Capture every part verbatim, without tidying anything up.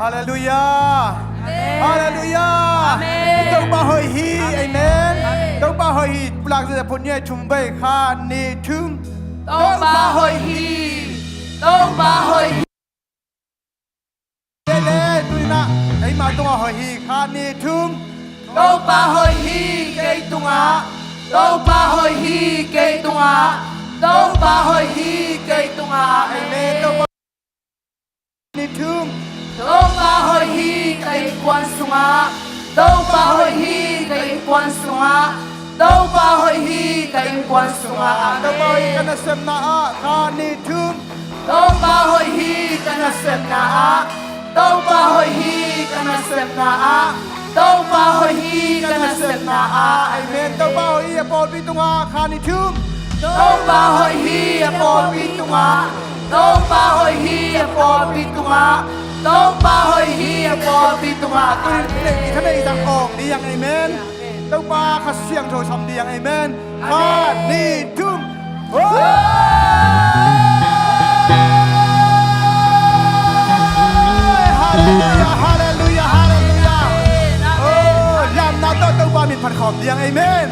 Halleluiah. Halleluiah. Topa hoih hi. Amen. Topa hoih hi. Pulak zia phut ni a thum vei, khat, nih, thum. Topa hoih hi. Topa hoih hi. Lele, tuinah eima tungah hoih hi, khat, nih, thum. Topa hoih hi kei tungah. Topa hoih hi kei tungah. Topa hoih hi kei tungah. Amen. Topa nih, thum. Topa hoih hi ka innkuan sungah. Topa hoih hi ka innkuan sungah. Topa hoih hi ka innkuan sungah. Amen. Topa hoih hi ka nasepna ah, khat, nih, thum. Topa hoih hi ka nasepna ah. Topa hoih hi ka nasepna ah. Topa hoih hi ka nasepna ah. Amen. Topa hoih hi a pawlpi tungah, khat, nih, thum. Topa hoih hi a pawlpi tungah. Topa hoih hi a pawlpi tungah. Topa hoih hi a pawlpi tungah. Tuni in thanei zang awng ding, amen. Topa Kha Siangtho sam ding, amen. Khat, nih, thum. Halleluiah, halleluiah, halleluiah. Oh, lamna tawh Topa min phat khawm ding, amen.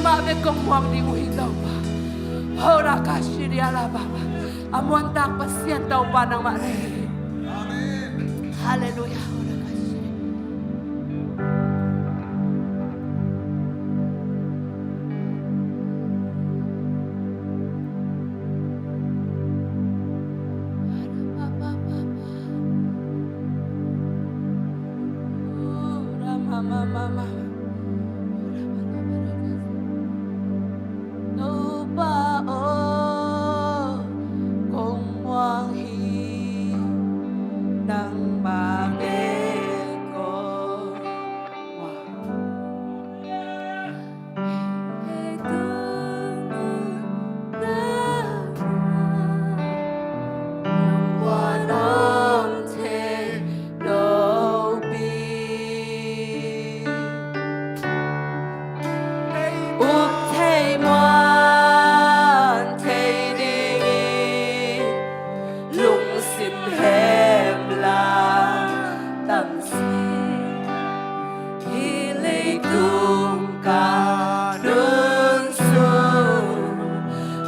Mah bek kong muang ding uh hi Topa. Hora ka shiria la baba. A muantak Pasian Topa nangmah na hi. Amen. Halleluiah. Hora ka shiria. Topa aw, kong muang hi, nangmah bek kong muang. Up thei muan thei dingin lungsim hemlang tamsik. Hih leitung ka nunsun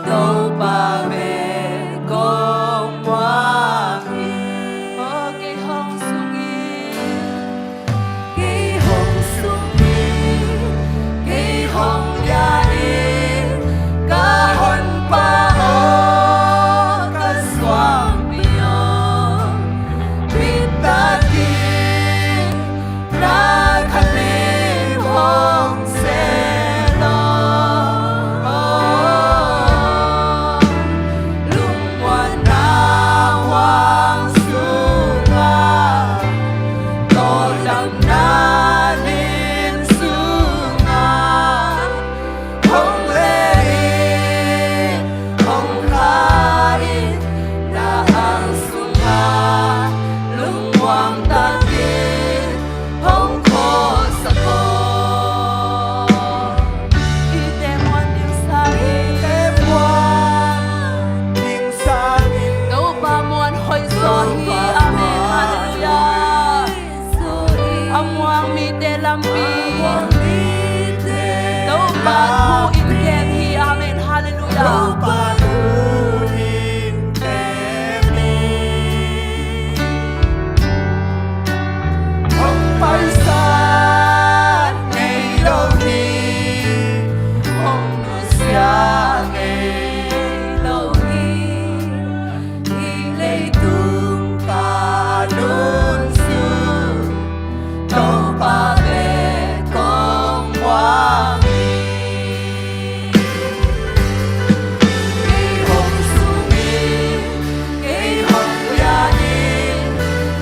Topa bek kong muang hi. Aw, kei hong sung in, kei hong sung in, kei hong liah in, ka Honpa aw, ka suangpi aw, bitaktakin na khat lim hong sem aw. Lungmuanna huang sungah, tawldamna lim sungah, hong len in, hong kha in, na ang sungah lungmuang takin hong khawlsak aw. Hihte muan ding sangin, hihte muan ding sangin Topa muan hoih zaw hi. Amen. Halleluiah. A muang mite lampi, Topa thu in kem hi. Amen. Halleluiah. Hong paisan ngei lo hi, hong nusia ngei lo hi. Hih leitung ka nunsun Topa bek kong muang hi. Kei hong sung in, kei hong liah in,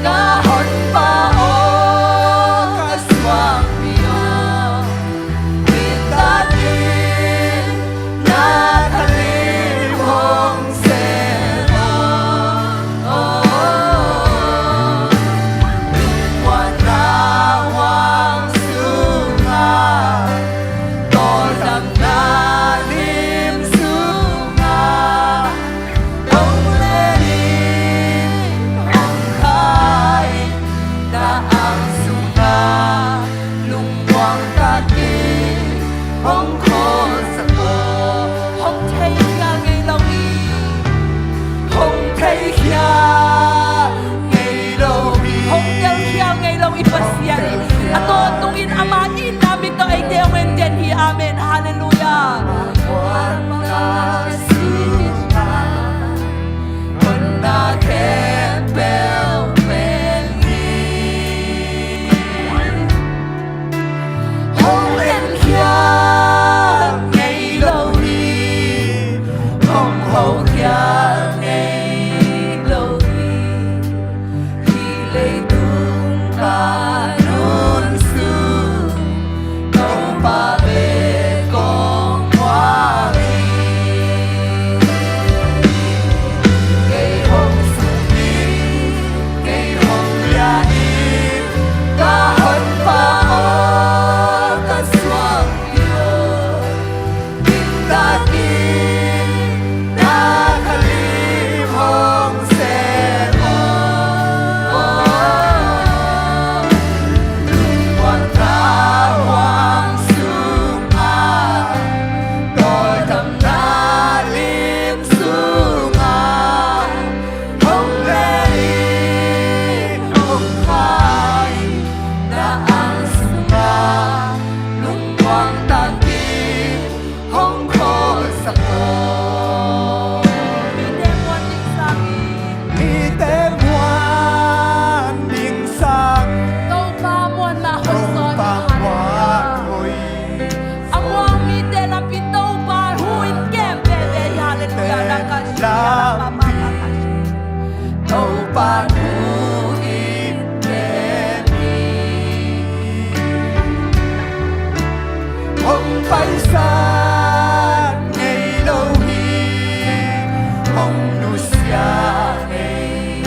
ka Honpa aw, ka suangpi aw, bitaktakin na khat lim hong sem aw. Lungmuanna huang sungah, tawldamna lim sungah, hong len in, hong kha in, na ang sungah lungmuang takin hong khawlsak aw. Hong theikhia ngei lo hi, hong theikhia ngei lo hi, hong telkhia ngei lo i Pasian hi. A tawntungin ama itna mit tawh eite hong enten hi. Amen. Halleluiah. Honna khempeuh pen hi. Hong enkhia ngei lo hi, hong hokhia ngei lo hi. Hih leitung ka nunsun Topa bek kong muang hi. Nusiat ngei lo hi, hong nusiat ngei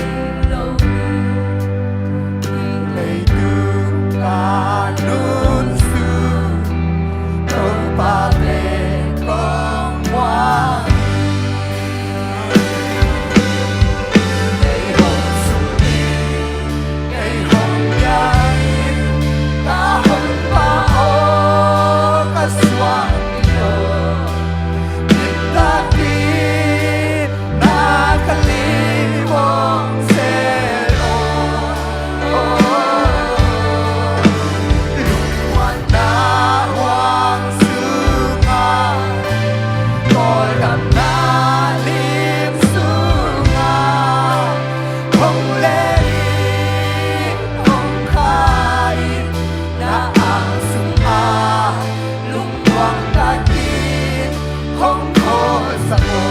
lo hi. Leitung ka nunsun, Topa pen kong muang. Kei hong sung in, kei hong bia in, ka Honpa aw, ka suangpi aw. Min takin na ka lim hong sel aw. Lungmuanna huang sungah, tawldamna lim sungah, hong len in, hong kha in, na ang sungah lungmuang takin hong khualsak aw.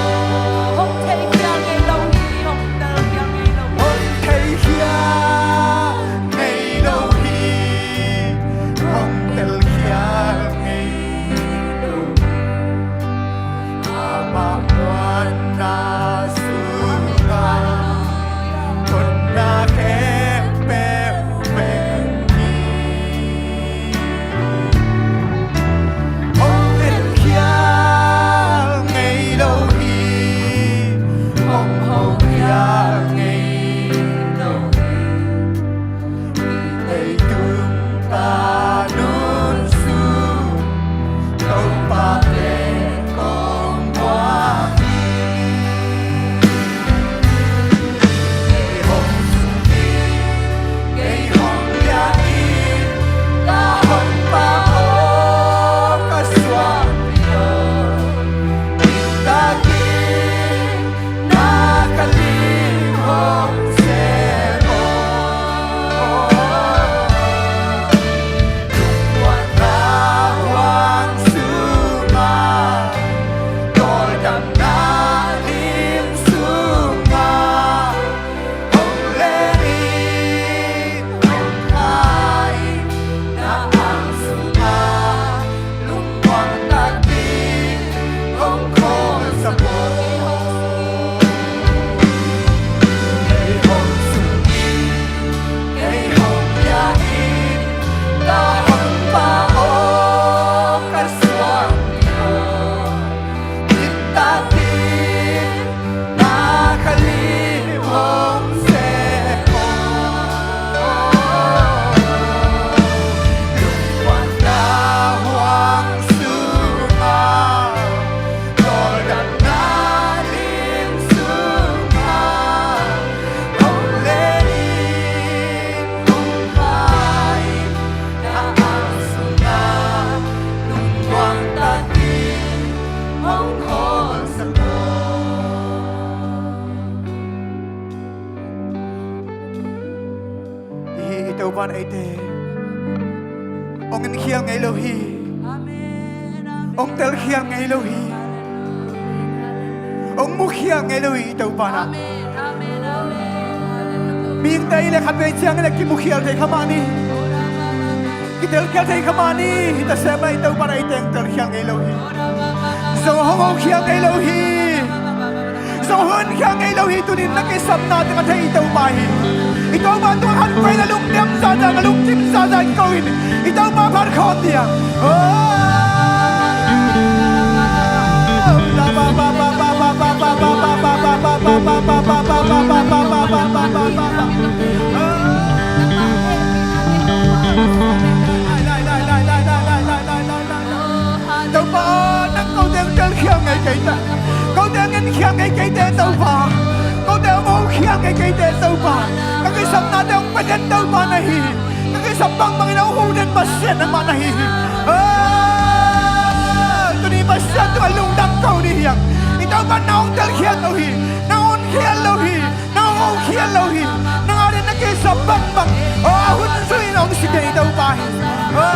Hong theikhia ngei lo hi, hong telkhia ngei lo hi. Hong theikhia ngei lo hi, hong telkhia ngei lo hi. Amah muanna sungah, konna khempeuh veng hi. Hong enkhial ngei lo hi, hong hokhial ngei lo hi. Leitung ka nunsun, Topa pen kong muang hi. Kei hong sung in, kei hong bia in, ka Honpa aw, ka suangpi aw. Min takin na ka lim hong sel aw. Lungmuanna huang sungah, tawldamna lim sungah, hong len in, hong kha in, na ang sungah lungmuang takin hong khualsak aw. Kei hong sung in, kei hong bia in, ka Honpa aw, ka suangpi aw. Min takin na ka lim hong sel aw. Lungmuanna huang sungah, tawldamna lim sungah, hong len in, hong kha in, na ang sungah lungmuang takin hong khualsak aw. Hi, i Topa in eite hong enkhial ngei lo hi. Amen, amen. Hong telkhial ngei lo hi. Hong mukhial ngei lo hi, i Topa in. Amen, amen, amen. Mihingte i le khat vei ciangin a kimukhial thei kha mah ni. Kitelkhial thei kha mah ni. Hi ta se mah, i Topa in eite hong telkhial ngei lo hi. Zong hong hokhial ngei lo hi. Zong hong enkhial ngei lo hi. Tunin na kisapna teng a thei i Topa hi. I Topa tungah khan pai na lungdam zahzah, na lungkim zahzah in ko in. I Topa phat khawm ding. Oh. Topa aw, nang kote hong telkhial ngei kei ta. Kote hong enkhial ngei kei te Topa. Kote hong hokhial ngei kei te Topa. Ka kisapnate hong pia den Topa na hi. Ka kisap bangbangin hong huh den Pasian nangmah na hi. Ah, tuni Pasian tungah lungdam ko ni hiam. I Topa nang hong telkhial lo hi. Nang hong enkhial lo hi. Nang hong hokhial lo hi. Nang a ding na kisap bangbang, aw, a hun zui in hong si kei Topa hi. Aw.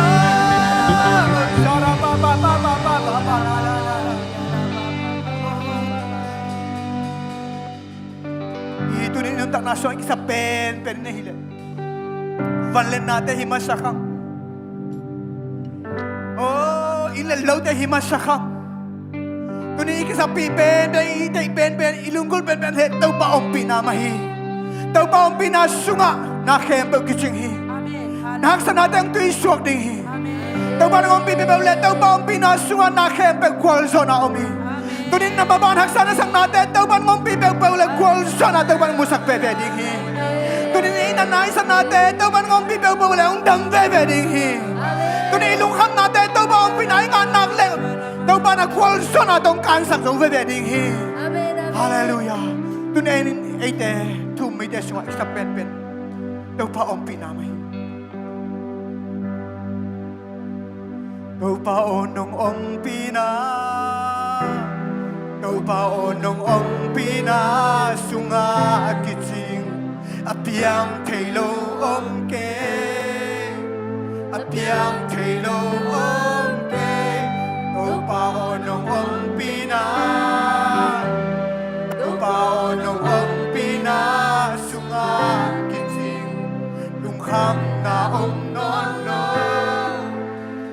Hi, tuni nuntakna sung a kisap penpen in ahih leh vangliatnate hi masa kha. Aw, le lote hi masa kha. Tuni i kizapi penpen, i teih penpen, i lunggulh penpen le Topa ompihna mah hi. Topa ompihna sungah na khempeuh kicing hi. Amen. Na haksatnate hong tuisuak ding hi. Amen. Topa nong ompih peuhpeuh le Topa ompihna sungah na khempeuh gualzawhna om hi. Amen. Tuni na maban haksa na saknate Topa nong ompih peuhpeuh le gualzawhna Topa nong musak veve ding hi. Tuni i natna i satnate Topa nong ompih peuhpeuh le hong dam veve ding hi. Tuni i lungkhamnate Topa ompihna i ngah nak le Topa na gualzawhna tawh hong kansak zo veve ding hi. Amen, amen. Halleluiah. Tuni eite thum mite sungah i sa penpen Topa ompihna mah hi. Topa aw nong ompihna, Topa aw nong ompihna sungah a kicing a piang thei lo om kei, a piang thei lo om kei. Topa aw nong ompihna, Topa aw nong ompihna sungah kicing lungkhamna om nawn lo.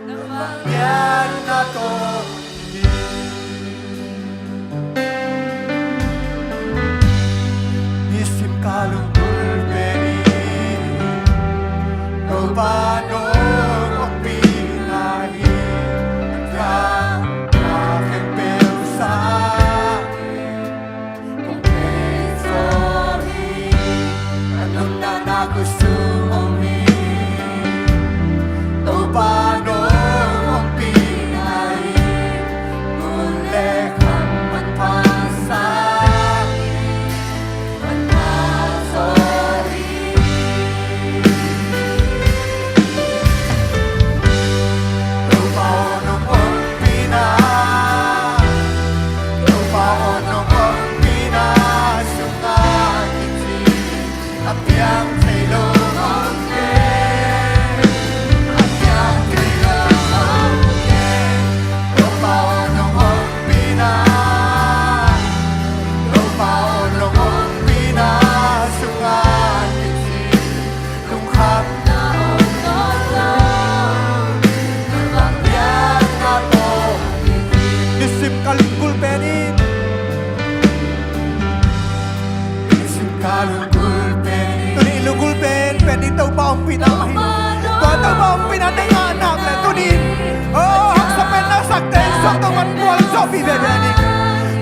Na vangliatna tawh hi. Nisim ka lunggulh pen in Topa nong ompihna hi. Ka na khempeuh sa hi. Kong thei zaw hi. Ka nuntakna khual sung om hi. Topa nong ompihna hi. Ngun le kham manpha sa hi. Manpha zaw hi. Topa aw nong ompihna, Topa aw nong ompihna sungah kicing a piang thei lo om kei, a piang thei lo om kei. Topa aw nong ompihna, Topa aw nong ompihna sungah kicing lungkhamna om nawn lo. Na vangliatna tawh hi. Nisim ka lunggulh pen in, nisim ka lunggulh pen in, tuni i lunggulh pen pen in Topa ompihna mah hi. Tua Topa ompihna na ngah nak le tuni in, oh, haksa pen na sakte in suang Topa in gualzawhpih veve ding.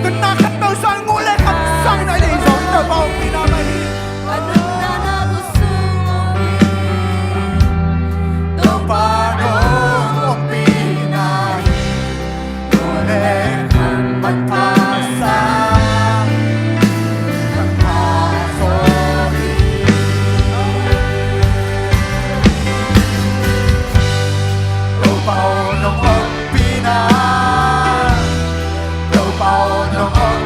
Tuni na khat peuh sang nguh le khat sang in a deih zong Topa ompihna mah hi. Topa nong ompihna hi. Ngun le kham manpha sa hi. Manpha zaw hi. Topa aw nong ompihna, Topa aw nong om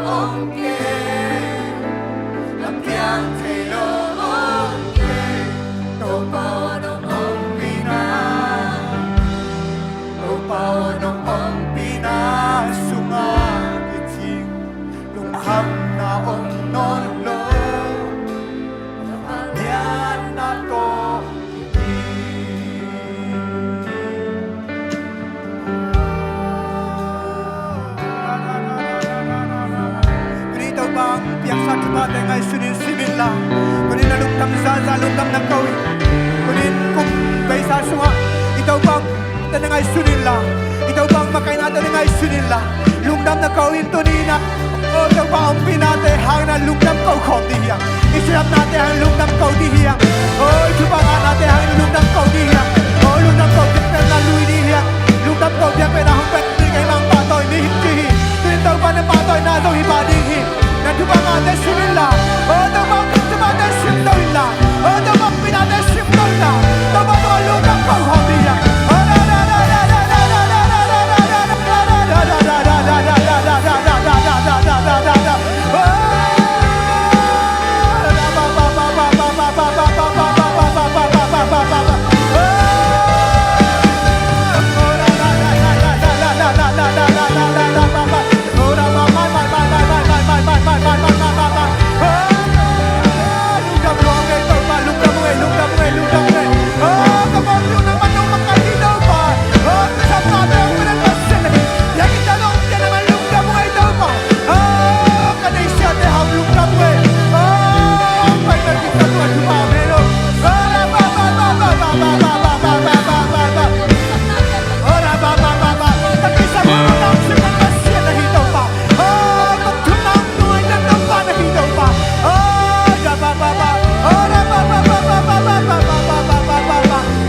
om kei, a piang thei lo om kei. Topa aw nong ompihna, Topa aw nong ompihna sungah kicing lungkhamna om nawn lo. Lianna tawh Tuni Topa piangsa thuphate ngaihsun in sim inla. Tuni na lungdam zaza lungdam na ko in. Tuni kum beisa sungah i Topa te na ngaihsun inla. I Topa makaihna te na ngaihsun inla. Lungdam na ko in tuni na. O Topa ompihnate hangin lungdam ko khawm dih hiang. I siamnate hangin lungdam ko dih hiang. O i thupha ngahnate hangin lungdam ko dih hiang. O lungdam ko biakpiakna lui dih hiang. Lungdam ko biakpiakna hong pia dih kei bang pahtawi mi hi ci hi. Tuni Topa na pahtawina zong hi pah ding hi. Na thupha ngahnate sim inla. O Topa thuphate sim to inla. O Topa pihnate sim to inla. Topa tungah lungdam ko khawm dih hiang.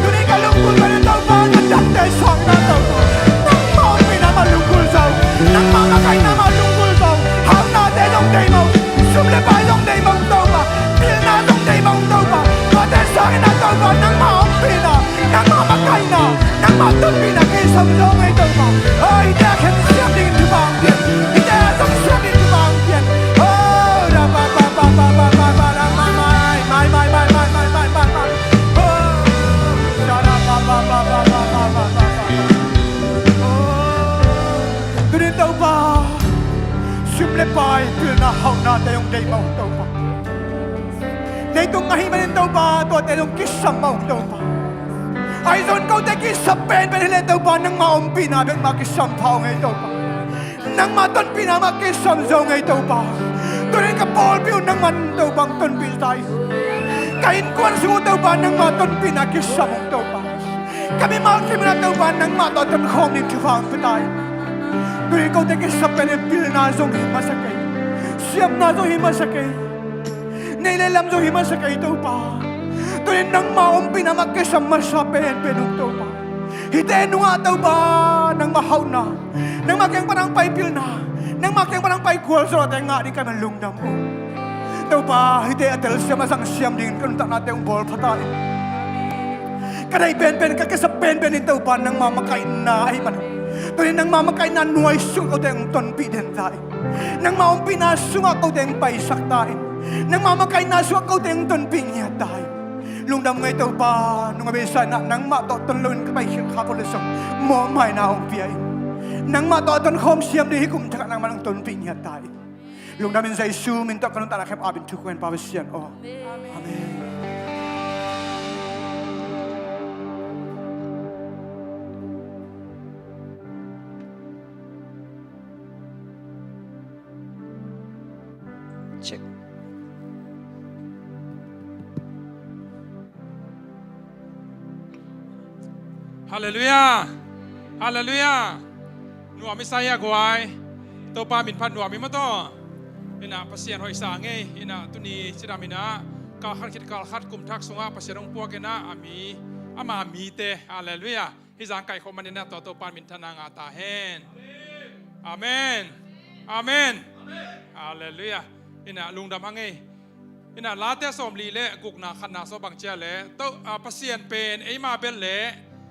Tuni ka lungkul pen in Topa na dante suahna Topa. Nangmah ompihna mah lungkul zo. Nangmah makaihna mah lungkul zo. Hauhnate zong deih mah uh. Sum le pai zong deih mah uh Topa. Pilna zong deih mah uh Topa. Tuate sangin ah Topa nangmah ompihna, nangmah makaihna, nangmah tonpihna kisam zo ngei Topa. Oi, hihte a khen siam dingin thupha hong pia in. Hihte a zong siam dingin thupha hong pia in. Oh, ra pa pa pa pa pa pa pa ra ma mai mai mai mai mai mai mai mai mai. Tuni Topa, sum le pai, pilna hauhnate hong deih mah uh Topa. Leitung ahih manin Topa, tuate zong kisam mah uh Topa. Ahi zongin kote kisam penpen hi leh Topa, nangmah ompihna bek mah kisam pha uh ngei Topa. Nangmah tonpihna mah kisam zo ngei Topa. Tuni ka pawlpi uh nangmah Topa hong tonpih ta in. Ka innkuan sung uh Topa nangmah tonpihna kisam uh Topa. Ka mimal kim in ah Topa nangmah tawh tonkhawm ding thupha hong pia ta in. Tuni kote kisam pen in pilna zong hi masa kei. Siamna zong hi masa kei. Nei le lam zong hi masa kei Topa. Tuni nangmah ompihna mah kisam masa penpen uh Topa. Hihte nungah Topa nangmah hauhna, nangmah kiang pan hong pai pilna, nangmah kiang pan hong pai gualzawhte ngah ding ka hih man lungdam uh. Topa, hihte a telsiam a zangsiam dingin ka nuntaknate hong bawl pha ta in. Ka deih penpen, ka kisap penpen in Topa nangmah makaihna ahih man. Tuni nangmah makaihna nuai sungah kote hong tonpih den ta in. Nangmah ompihna sungah kote hong paisak ta in. Nangmah makaihna sungah kote hong tonpih ngiat ta in. Lungdam ngei Topa, nung a beisa in ah nangmah tawh ton loin ka paikhiat kha ko le zong mawhmaina hong pia in. Nangmah tawh a tonkhawm siam ding hih kum thakah nangmah hong tonpih ngiat ta in. Lungdam in Jesu min tawh ka nuntakna khempeuh ap in thu kong ngen Pa Pasian aw. Amen. Check. Halleluiah. Halleluiah. Nuam i sa hia guai. Topa min phat nuam i maw taw. Ina Pasian hoih sa ngei. Ina tuni cidam ina kal khat khit kal khat kum thak sungah Pasian hong puak ina a mi, ama mite. Halleluiah. Hih zang kaih khawh manin ah tua Topa min thana ngah ta hen. Amen. Amen. Halleluiah. Ina lungdam hang ei. Ina Late sawmli le gukna khatna sawm bang cia le to, a, Pasian pen eima bel le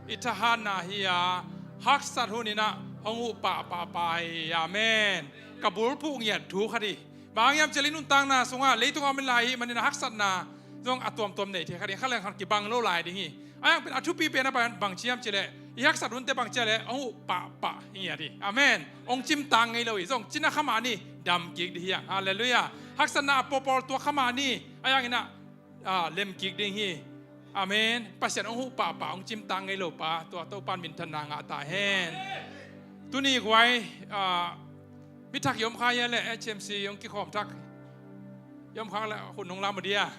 i thahatna hi a, haksat hun ina hong uh pahpah pai. Amen. ka bulphuh ngiat thu khat hi. Bang hang hiam cih leh i nuntakna sungah leitung a om lai ahih manin a haksatna zong a tuamtuam nei thei khat hi. Khat le khat kibang lo lai ding hi. A hang pen a thupi pen a bang, bang ci hiam cih leh i haksat hunte bang ci a leh hong huh pahpah hi ngiat hi. Amen. Hong cimtak ngei lo hi. Zong cina kha mah ni, dam kik ding hi hang. Halleluiah. Haksatna a pawlpawl tuak kha mah ni. A hang in ah, ah, lem kik ding hi. Amen. Pasian hong huh pahpah, hong cimtak ngei lo pa, tua Topa in minthanna ngah ta hen. Tuni guai, ah, mi thak i om kha hia leh H M C hong kikhawm thak i om kha leh hun hong lam uh dia.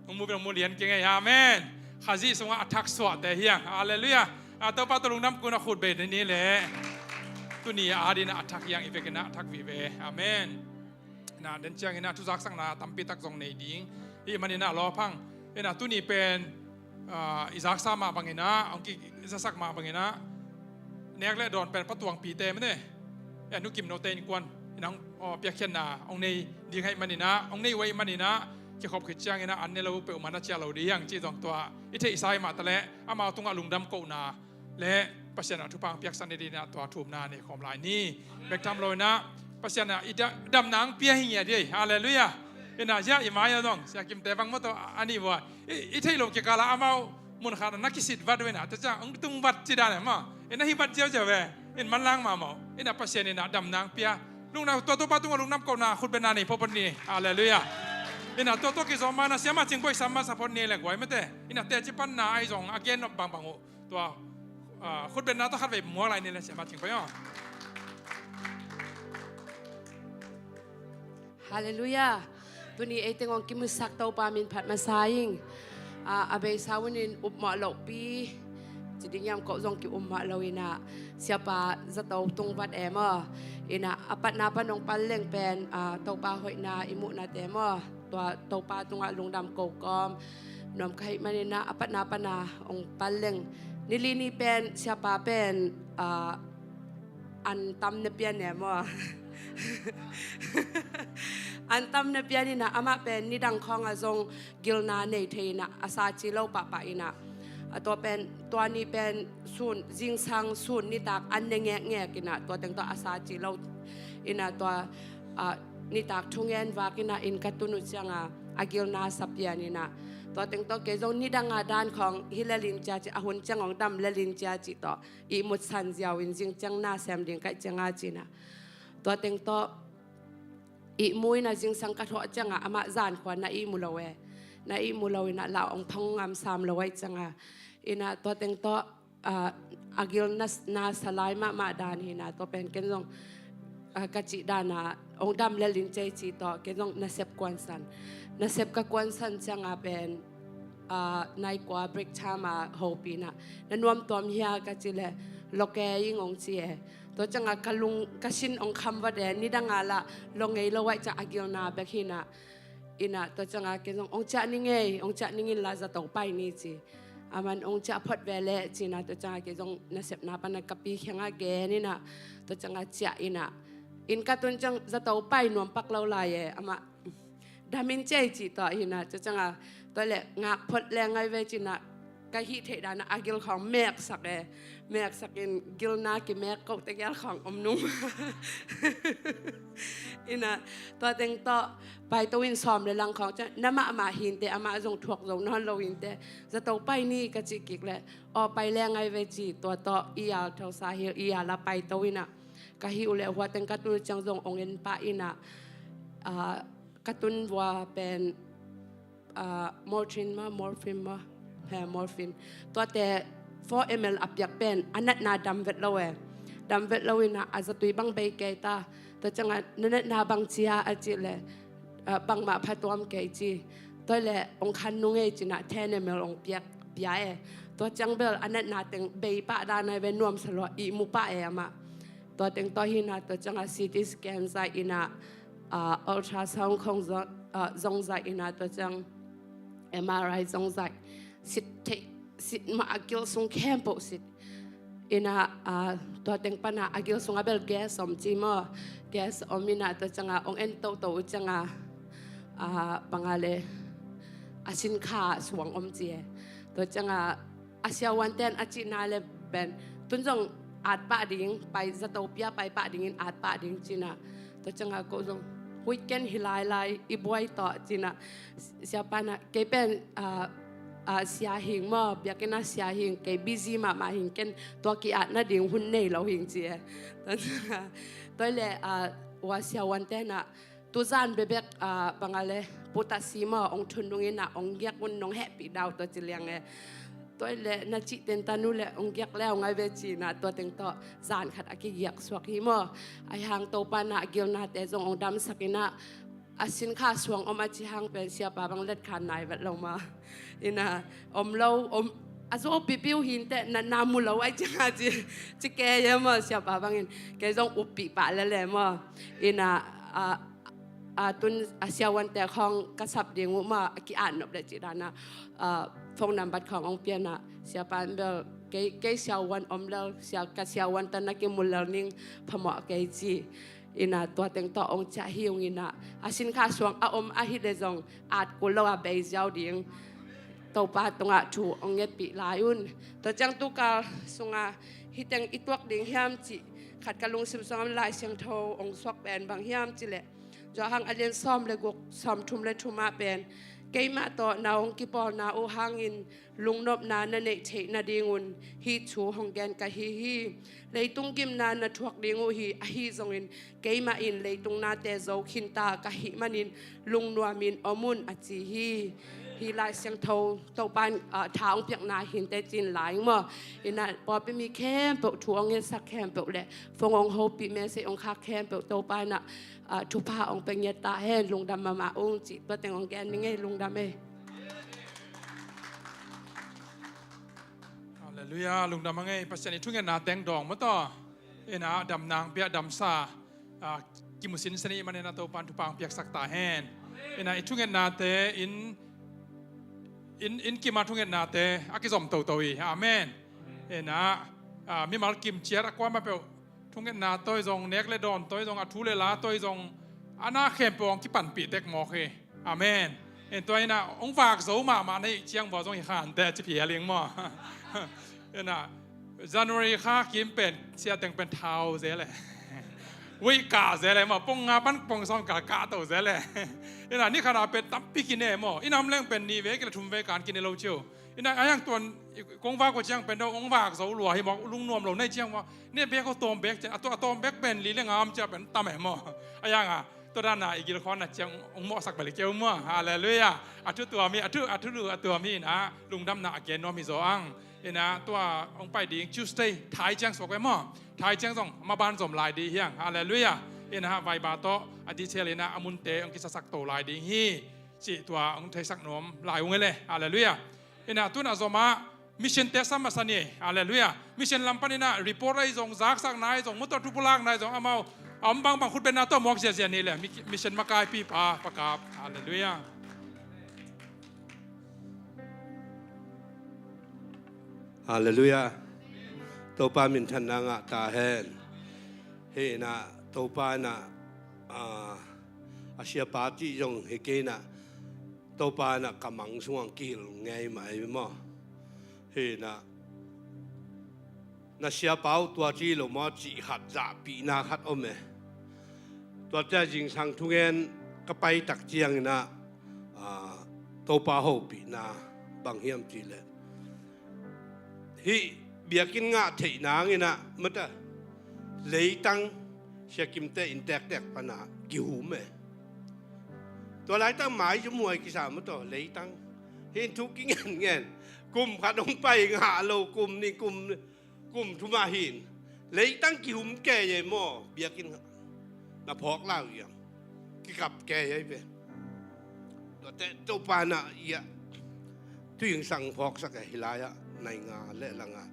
Hong mu pen hong mu lian keng ei. Amen. Khazih sungah a thak suahte hi hang. Halleluiah. Ah, Topa tawh lungdam ko-in ah khut bei ni leh. Tuni a dingin ah a thak hi hang, i vekin ah a thak vive. Amen. Ina, den ciangin ah thuzaksakna tampi tak zong nei ding. Ahih manin ah lawphang. Ina, tuni pen, ah, i zaksa mah bangin ah, hong kizasak mah bangin ah, nek le dawn pen patuangpite mene. Ina, Nu Kim Note innkuan in ah hong, aw, piakkhiatna hong nei ding ahih manin ah, hong nei uh ahih manin ah, kikhop khit ciangin ah an ne lo peuhmah na ciah lo ding hi hang cih zong tua i theihsa hi mah taleh, amau tungah lungdam kohna le Pasian a thupha hong piaksak ni dingin ah tua thumna nei khawm lai ni. Bek tham lo-in ah Pasian ah i da-, damna hong pia hi ngiat hi. Halleluiah. Ina, zia i mai-ah zong Sia Kimte bang maw tawh a, a nih uh a, i, i theih loh kikal ah amau mun khat ah na kisit vat uh ina, tua ciang hong tung vat ci dan e maw. Ina, hih vat ziauziau ve. In manlang mahmah uh. Ina, Pasian in ah damna hong pia. Lungdam, tua Topa tungah lungdam kohna khutbetna nei phot ni. Halleluiah. Ina, tua tawh kizom ma-in ah Siamah Cing Bawi Sam masa phot ni le guai mate. Ina, teci panna ahi zong a gen nop bangbang uh. Tua, ah, khutbetna tawh khatvei muak lai ni le Siamah Cing Bawi aw. Halleluiah. Tuni ei teng hong kimusak Topa min phat masa ing. Ah, a beisa hunin upmawh lohpi ci ding hiam, koh zong ki-upmawh lo-in ah, siapa zato tungvat e maw. Ina, a patna pan hong pal leng pen, ah, Topa hoihna i muhnate maw. Tua Topa tungah lungdam ko kawm nuam ka hih manin ah, a patna pana hong pal leng. Ni li ni pen siapa pen, ah, an tam na pian e maw. An tam na pian ina, amah pen nidang khawng ah zong gilna nei thei ina, a sa ci lo pahpah ina. A tua pen, tua ni pen sun, zingsang sun nitak an ne ngekngek ina, tua teng tawh a sa ci lo ina, tua, ah, nitak thungen vak ina inn ka tun uh ciang a, a gilna sa pian ina. Tua teng tawh kei zong nidang a dan khawng hi lel in cia ci, a hun ciang hong dam lel in cia ci tawh ihmut san ziau in zing ciang na sem ding ka hih ciang a ci ina. Tua teng tawh ihmu ina, zingsang ka thawh ciang a amah zan khua na ihmu lo e. Na ihmu lo ina, lau hong phang ngam sam lo ahih ciang a. Ina, tua teng tawh, ah, a gilna, na sa lai mahmah dan hi ina, tua pen ken zong, ah, ka cih dan a, hong dam lel in cia ci tawh, ken zong nasep kuansan. Nasep ka kuansan ciang a pen, ah, nai kua break time a hopih ina, na nuamtuam hia ka ci leh, lo kei ing hong ci e. Tua ciang a ka lung, ka sin hong kham vat e, nidang a lah lo ngei lo ahih ciang a gilna bek hi ina. Ina, tua ciang a kei zong hong ciah ning ei, hong ciah ning inla zato pai ni ci. Aman hong ciah phot ve leh ci ina, tua ciang a kei zong nasepna pana ka pi kiang a gen ina, tua ciang a ciah ina. Inn ka tun ciang zato pai nuam pak lo lai e, amah dam in cia ci tawh ina, tua ciang a, tua leh ngak phot leng ngai ve ci ina, ka hih theih dan a a gil khawng meksak e. Meksak in gilna kimek koh tegel khawng om nung. Ina, tua teng tawh paito in sawm le lang khawng ciang, na mahmah hinte, amah zong thuak zo nawn lo hinte, zato pai ni ka cih kik leh, aw, pai leng ngai ve ci, tua tawh i al thosa hil, i al a paito ina. Ka hih uh leh hua teng ka tun uh ciang zong hong en pah ina, ah, ka tun vua pen, ah, Motrin maw, morphine maw, he, morphine. Tuate four M L a piak pen a natna dam vet lo e. Dam vet lo ina, a zatui bang bei kei ta. Tua ciang a, na natna bang ci a, a cih leh, ah, bangmah phatuam kei ci. Tua leh hong khan nung ei ci ina, ten M L hong piak, pia e. Tua ciang bel a natna teng bei pah dan a ve, nuamsa lua, ihmu pah e amah. Tua teng tawh hi ina, tua ciang a C T scan zaih ina, ah, ultrasound khawng zong, ah, zong zaih ina, tua ciang M R I zong zaih. Sit theih, sit mah, a gil sung khempeuh sit. Ina, ah, tua teng pana a gil sung a bel gas om ci maw. Gas om ina, tua ciang a hong en toto uh ciang a, ah, bang a leh, a sin kha suang om ci e. Tua ciang a, a siavuante'n a cihna leh pen, tun zong at pah ding, pai zato pia pai pah dingin at pah ding cinah. Tua ciangah ko zong, hui ken hi lailai i buai tawh cinah. Siapa inah kei pen ah, ah, sia hing maw, biakinn ah sia hing, kei busy mahmah hing, ken tua ki-at nading hun nei lo hing ci e. Tua le ah, ua siavuante inah tuzan bebek ah, bang a le putasi maw, ong thun nung inah ong giak un, nong hehpih dau tua ci liang e. Tua le na cih tentan uh le ong giak le ong ai ve cinah, tua teng tawh zan khat a kigiak suak hi maw. Ahi hang Topa inah a gilnate zong ong damsak inah, a sinkha suang om a ci hang pen siapa bang letkhan nai vet lo maw. Inah om lo, om a zo pipiu hinteh na na mu lo ai ciangah ci, ci kei e maw, siapa bangin kei zong uppih pah lele maw. Inah ah, ah, tun ah, siavuante khawng ka sap ding uh maw, a ki-at nop le cih danah ah, phone number khawng ong pianah, siapa in bel kei, kei siavuan om lel, sia, ka siavuan tan na kimu lel ning phamawh kei ci. Inah tua teng tawh ong ciah hi ung inah, a sinkha suang a om ahi le zong at kul lo a bei ziau ding Topa tungah thu ong ngetpih lai un. Tua ciang tukal sungah hih teng i tuak ding hiam cih khat ka lungsim sungah Lai Siangtho ong suak pen bang hiam cih leh, Johan a lian sawm le guk, sawm thum le thum ah pen, keimah tawh na hong kipawlna uh hangin lungnopna na neih theih nadingun hih thu hong gen ka hi hi. Leitung gimna na thuak ding uh hi, ahi zongin keimah in leitung nate zo khinta ka hih manin lungnuamin om un, a ci hi. Hih Lai Siangtho Topa in ah, tha hong piakna hinte cin lai maw. Inah pawlpi mi khempeuh thu hong ngetsak khempeuh le phone hong hopih, message hong khak khempeuh Topa inah ah, thupha hong pia ngiat ta hen. Lungdam mahmah ung cih tua teng hong gen ning ei. Lungdam ei. Halleluiah, lungdam a ngei. Pasian i thungetna teng dawng maw taw. Inah damna hong pia, damsa ah, kimu sinsen i hih manin ah Topa in thupha hong piaksak ta hen. Inah i thungetnate in, in, inn kim a thungetnate a kizom toto hi. Amen. Inah ah, mimal kim ciat a kuamah peuh thungetna tawh zong, nek le dawn tawh zong, a thu le la tawh zong, a na khempeuh hong kipanpih tek mawk hi. Amen. En tua inah hong vak zo mahmah na hih ciang vua zong hi khante a ci phial ing maw. Inah January kha kim pen sia teng pen thau zel e. Weih kah zel e maw, pong nga pan pong sawm kah kah to zel e. Inah ni khat a pen tampi kine maw. Inah om leng pen ni vei kile thum vei kan kine lo cio. Inah a hiang tuan kong vak uh ciang pen dong hong vak zo lua hi maw, lungnuam lo na hih ciang maw. Ni bek aw tawm bek ciang, a tawm bek pen li le nga om ciang pen tam e maw. A hiang a tua dan a i gilkhawng na ciang hong mawhsak bel i keu maw. Halleluiah. A thu tuam hi, a thu, a thu lu a tuam hi inah lungdamna a gen nuam hi zaw ang. Inah tua hong pai ding Tuesday, Thai ciang suak ve maw. Thai ciang zong maban zom lai ding hiang. Halleluiah. Inah vaiba tawh a detail inah a munte hong kisasak to lai ding hi. Cih tua hong theisak nuam lai ung e le. Halleluiah. Inah tun a zom ah mission te sam masa ni. Halleluiah. Mission lam pan inah report ahi zong, zaksak nai zong, mutuah thupulak nai zong, amau a om bangbang khutbetna tawh muak ziazia ni le. Mi-, mission makaipipa Pa Kap. Halleluiah. Halleluiah. Topa minthanna ngah ta hen. Hi inah Topa inah ah, a siapa cih zong hi kei inah Topa inah ka mang sungah kihilh ngei mah hi maw. Hi inah na siapa uh tua ci lo maw cih khat zahpihna khat om e. Tuate a zingsang thungen ka pai tak ciang inah ah, Topa hopihna bang hiam cih leh, hih biakinn ngah theih nang inah mata leitang siakimte inn tektek pana kihum e. Tua laitak mai cu muai kisa maw taw leitang. Hih thu kingen ngen. Kum khat hong pai ngah lo, kum nih, kum, kum thum ah hin leitang kihum kei ei maw, biakinn na phawk lai uh hiam. Kikap kei ei ve. Tuate Topa inah i ah thuzingsang phawksak e. Hi lai ah nai nga le la nga.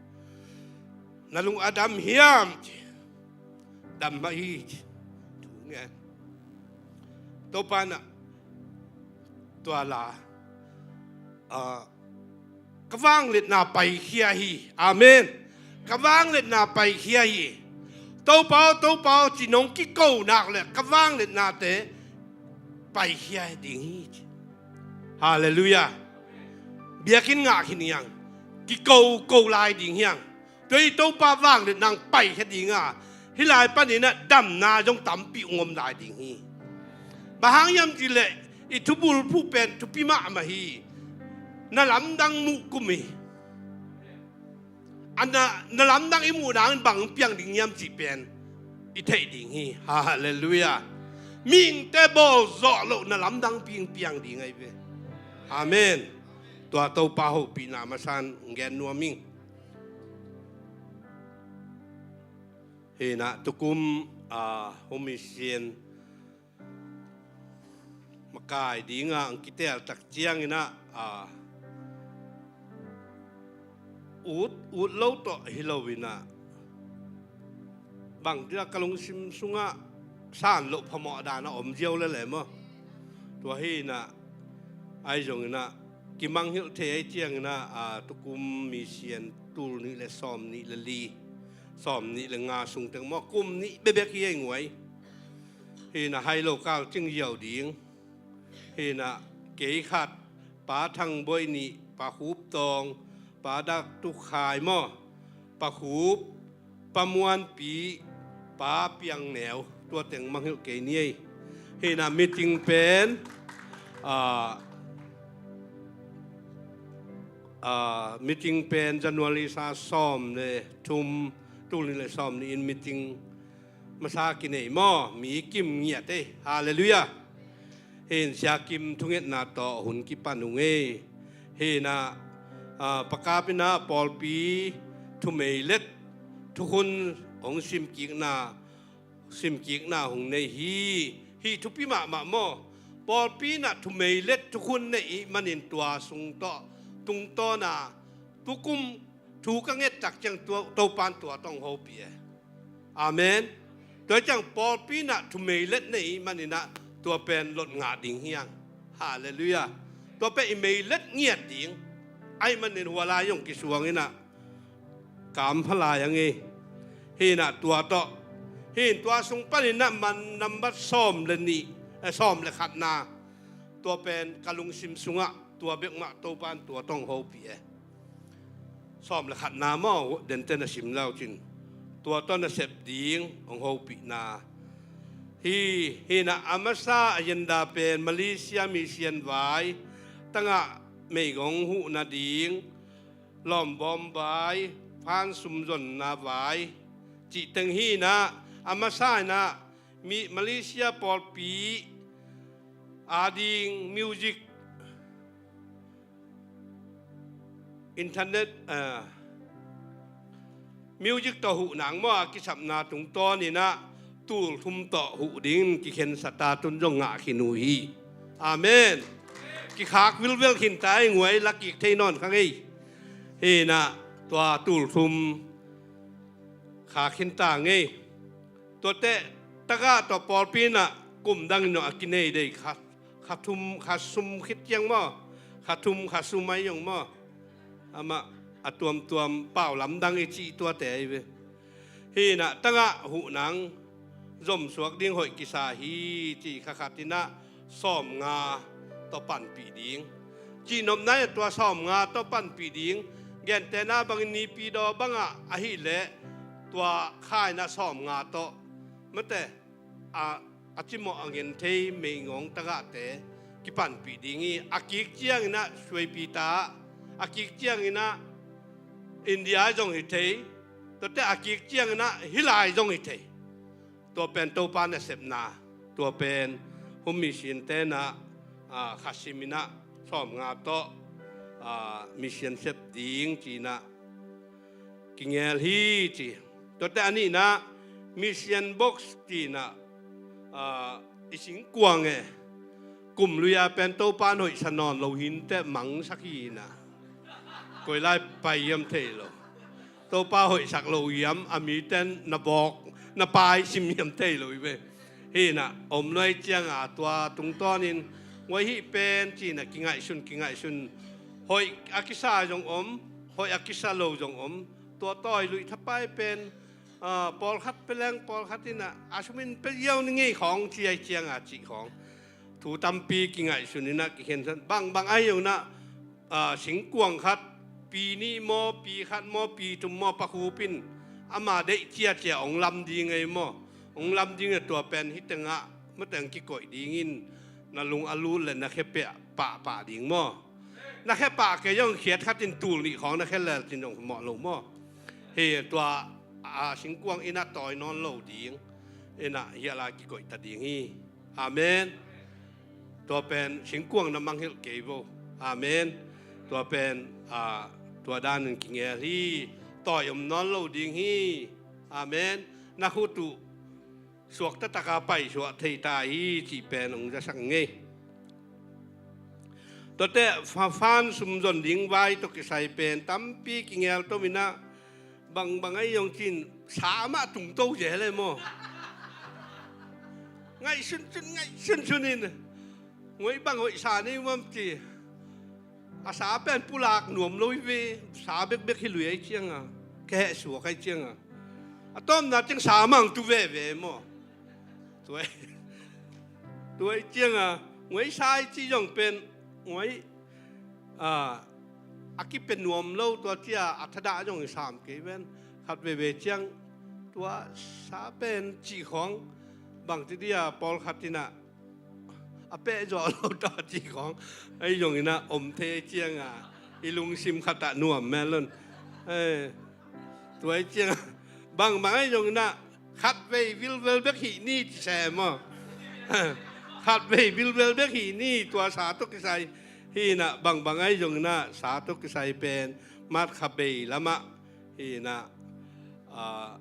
Na lung a dam hiam ci. Dam mah hi ci. Thu ngen. Topa inah tua la ah, ka vangliatna paikhia hi. Amen. Ka vangliatna paikhia hi. Topa aw, Topa aw ci nong kiko nak le ka vangliatnate paikhia ding hi ci. Halleluiah. Biakinn ngah khin hiang. Kiko ko lai ding hiang. Tua i Topa vangliatna hong paikhia ding a, hih lai panin ah damna zong tampi hong om lai ding hi. Bang hang hiam cih leh i thubulphuh pen thupi mahmah hi. Na lamdang muh kum hi. A na, na lamdang i muhna in bang piang ding hiam cih pen i theih ding hi. Halleluiah. Mihingte bawl zawh loh na lamdang piang piang ding ahi ve. Amen. Tua Topa hopihna masa in gen nuam ing. Hi in ah tukum, ah, home mission makai ding a hong kitel tak ciangin ah, ah, ut, ut lo tawh hi lo in ah, bang ding a ka lungsim sungah san loh phamawh dan a om ziau lel e maw. Tua hi in ah, ahi zongin ah, kimangngilh thei ahih ciangin ah, ah, tukum mission tul nih le sawm nih le li, sawm nih le nga sung teng maw, kum nih bekbek hi ei nguai. Hi in ah hai lo kal cing ziau ding. Hi in ah kei khat, Pa Thang Boih nih, Pa Khup Tawng, Pa Dak Tuk Khai maw, Pa Khup, Pa Muan Pi, Pa Piang Neu, tua teng mangngilh kei ni ei. Hi in ah meeting pen, ah, ah, meeting pen January sa sawm le thum, tul nih le sawm nih in meeting masa kinei maw, mi kim ngiat ei. Halleluiah. Hi in Sia Kim thungetna tawh hun kipan ung ei. Hi in ah, ah, Pa Kap in ah pawlpi thumeilet thukhun hong simkikna, simkikna hong nei hi. Hih thupi mahmah maw. Pawlpi in ah thumeilet thukhun neih ahih manin tua sung tawh tungtawn a tukum thu ka nget tak ciang tua, Topa in tua tawh hong hopih e. Amen. Tua ciang pawlpi in ah thumeilet neih ahih manin ah tua pen lot ngah ding hi hang. Halleluiah. Tua pen i meilet ngiat ding ahih manin hua lai zong kisuang in ah kam pha lai hang ei. Hi in ah tua tawh, hi in tua sung panin ah man nambat sawm le nih, eh, sawm le khatna, tua pen ka lungsim sungah tua bek mah Topa in tua tawh hong hopih e. Sawm le khatna maw, dente na sim lo cin, tua tawh na sep ding hong hopihna hi. Hi in ah a masa agenda pen Malaysia mission vai, tangah meigong huhna ding, lawmbawm vai, phan sum zonna vai, cih teng hi in ah, a masa in ah mi Malaysia pawlpi ading music, internet, ah, music tawh huhna maw a kisapna tungtawn in ah tul thum tawh huh dingin kikhensat a, tun zong ngah khin uh hi. Amen. Kikhak vilvel khin ta ei nguai, la kik thei nawn kha ngei. Hi in ah tua tul thum khak khin ta ngei. Tuate tagah tawh pawlpi in ah kum dang in zong a kinei dei kha, kha thum kha sum khit ciang maw, kha thum kha sum ahi zong maw, amah a tuamtuam pau lamdang i cih tuate ahi ve. Hi in ah tagah huhna zomsuak ding hoih kisa hi ci, kha khat in ah sawmnga tawh panpih ding. Cihnopna in tua sawmnga tawh panpih ding. Gentehna bangin Naypyidaw bangah ahih leh tua kha in ah sawmnga tawh, mate, a, a cimawh a ngen thei meigong tagahte kipanpih ding hi. A kik ciangin ah Suaipita, a kik ciangin ah India zong hi thei, tuate a kik ciangin ah hih lai zong hi thei. Tua pen Topa nasepna, tua pen home mission te in ah, ah, khasim in ah sawmnga tawh, ah, mission sep ding ci in ah kingel hi ci. Tuate a nihna mission box ci in ah, ah, i singkuang e, kum lui a pen Topa in hoihsa nawn lo hi inteh mangsak hi in ah, koi lai pai hiam thei lo. Topa hoihsak lo hiam, a miten na bawk, na pai sim hiam thei lo hi ve. Hi in ah om nuai ciang a tua tungtawnin nguai hih pen ci in ah kingaihsun, kingaihsun. Hoih a kisa zong om, hoih a kisa lo zong om. Tua tawi luih thapai pen, ah, pawlkhat pia leng pawlkhat in ah a sum in pia ziau ni ngei khawng ci ahih ciang a cih khawng. Thu tampi kingaihsun in ah kikhensat, bangbang ahi zongin ah, ah, singkuang khat Pi nih maw, pi khat maw, pi thum maw, pakhup in ama deih ciacia hong lam ding ei maw? Hong lam ding a, tua pen hih tengah mate hong kikoih dingin na lung a lut le na khe pahpah ding maw? Na khe pah kei zong khiat khat in tul nih khawng na khe lel cin zong mawh lo maw? Hi tua a singkuang inn ah tawi nawn lo ding, inn ah hiah lai kikoih ta ding hi. Amen. Tua pen singkuang na mangngilh kei vo. Amen. Tua pen tua danin kingel hi. Tawi om nawn lo ding hi. Amen. Na khut uh suakta taka paisuah thei ta hi cih pen hong zasak ngei. Tuate fan sumzon ding vai tawh kisai pen tampi kingel to in ah, bangbang ahi zong cin sa amah tungto zel e maw? Ngaihsun cun ngaihsun cun in, ngoi bang hoih sa nei uam ci. A sa pen pulak nuam lo hi ve. Sa bekbek hi lui ahi cianga, keheh suak ahi cianga, a tawmna ciang sa mang tu veve maw? Tua ahi cianga ngoi sa ahi ci zong pen ngoi a kipia nuam lo tua cia a thadah zong i sam kei ven. Khat veve ciang tua sa pen cih khawng bangci dia pawlkhat in ah a peh zawh lo ta cih khawng ahi zong in ah om thei ahi cianga i lungsim khat ah nuam mel lon. Tua ahi cianga bangbang ahi zong in ah khatvei vilvel bek hih ni ci se maw? Khatvei vilvel bek hih ni tua sa tawh kisai hi in ah, bangbang ahi zong in ah sa tawh kisai pen mat khabei lamah hi in ah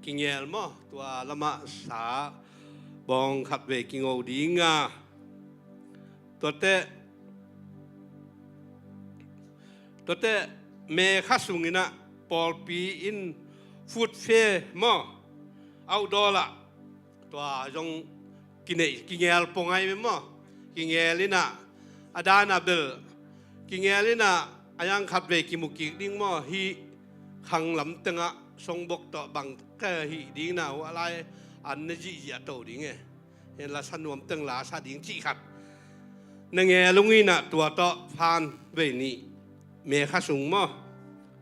kingel maw? Tua lamah sa bawng khatvei kingo ding a, tuate tuate me kha sung in ah pawlpi in futfe maw? Outdoor ah tua zong kinei kingel pong ahi ve maw? Kingel in ah a dan a bel kingel in ah a yang khatvei kimu kik ding maw? Hih khang lam tengah songbok tawh bang ka hih ding na uh a lai an na zihziah to ding e. Hi lasa nuam teng lasa ding cih khat na ngel ung in ah tua tawh fan vei nih me kha sung maw?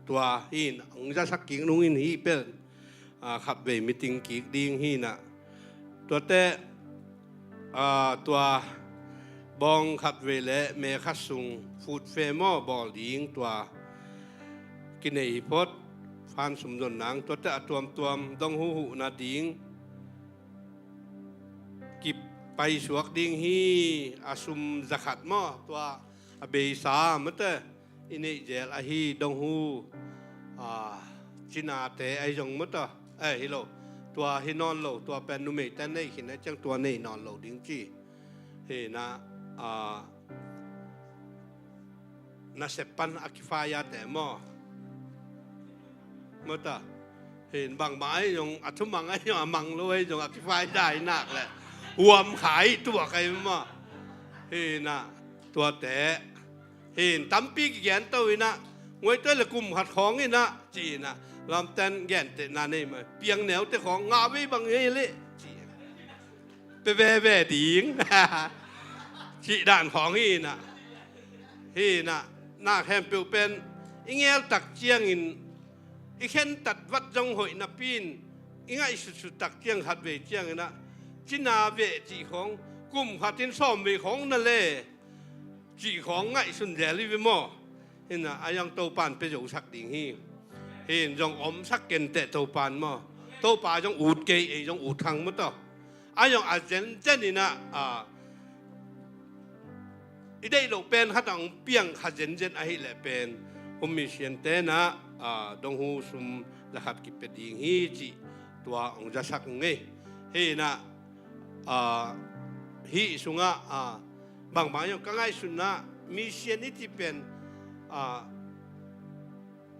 Tua hi in hong zasak kik nung in hih pen khatvei meeting kik ding hi in ah, tuate tua bawng khatvei le me khat sung futfe maw bawl ding tua kinei hi phot. Fan sumzon nang tuate a tuamtuam dong huhhuh nading kipaisuak ding hi. A sum zakhat maw tua a beisa mate i neih zel ahi dong hu cinate ahi zong mate. Eh hi lo, tua hi nawn lo, tua pen numeite neih khin ahi ciang tua nei nawn lo ding ci. Hi na nasep pan a kifai ate maw? Mata hin bangmah ahi zong a thumang ahi zong a mang lo ahi zong a kifai dai nak le huam khai tuak ahi maw? Hi na tuate hin tampi kigen to in ah, nguaite le kum khat khawng in ah ci in ah, lamten gente na nei mai piang neute khawng ngah vei bang ngei le ci in ah, pe veve ding cih dan khawng hi in ah. Hi in ah na khempeuh pen i ngel tak ciangin i khentat vat zong hoih napi in i ngaihsutsut tak ciang khat vei ciangin ah cina veh cih khawng kum khat in sawm vei khawng na le cih khawng ngaihsun zel hi ve maw? Hi na a zong Topan pe zosak ding hi. Hin zong omsak kenteh Topan maw? Topa zong ut kei ei zong ut khang maw taw? A zong a zenzen in ah i deih loh pen khat a hong piang kha zenzen ahih leh pen hum mi siante na dong hu sum zakhat kipia ding hi cih tua hong zasak ngei. Hi na hih sungah bangbang zong ka ngaihsutna mission i cih pen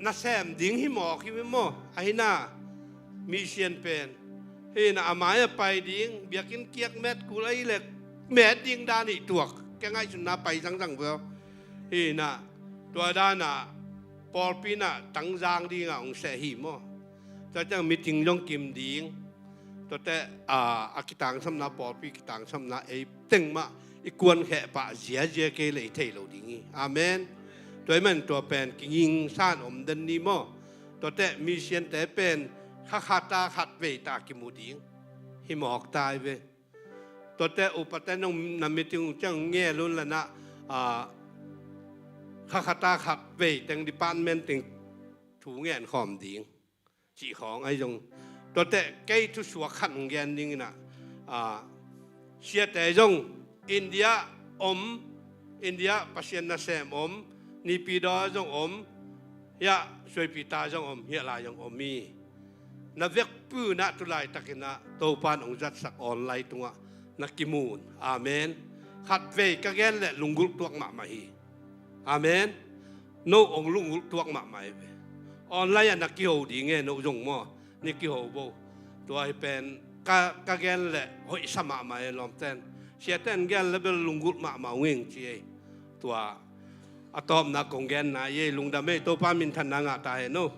nasem ding hi mawk hi ve maw? Ahi na mission pen hi na a mai a pai ding biakinn kiak met kul ahi le met ding dan hi tuak ka ngaihsutna pai zangzang ve. Hi na tua dan a pawlpi na tangzang ding a hong seh hi maw? Tua ciang meeting zong kim ding. Tuate a kitangsapna pawlpi kitangsapna ei teng mah i kuan kheh pah ziazia kei le i thei lo ding hi. Amen. Tua ahih man tua pen kingingsan om den ni maw? Tuate misiante pen kha khat a khat vei ta kimu ding hi mawk ta hi ve. Tuate upate nong na meeting uh ciang ngen un la na, ah, kha khat a khat vei teng department teng thu ngen khawm ding cih khawng ahi zong. Tuate kei thusuak khat hong gen ding in ah, ah, siate zong India om, India Pasian nasem om, Naypyidaw zong om, hiah Suaipita zong om, hiah lai zong om hi. Na vekpi un ah tu laitakin ah Topa'n hong zatsak online tungah na kimu un. Amen. Khat vei ka gen leh lunggulh tuak mahmah hi. Amen. No hong lunggulh tuak mahmah hi ve. Online ah na kiho ding e, no zong maw? Ni kiho bo. Tua hi pen ka, ka gen leh hoihsa mahmah e lawmten. Siaten gen leh bel lunggulh mahmah ung ing ci e. Tua a tawpna kong genna hi e, lungdam e, Topa minthanna ngah ta hen aw.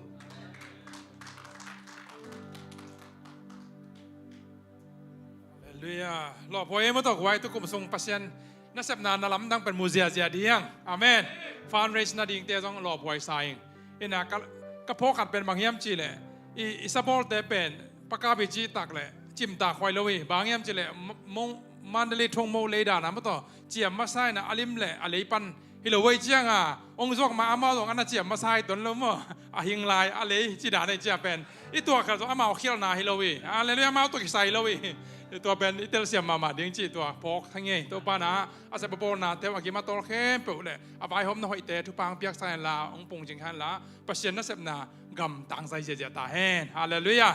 Halleluiah. Lawphuai e maw, tua guai, tu kum sung Pasian nasepna na lamdang pen mu ziazia ding. Amen. Fundraise nadingte zong lawphuai sa ing. Ina ka, ka phawk khat pen bang hiam cih leh, i, i sabawlte pen pakap i cih tak leh cimtak huai lo hi. Bang hiam cih leh, Mo-, Mo-, Mandalay Thongmo lei dan a maw, tua ciam masa in ah a lim leh a lei pan hi lo uh ahih ciang a, hong zuak ma amau zong a na ciam masa hi tuan lo maw? A hing lai a lei cih dan ahih ciang pen i tuak khat zong amau khialhna hi lo hi. Halleluiah, amau tawh kisai lo hi. Tua pen i telsiam mahmah ding cih tua phawk hi ing e. Topa'n a sep a bawlnate uh a gim a tawl khempeuh leh a vaihawmna hoihte thupha hong piaksa hen la, hong pungcing hen la, Pasian nasepna gamtang zai ziazia ta hen. Halleluiah.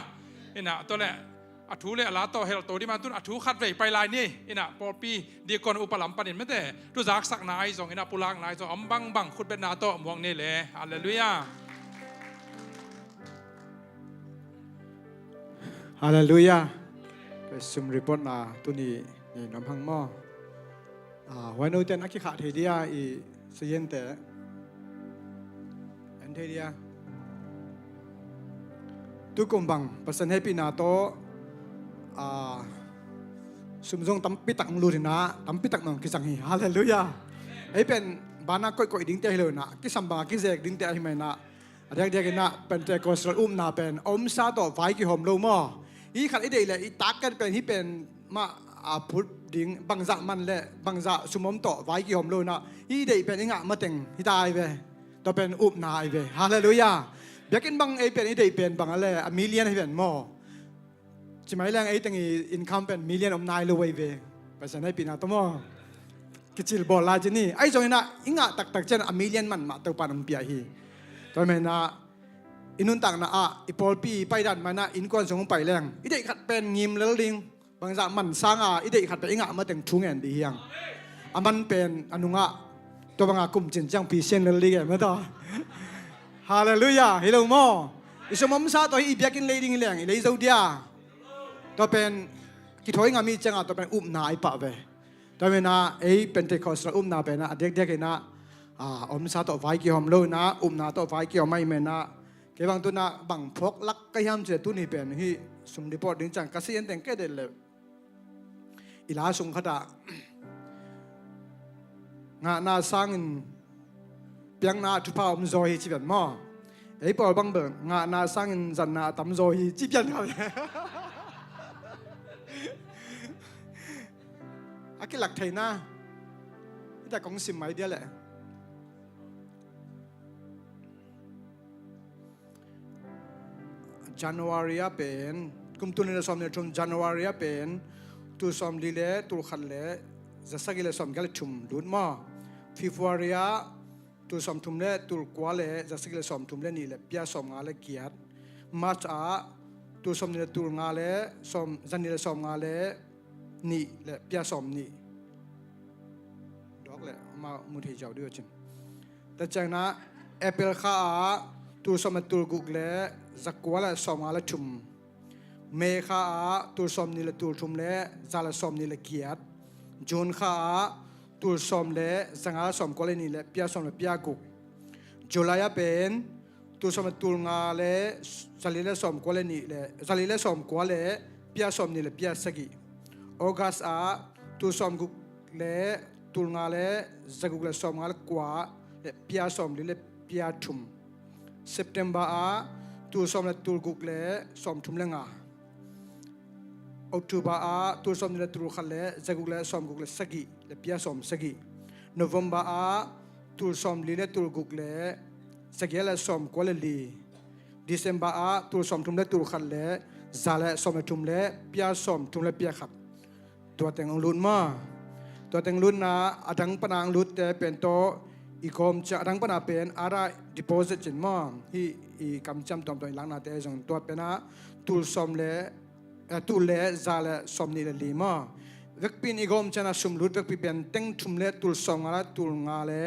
Ina tua leh a thu leh a la tawh helto ding mah, tun a thu khat vei pai lai ni. Ina pawlpi deacon upa lam panin mete thu zaksakna ahi zong, ina pulakna ahi zong, om bangbang khutbetna tawh muak ni le. Halleluiah. Halleluiah. Ka sum report na tuni ni nuam hang maw? Ah, huai note in a kikhah thei dia, i sayente en thei dia. Tukum bang Pasian hehpihna tawh, ah, sum zong tampi tak hong lut in ah, tampi tak nong kizang hi. Halleluiah. Ei pen banah koihkoih dingte hi lo in ah, kisam bang a kizek dingte ahi mah in ah, a diakdiak in ah Pentecostal upna pen a omsa tawh vai kihawm lo maw? Hih khat i deih leh i target pen hih pen mah a phut ding, bangzah man leh bangzah sum om tawh vai kihawm lo in ah, hih i deih pen i ngah mateng hi ta hi ve. Tua pen upna hi ve. Halleluiah. Biakinn bang ei pen i deih pen bang a leh a million hi ven maw? Ci mai leng ei teng i income pen million om nai lo hi ve. Pasian hehpihna tawh maw? Kicil bawl lai ci ni. Ahi zongin ah i ngah taktak ciang a million man mah Topa'n hong pia hi. Tua ahih manin ah i nuntakna ah, i pawlpi paidan mah in ah innkuan sung hong pai leng i deih khat pen ngim lel ding. Bangzah man sang a i deih khat pen i ngah mateng thu ngen ding hi hang. A man pen a nungah tua bang a kum cin ciang pi sian lel ding e maw tua. Halleluiah. Hi lo maw? I sum omsa tawh hih i biakinn lei ding hi leng i lei zo dia. Tua pen kithawi ngam i ciang a, tua pen upna i pah ve. Tua ahih manin ah ei Pentecostal upna pen ah a diakdiak in ah, ah, omsa tawh vai kihawm lo in ah, upna tawh vai kihawm ahih manin ah, kei bang tu in ah bang phawk lak ka hiam cih leh, tuni pen hih sum report ding ciang ka si en teng kei deih leh, i la sung khat ah ngahna sangin piakna ah thupha om zaw hi ci ven maw? Ei pawl bang bel ngahna sangin zatna a tam zaw hi ci pian kha. A kilak theihna hi ta, kong sim mai dia leh. January ah pen, kum tul nih le sawmnih le thum January ah pen tul sawmli le tul khat le za sagih le sawmgiat le thum lut maw? February ah tul sawmthum le tul kua le za sagih le sawmthum le nih le pia sawmnga le giat. March ah tul sawmnih le tul nga le sawm, za nih le sawmnga le nih le pia sawmnih. Dawk le amah mu thei ziau dih uh cin. Tua ciangin ah April kha ah tul sawm le tul guk le za kua le sawmnga le thum. May kha ah tul sawmnih le tul thum le za le sawmnih le giat. June kha ah tul sawm le za nga le sawmkua le nih le pia sawm le pia guk. July ah pen tul sawm le tul nga le za li le sawmkua le nih le, za li le sawmkua le pia sawmnih le pia sagih. August ah tul sawmguk le tul nga le za guk le sawmnga le kua, le pia sawmli le pia thum. September ah tul sawm le tul guk le sawmthum le nga. October ah tul sawmnih le tul khat le zaguk le sawmguk le sagih le pia sawmsagih. November ah tul sawmli le tul guk le zagiat le sawmkua le li. December ah tul sawmthum le tul khat le za le sawm le thum le pia sawmthum le pia khat. Tua teng hong lut maw? Tua teng lutna a dang pana hong lutte pen tawh i gawm ciang a dang pana pen ara deposit cin maw? Hih i kamciam tuamtuam i laknate zong tua penah tul sawm le, eh, tul le za le sawmnih le li maw? Vekpi in i gawm ciangin a sum lut vekpi pen teng thum le tul sawmnga le tul nga le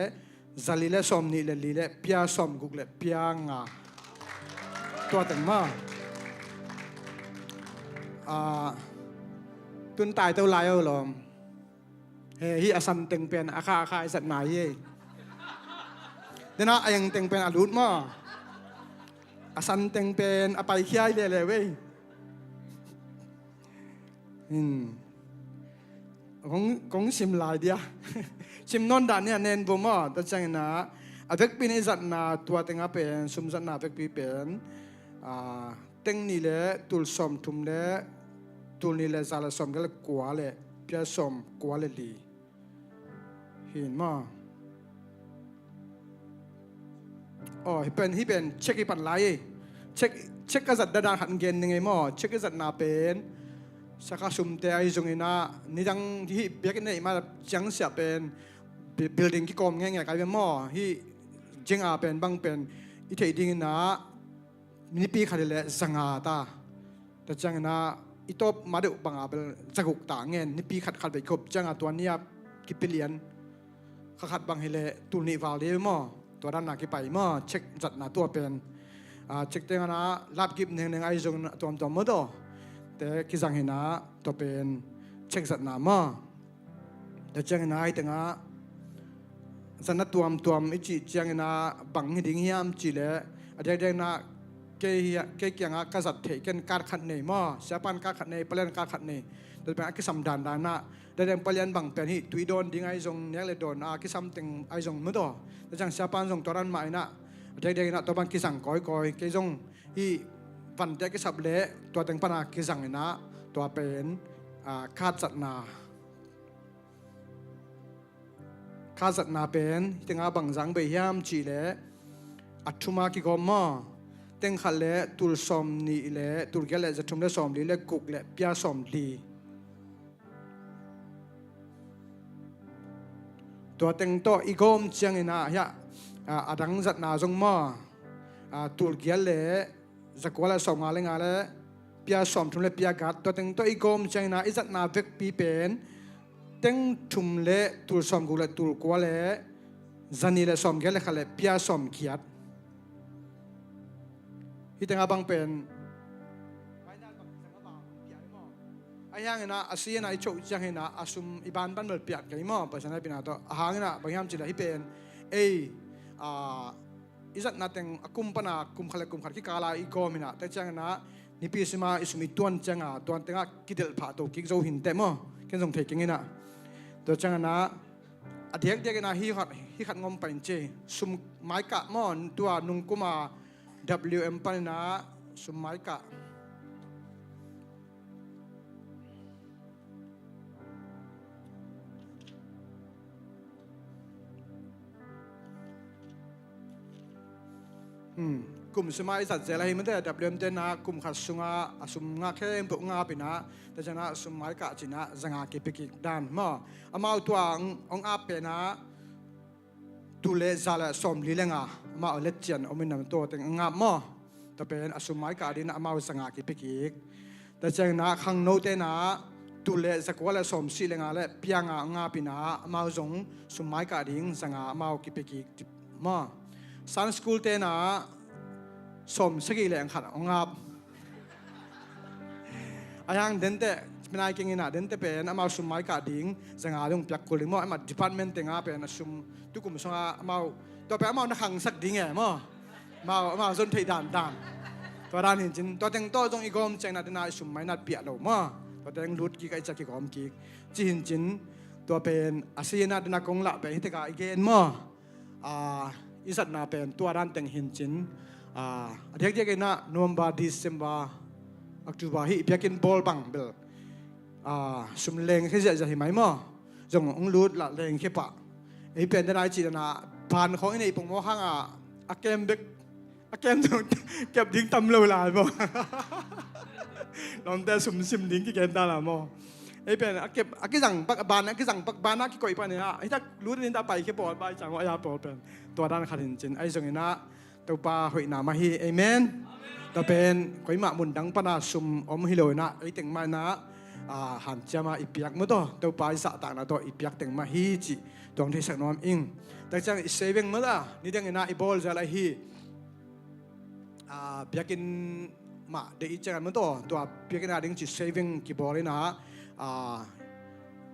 zali le sawmnih le li le pia sawmguk le pia nga. Tua teng maw? Ah, tun tai to lai o lawm. He, hih a san teng pen a kha a kha i zatna hi ei. Dena a yang teng pen a lut maw? A san teng pen a paikhia hi leuleu ei. Hmm. Kong, kong sim lai dia. Sim nawn dah ni a nen vo maw? Tua ciangin ah a vekpi in i zatna tua tengah pen sum zatna vekpi pen, ah, teng nih le tul sawmthum le tul nih le za le sawmgiat le kua le pia sawmkua le li. Hi in maw? Aw, hih pen, hih pen check i pan lai ei. Check, check ka zat dan khat gen ning ei maw? Check i zatna pen sakha sumte ahi zongin ah nidang hih biakinn neih ma ciangsiah pen bi-, building kikawm ngenge kai ve maw? Hih zinga pen bang pen i theih dingin ah nipi khat hi leh zanga ta. Tua ciangin ah i tawp ma deuh banga bel zaguk ta ngen, nipi khat khat bek i kop ciangin tua ni-a kipilian kha khat bang hi leh tul nih val dih maw? Tua dan na kipai maw? Check zatna tua pen, ah, check tengah na lapgip nengneng ahi zong a tuamtuam maw taw te kizang hi na, tua pen check zatna maw? Tua ciangin ah hih tengah zatna tuamtuam i cih ciangin ah bang hi ding hiam cih leh a diakdiak in ah kei hi a, kei kiangah ka zat theih ken card khat nei maw? Siapan card khat nei, palian card khat nei. Tua pen a kisam dandan in ah diakdiak palian bang pen hih tui dawn ding ahi zong, nek le dawn a kisam teng ahi zong maw taw? Tua ciang siapan zong tua dan mah in ah a diakdiak in ah tua bang kizang kawikawi. Kei zong hih vante a kisap leh tua teng pana kizang in ah tua pen, ah, card zatna. Card zatna pen hih tengah bang zang bei hiam cih leh a thuma kigawm maw? Teng khat le tul sawmnih le tul giat le za thum le sawmli le guk le pia sawmli. Tua teng tawh i gawm ciangin ah hiah, ah, a dang zatna zong maw? Ah, tul giat le zakua le sawmnga le nga le pia sawmthum le pia giat. Tua teng tawh i gawm ciangin ah i zatna vekpi pen teng thum le tul sawmguk le tul kua le zanih le sawmgiat le khat le pia sawmgiat. Hih tengah bang pen ahi hangin ah a si in ah i choh ciangin ah a sum i banban bel piat kei maw? Paisa na pina tawh a hangin ah bang hiam cih leh hih pen ei, ah, i zatna teng a kum pana kum khat le kum khat kikala i gawm in ah, tua ciangin ah nipi sima i sum i tuan cianga tuan tengah kidelh phah to kik zo hi inteh maw? Ken zong thei keng in ah. Tua ciangin ah a diakdiak in ah hih khat, hih khat ngawm pah in ci. Sum maikah maw? Tua nungkuma W M panin ah sum maikah. Hmm. Kum sima i zat zel ahi mate, W M te na kum khat sunga a sum ngah khempeuh ngap in ah, tua ciangin ah sum maikah ci-in ah zanga kipia kik dan maw? Amau tua hong, hong ap pen ah tul le za le sawmli le nga, amau a letcian om in ah tua teng ngap maw? Tua pen a sum maikah ding in ah amau zanga kipia kik. Tua ciangin ah khangnote na tul le zakua le sawmsih le nga le pia nga ngap in ah amau zong sum maikah ding zanga amau kipia kik maw? Sunday school te na sawmsagih le khat hong ngap. Ahi hang dente, minai keng in ah dente pen amau sum maikah ding zanga dong piak kul ding maw? Amah department tengah pen a sum tukum sunga amau, tua pen amau na khangsak ding e maw? Amau, amau zon theih dandan. Tua dan hi in cin, tua teng tawh zong i gawm ciangin ah dena i sum mainat piah lo maw? Tua teng lut kik a i ciah kigawm kik ci hi in cin, tua pen a si in ah dena kong lah pen hih tekah i gen maw? a, i zatna pen tua dan teng hi in cin, a, a diakdiak in ah November, December, October hih biakinn bawl bang bel, a, sum lengkhia ziahziah hi mai maw. Zong hong lut lah lengkhia pah. Ei pen den a i cih dan ah ban khawng i neih pongmawk hang a, a kem bek, a kem zong kep ding tam lo lai maw. Lawmte sum sim ding kigen ta lai maw. Ei pen a kep, a kizang pak, ban a kizang pak, ban a kikoih pak ni a, hi tak lut in ta paikhia pawl, bai cang a ya pawl pen tua dan khat hi in cin, ahi zongin ah Topa hoihna mah hi. Amen. Tua pen koimah mundang pan a sum om hi lo in ah, ei teng mah in ah, a, hanciam a i piak maw taw, Topa i zahtakna tawh i piak teng mah hi cih tuang theisak nuam ing. Tak ciang i saving maw taw, nidang in ah i bawl zel ahi, a, biakinn mah deih i ciang an maw taw, tua biakinn a ding cih saving kibawl in ah, a,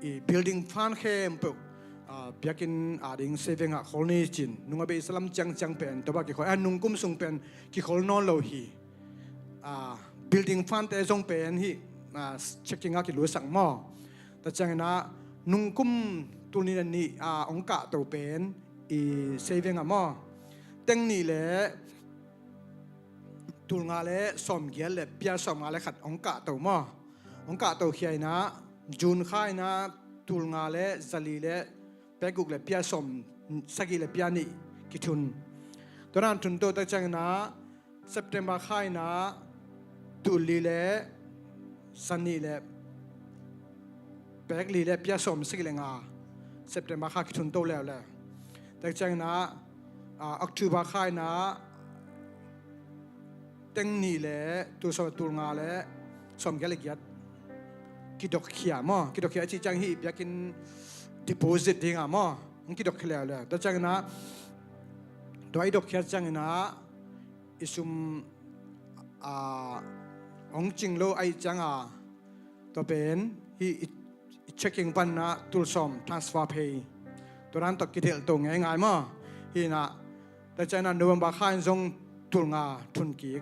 i building fund khempeuh, a, biakinn a ding saving ah khol ni cin. Nung a beisa lam ciangciang pen tua bang kikhol, a, nung kum sung pen kikhol nawn lo hi. A, building fund te zong pen hih, a, checking ah kilutsak maw. Tua ciangin ah nung kum tul nih le nih, a, hong kahto pen i saving ah maw, teng nih le tul nga le sawmgiat le pia sawmnga le khat hong kahto maw. Hong kahto khia in ah June kha in ah tul nga le zali le pek guk le pia sawm sagih le pia nih kithun. Tua dan thun to tak ciangin ah September kha in ah tul li le zanih le pek li le pia sawm sagih le nga, September kha kithun to leuleu. Tak ciangin ah, a, October kha in ah teng nih le tul sawm, tul nga le sawmgiat le giat kidok khia maw. Kidok khia a cih ciang hih biakinn deposit ding a maw, hong kidok khia leuleu. Tak ciangin ah tua i dok khia ciangin ah i sum, a, hong cing lo ahih ciang a, tua pen hih i, i checking pan ah tul sawm transfer phei, tua dan tawh kidelh to ngeingai maw. Hih in ah tak ciang in ah November kha in zong tul nga thun kik.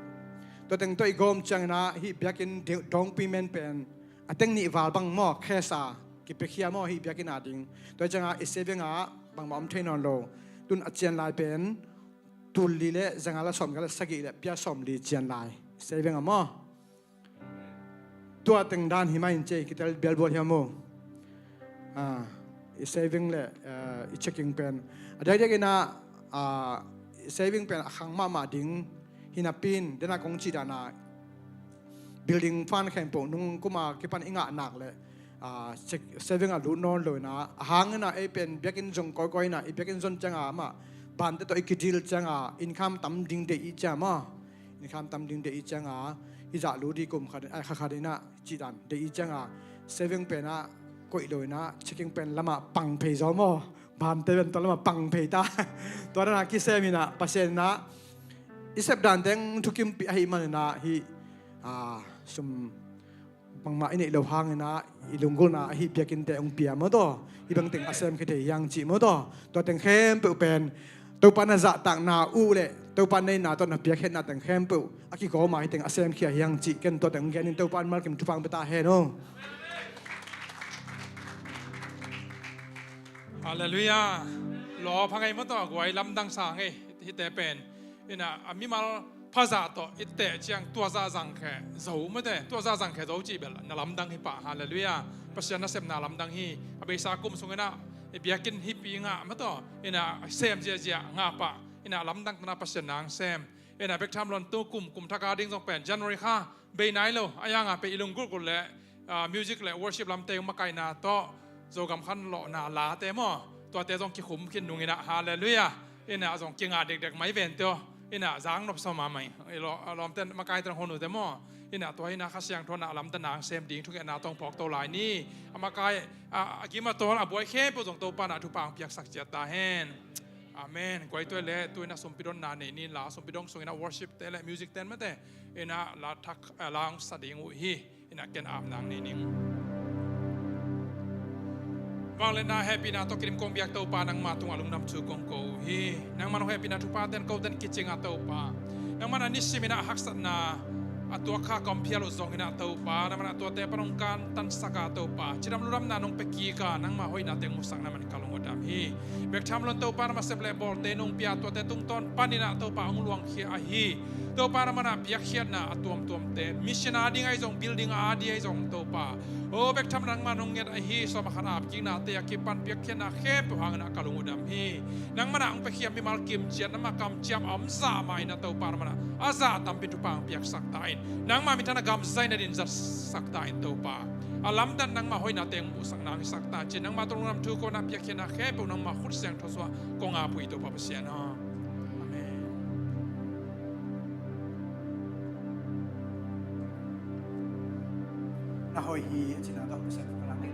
Tua teng tawh i gawm ciangin ah hih biakinn down payment pen a teng nih val bang maw, cash a kipiakhia maw, hih biakinn a ding. Tua ciang a i saving ah bangmah om thei nawn lo. Tun a cian lai pen tul li le zanga le sawmgiat le sagih le pia sawm li cian lai, saving ah maw. Tua teng dan hi mah in cei, kitel bialbual hiam maw. A, i saving le, a, i checking pen a diakdiak in ah, a, i saving pen a khang mahmah ding hi napi in, den a kong cih dan a building fund khempeuh nung kum a kipan i ngah nak le, a, check, saving ah lut nawn lo in ah, a hang in ah ei pen biakinn zong kawikawi in ah, i biakinn zon ciang a amah bante tawh i kideal ciang a income tam ding deih i ciang maw. Income tam ding deih i ciang a, hih zah lut i kum khat, ai, kha khat in ah cih dan deih i ciang a, saving pen ah koih lo in ah checking pen lam ah pang phei zaw maw. Bante pen tua lam ah pang phei ta. Tua dan a kisem in ah Pasian in ah i sep dan teng thukimpih ahih man in ah hih, a, sum bangmah i neih loh hangin ah i lunggulhna ahi biakinnte hong pia maw taw. Hih bang teng a sem khia thei hiang cih maw taw. Tua teng khempeuh pen Topa na zahtakna uh le Topa neihna tawh na piakkhiatna teng khempeuh a kigawm a hih teng a sem khia hiang cih ken tua teng hong gen in, Topa in malkim thupha hong pia ta hen aw. Halleluiah. Lawp hang ei maw taw, guai lamdang sa hang ei. Hihte pen in ah a mimal phazah tawh i teh ciang tua zah zangkhia zo maw te, tua zah zangkhia zo cih bel na lamdang hi pah. Halleluiah. Pasian nasepna lamdang hi. A beisa kum sung in ah i biakinn hih pi ngah maw taw, in ah sem ziahziah ngah pah. In ah lamdang tana Pasian nang sem. In ah bek tham lo in tu kum, kum thak a ding zong pen January kha bei nai lo a, yang a pen i lunggulh gulh le, a, music le worship lamte makaihna tawh Zogam khan lawhna late maw, tuate zong kikhum khin nung in ah, halleluiah. In ah zong kingah dekdek mai ven tio. In ah zang nopsa mahmah ing. I law, a lawmte makaite hong hon uh te maw. In ah tua in ah Kha Siangtho in ah lamdang nang sem ding thungetna tawh hong phawk to lai ni. A makai, a, a gim a tawl a buai khempeuh zong Topa in ah thupha hong piaksak ciat ta hen. Amen. Guai tua le tu in ah sumpi donna nei ni, la sumpi dong sung in ah worship te le music ten mate in ah la thak, a, la hong sa ding uh hi. In ah ken ap nang nei ning. Vangliatna hehpihna tawh kidim kong biak Topa, nangma tungah lungdam thu kong ko uh hi. Nangman hong hehpihna thupha ten kote in kicing a Topa, nangman a nisim in ah haksatna a tuak kha ka om phial uh zongin ah Topa, nangmah a tuate pan hong kantansak a Topa, cidam ludamna nong pia kik a, nangmah hoihna teng muhsakna man ka lung uh dam hi. Bek tham lo in Topa, nangmah sep le bawlte nong pia a tuate tungtawn panin ah Topa hong luangkhia ahi. Topa, nangmah a piakkhiatna a tuamtuamte, mission a ding ahi zong, building a ding ahi zong Topa, o, bek tham nangmah nong nget ahi. Sawm a khat a apkiknate a kipan piakkhiatna khempeuh hangin ah ka lung uh dam hi. Nangmah a hong piakhia mimal kimciat, nangmah kamciam a om zah mah in ah Topa, nangmah a zah tampi in thupha hong piaksak ta in, nangmah minthanna gam zaina din zatsak ta in Topa, a lamdang nangmah hoihna teng muhsakna hong hisak ta ci-in nangmah tawh lungdam thu ko-in ah piakkhiatna khempeuh nangmah khut siangtho sungah kong ap uh hi Topa Pasian aw. Amen. Na hoih hi, a cina tawh Pasian ka lang hi.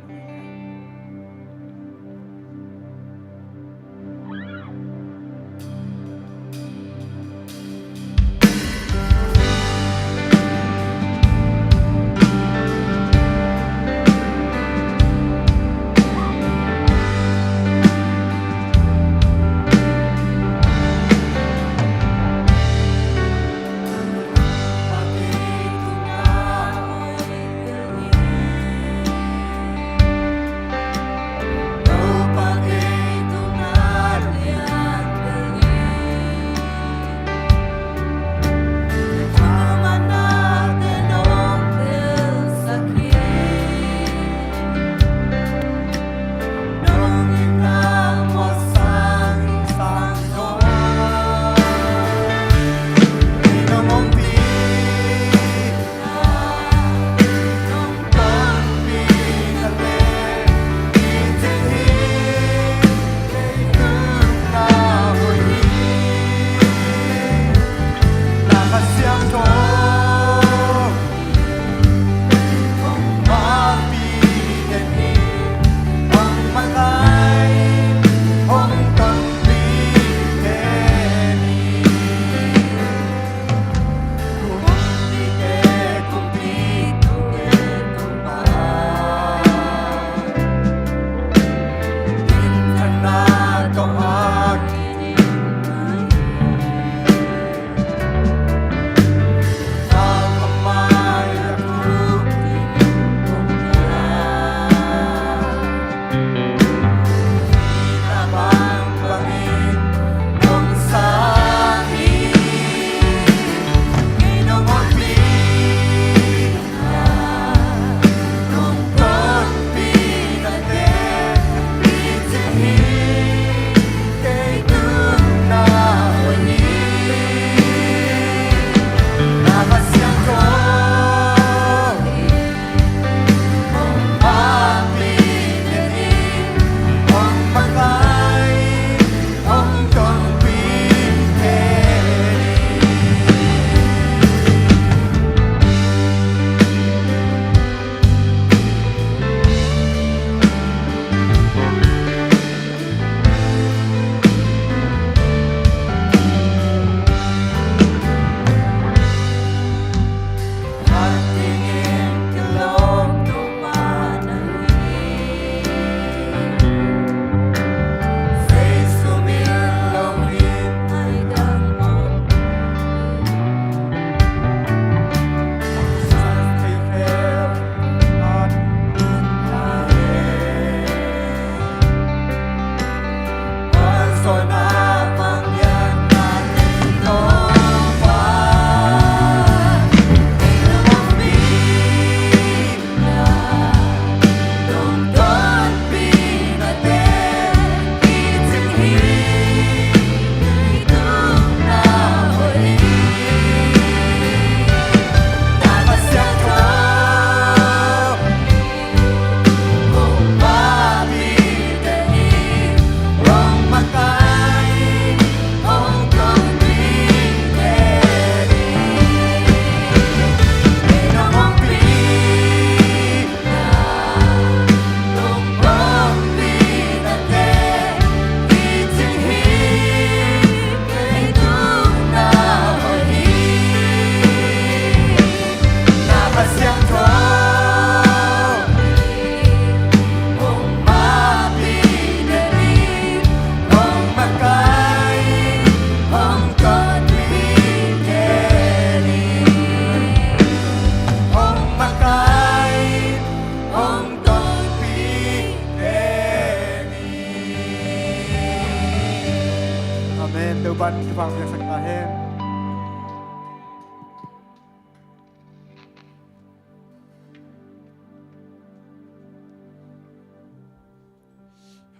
Pan kipang piaksak ta hen.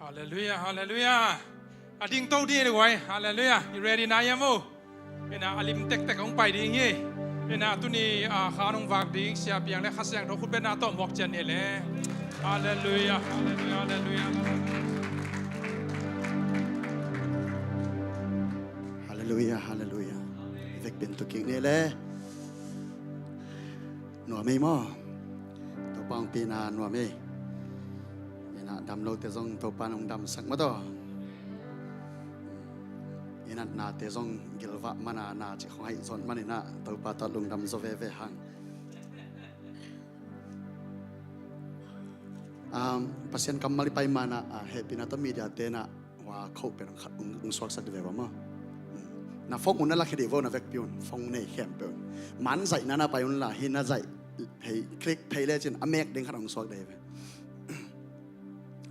Halleluiah, halleluiah. A ding to ding hi le guai. Halleluiah. I ready na hiam maw? Ina a lim tektek hong pai ding hi. Ina tuni a khan hong vak ding Sia Piang le Kha Siangtho khutbetna tawh muak ciat ni le. Halleluiah, halleluiah, halleluiah. Halleluiah, halleluiah. Vekpi-in tu kik ni le. Nuam ei maw? Topa hong pina nuam ei. Ina dam lote zong Topa in hong damsak maw taw. Ina nate zong gilvah mana na cih khong haih zon man ina Topa tawh lungdam zaw veve hang. Um, Pasian kammal i pai mana, ah, hehpihna tawh media te na hua khoh pen hong kha-, hong, hong suaksak di ve ua maw? Na phone un na lakhia di vo na vekpi un, phone nei khempeuh un. Man zaihna na pai unla, hi na zaih phei, click phei lecin a mek ding khat hong suak di ve.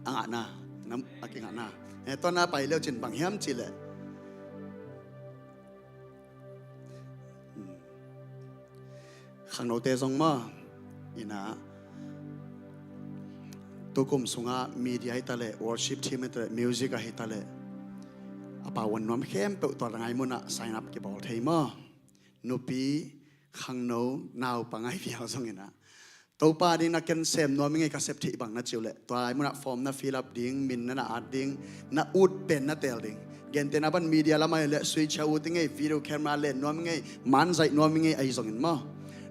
A ngahna, na, a kingahna. Eh, tua na pai lecin bang hiam cih leh. Khangnote zong maw, ina tukum sungah media hi ta leh, worship team hi ta leh, music ahi ta leh, a pauan nuam khempeuh tua ngai munah sign up kibawl thei maw? Nupi, khangno, naupang ahi viau zong ina Topa ding na ken sem nuam i ngei ka sep theih bang na cih uh leh, tua lai munah form na fill up ding, min na na at ding, na ut pen na teel ding. Gentehna ban media lamah hi leh switcher ut i ngei, video camera len nuam i ngei, man zaih nuam i ngei ahi zongin maw?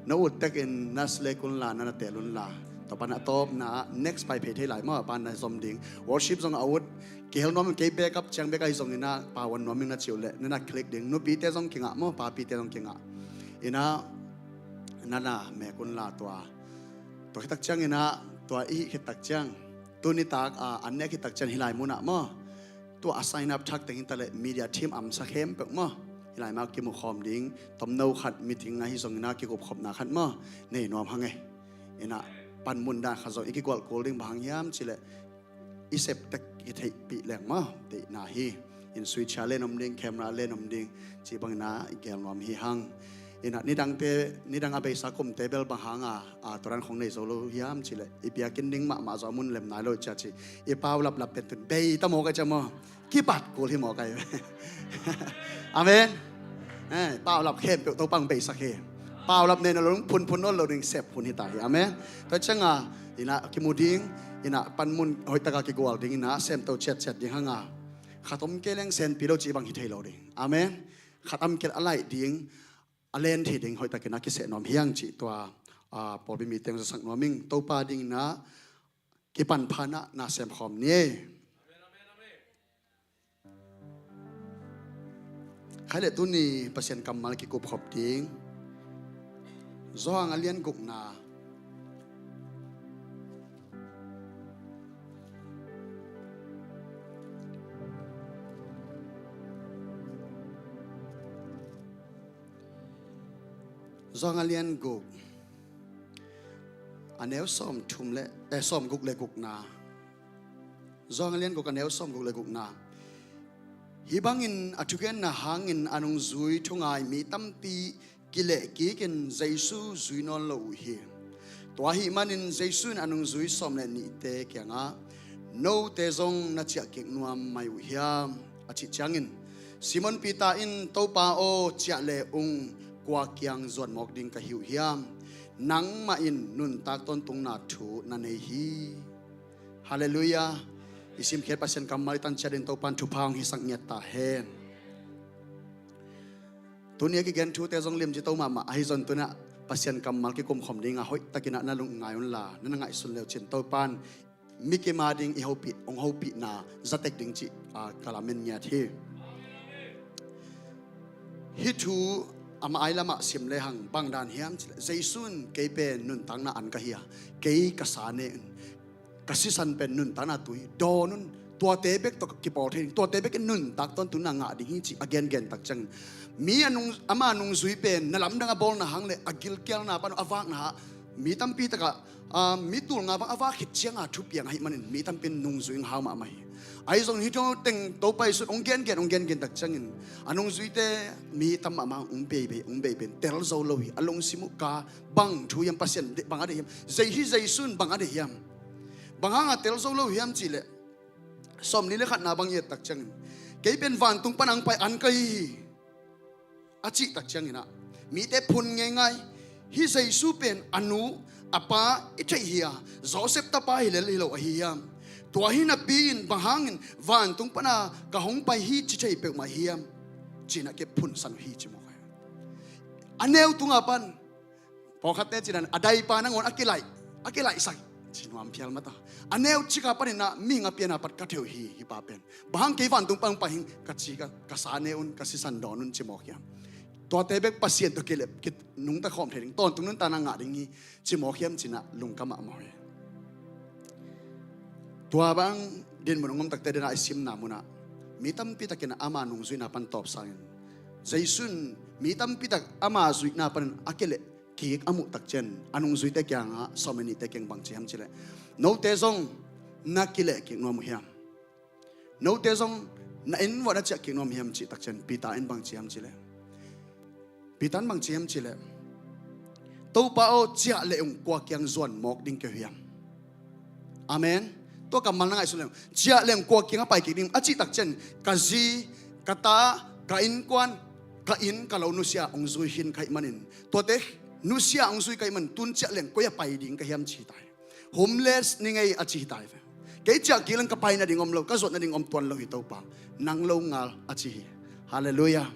Na ut tekin na select unla, na na teel unla. Tua pan a tawpna ah next pai phei thei lai maw, a pan na zom ding. Worship zong a ut, kihel nuam in kei backup ciang bek ahi zongin ah pauan nuam in na cih uh leh, na na click ding. Nupite zong kingah maw, papite zong kingah. Ina, na na mek unla tua. Tua khit tak ciangin ah, tua i hih khit tak ciang. Tuni tak, ah, an nek khit tak ciang hi lai munah maw? Tua a sign up thak teng hi ta leh media team amsa khempeuh maw? Hi lai mah kimu khawm ding, tomno khat meeting ahi zongin ah kikupkhopna khat maw? Nei nuam hang e. Ina panmun dan khat zong i kigualh kul ding bang hang hiam cih leh i sep tek i theihpih leng maw? Deihna hi. In switcher len om ding, camera len om ding, cih bangin ah i geel nuam hi hang. Ina nidangte, nidang a beisa kumte bel bang hanga, a, tua dan khong nei zo lo hiam cih leh, i biakinn ding mahmah zaw a mun lem nai lo cia ci. I paulap lap pen tun bei ta mawk a cia maw? Kibat kul hi mawk a hi. Amen. Eh, paulap khempeuh Topa hong beisak hi. Paulap nei nawn lo ding, phunphun nawn lo ding, sep hun hi ta hi. Amen. Tua cianga, ina kimu ding, ina panmun hoih taka kigual ding, ina semto ciatciat ding hanga. Khat om kei leng senpi lo cih bang hi thei lo ding. Amen. Khat om kei a laih ding, a len thei ding hoih takin a kiseh nuam hi hang cih tua, a, pawlpi mite hong zasak nuam ing. Topa dingin ah kipan phan ah na sem khawm ni. Khai le tuni Pasian kammal kikupkhop ding. Johan a lian gukna. Johan a lian guk, a neu sawm thum le, eh, sawm guk le gukna. Johan a lian guk, a neu sawm guk le gukna. Hih bangin a thugenna hangin a nungzui thungai mi tampi kilehkikin Jesu zui nawn lo uh hi. Tua ahih manin Jesu in a nungzui sawm le nihte kiangah, "Note zong na ciahkik nuam mai uh hiam?" a cih ciangin, Simon Peter in, "Topa aw, ciah le ung, kua kiang zuan mawk ding ka hi uh hiam? Nangmah in nuntak tawntungna thu na nei hi." Halleluiah. I simkhiat Pasian kammal i tan ciat in Topa in thupha hong hisak ngiat ta hen. Tuni a kigen thute zong limci to mahmah ahi zong tuna Pasian kammal kikumkhawm dingah hoih takin ah na lungngai unla, na na ngaihsun leucin Topa in mikim a ding i hopih, hong hopihna zatek ding cih, a, ka lamen ngiat hi. Hih thu a ma-ai lamah sim lehang bang dan hiam cih leh, Jesu in kei pen nuntakna an ka hi a, kei ka sa ne in, ka sisan pen nuntakna tui dawn un, tuate bek tawh kipawl thei ding, tuate bek in nuntak tawntungna ngah ding hi cih a gengen tak ciangin, mi a nung, ama nungzui pen na lamdang a bawlna hang le a gilkialna pan a vakna ah Mi tampi takah, ah, mi tul nga bang a vak khit cianga thupiang ahih manin mi tampi in nungzui hau mahmah hi. Ahi zong hih thu teng Topa Jesu in hong gengen, hong gengen tak ciangin a nungzuite mi tam mahmah hong bei bei, hong bei bei in tel zo lo hi. A lungsim uh ka bang thu hiam, Pasian deih bang a deih hiam, Jei, hih Jesu in bang a deih hiam, bang hanga tel zo lo hiam cihleh, sawmli le khatna bang i et tak ciangin, kei pen vantung pana hong pai an ka hi hi, a cih tak cianginah mite phun ngeingai. Hih Jesu pen a nu a pa i theih hi a, Josef tapa hi lel hi lo ahi hiam? Tua hi napi-in bang hangin vantung pana ka hong pai hi ci thei peuhmah hiam? Cinah kei phunsan uh hi ci mawk hi. A neu tunga pan pawlkhatte cinah a daipa nangawn a kilaih, a kilaihsak ci nuam phial mata. A neu cika paninah mihing a piana pat ka theu hi, hih pa pen. Bang hang kei vantung pana hong pai hing ka ci, ka, ka sa ne un, ka sisan dawn un ci mawk hiam? Tuate bek Pasian tawh kilep, ki, nungta khawm thei ding, tawntung nuntakna ngah ding hi ci mawk hiam cinah lungka mahmah hi. Tua bang dinmun hong om takte denah i simna munah mi tampi takin ama nungzuihna pan tawp sangin, Jesu in mi tampi tak ama zuihna panin a kileh kik a muh tak ciang a nungzuite kiangah, sawm le nihte kiang bang ci hiam cihleh, note zong na kileh kik nuam uh hiam? Note zong na inn vuah na ciah kik nuam hiam cih tak ciang Peter in bang ci hiam cihleh, Peter in bang ci hiam cihleh, Topa aw, ciah leh ung kua kiang zuan mawk ding ka hi hiam? Amen. Tua kammal na ngaihsun leng, ciah leng kua kiang a pai kik ding a cih tak ciang, ka zi, ka ta, ka innkuan, ka inn, ka lo nusia hong zui khin ka hih manin, tuate nusia hong zui ka hih manin tun ciah leng koi a pai ding ka hiam ci hi ta hi. Homeless ni ngei a ci hi ta hi ve. Kei ciah kik leng ka pai nading om lo, ka zuat nading om tuan lo hi Topa, nang lo ngal a ci hi. Halleluiah.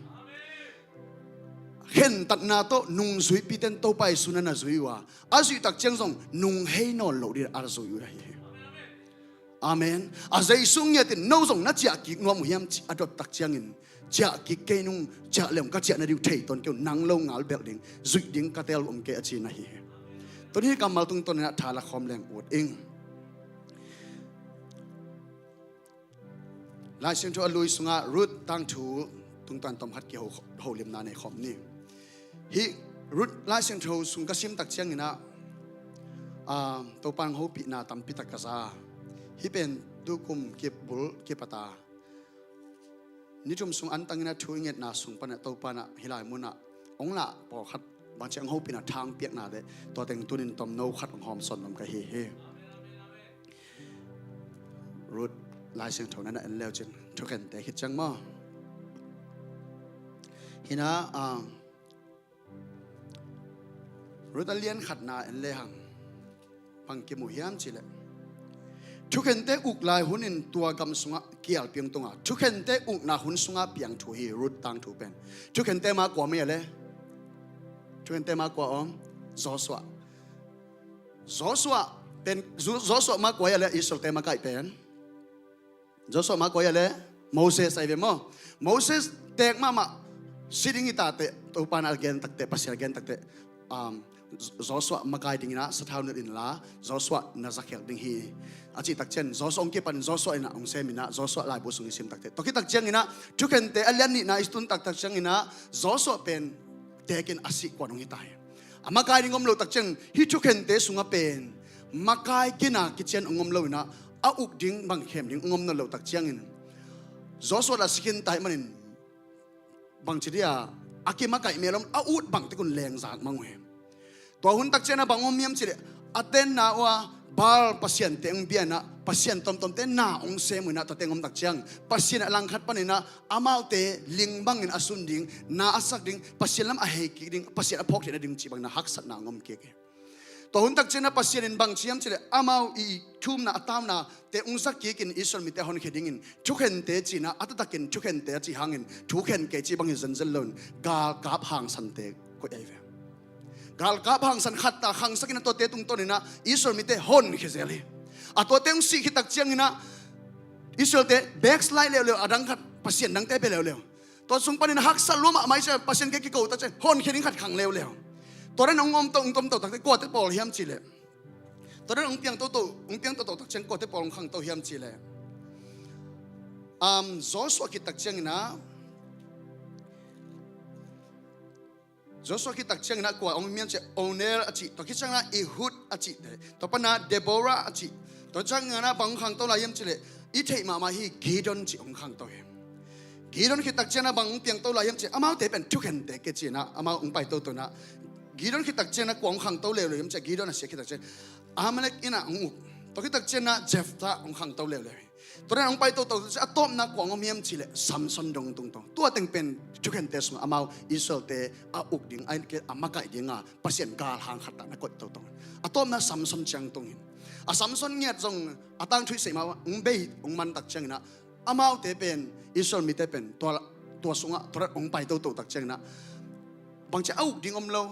Khentatna tawh nungzuipite in Topa Jesu na na zui uh a, a zuih tak ciang zong nung hei nawn loh ding a zui uh ahi hi. Amen. A Jesu ngiat in no zong na ciah kik nuam uh hiam cih a dot tak ciangin, ciah kik kei nung, ciah leng ka ciah nading uh thei tuan kei un, nang lo ngal belh ding, zuih ding ka teel uh om kei a ci na hi hi. Tuni kammal tungtawn inah tha la khawm leng ut ing. Lai Siangtho a lui sungah Ruth tangthu tungtawn tawmkhat kiho, holimna nei khawm ni. Hih Ruth Lai Siangtho sung ka sim tak cianginah, ah, Topa in hopihna tampi tak ka za. Hih pen tukum kip bul kipata ni thum sung antangin a thu i ngetna sung panah Topa inah hih lai munah hong lah pawlkhat bangci hong hopihna thang piakna le tua teng tunin tomno khat hong hawm sawn nuam ka hi hi. Ruth Lai Siangtho na na en leu cin thukhente khit ciang maw? Hinah, ah, Ruth a lian khatna en le hang bang kimu hiam cihleh, thukhente uk lai hunin tua gam sungah kial piang tunga thukhente ukna hun sunga piang thu hi Ruth tangthu pen. Thukhente ma kua mei a le? Thukhente ma kua om? Joshua. Joshua pen, Joshua ma kua a le Israelte makaih pen? Joshua ma kua a le? Moses ahi ve maw? Moses teek mahmah si ding hi tateh, Topa in a gen takteh, Pasian a gen takteh, um, Joshua makai dinginah sathau nilh inla, Joshua na zakhiak ding hi a cih tak ciang Joshua hong kipanin Joshua inah hong seminah Joshua laibu sung i sim takteh, tua khit tak cianginah thukhente a lian nihna i tun taktak cianginah Joshua pen teekin a sih kuan hong hi ta hi. A makai ding om lo tak ciang hih thukhente sungah pen makai kina kician hong om loinah a uk ding bang khem ding hong om nawn lo tak ciangin Joshua la si khin ta hih manin bangci dia a kimakaih mel om, a ut bangtek un lengzak mang uh hi. Tua hun tak cianah bang om hiam cihleh a tenna uh a Baal pasiante hong bianah pasian tomtomte na hong sem uh inah tuate hong om tak ciang Pasian a langkhat paninah amaute ling bangin a sun ding, na a sak ding, Pasian lam a hei kik ding, Pasian a phawk theihna ding cih bangin a haksatna hong om kik hi. Tua hun tak cianah Pasian in bang ci hiam cihleh amau i thumna a taunate hong za kikin Israel mite a honkhia dingin thukhente cinah a taktakin thukhente a cih hangin thukhen kei cih bang hi zenzen loin galkap hangsante koih ahi ve. Galkap hangsan khatta khangsakinah tuate tungtawninah Israel mite honkhia zel hi. A tuate hong sih khit tak cianginah Israelte backslide leuleu, a dang khat pasian dangte pia leuleu. Tua sung panin haksa lua mahmah i ciah Pasian kiang kiko tak ciang honkhia ding khat khang leuleu. Tua dan hong om to, hong tom to takte kuate pawl hiam cihleh, tua dan hong piang toto, hong piang toto tak ciang kuate pawl hong khang to hiam cihleh, um, Joshua khit tak cianginah Joshua khit tak ciangin ah kua hong om hiam cih leh Othniel a cih, tua khit ciangin ah Ehud a cihte, tua pan ah Deborah a cih, tua ciangin ah bang hong khangto lai hiam cih leh i theih mahmah hi, Gideon cih hong khangto hi. Gideon khit tak ciangin ah bang hong piangto lai hiam cih leh amaute pen thukhente kici-in ah amau hong pai toto in ah, Gideon khit tak ciangin ah kua hong khangto leuleu hiam cih leh Gideon a sia khit tak ciangin Amalek in ah hong uk. Tua khit tak ciangin ah Jephthah hong khangto leuleu hi. Tua dan hong pai toto, a tawpna kua hong om hiam cih leh Samson dong tungtawn. Tua teng pen thukhente sungah amau Israelte a uk ding, a makaih ding a Pasian galhang khat ah na koih toto. A tawpna Samson ciang tung hi. A Samson ngiat zong a tangthu i seih mah hong bei hong man tak ciangin ah amaute pen, Israel mite pen tua, tua sungah tua dan hong pai toto tak ciangin ah bangci a uk ding om lo,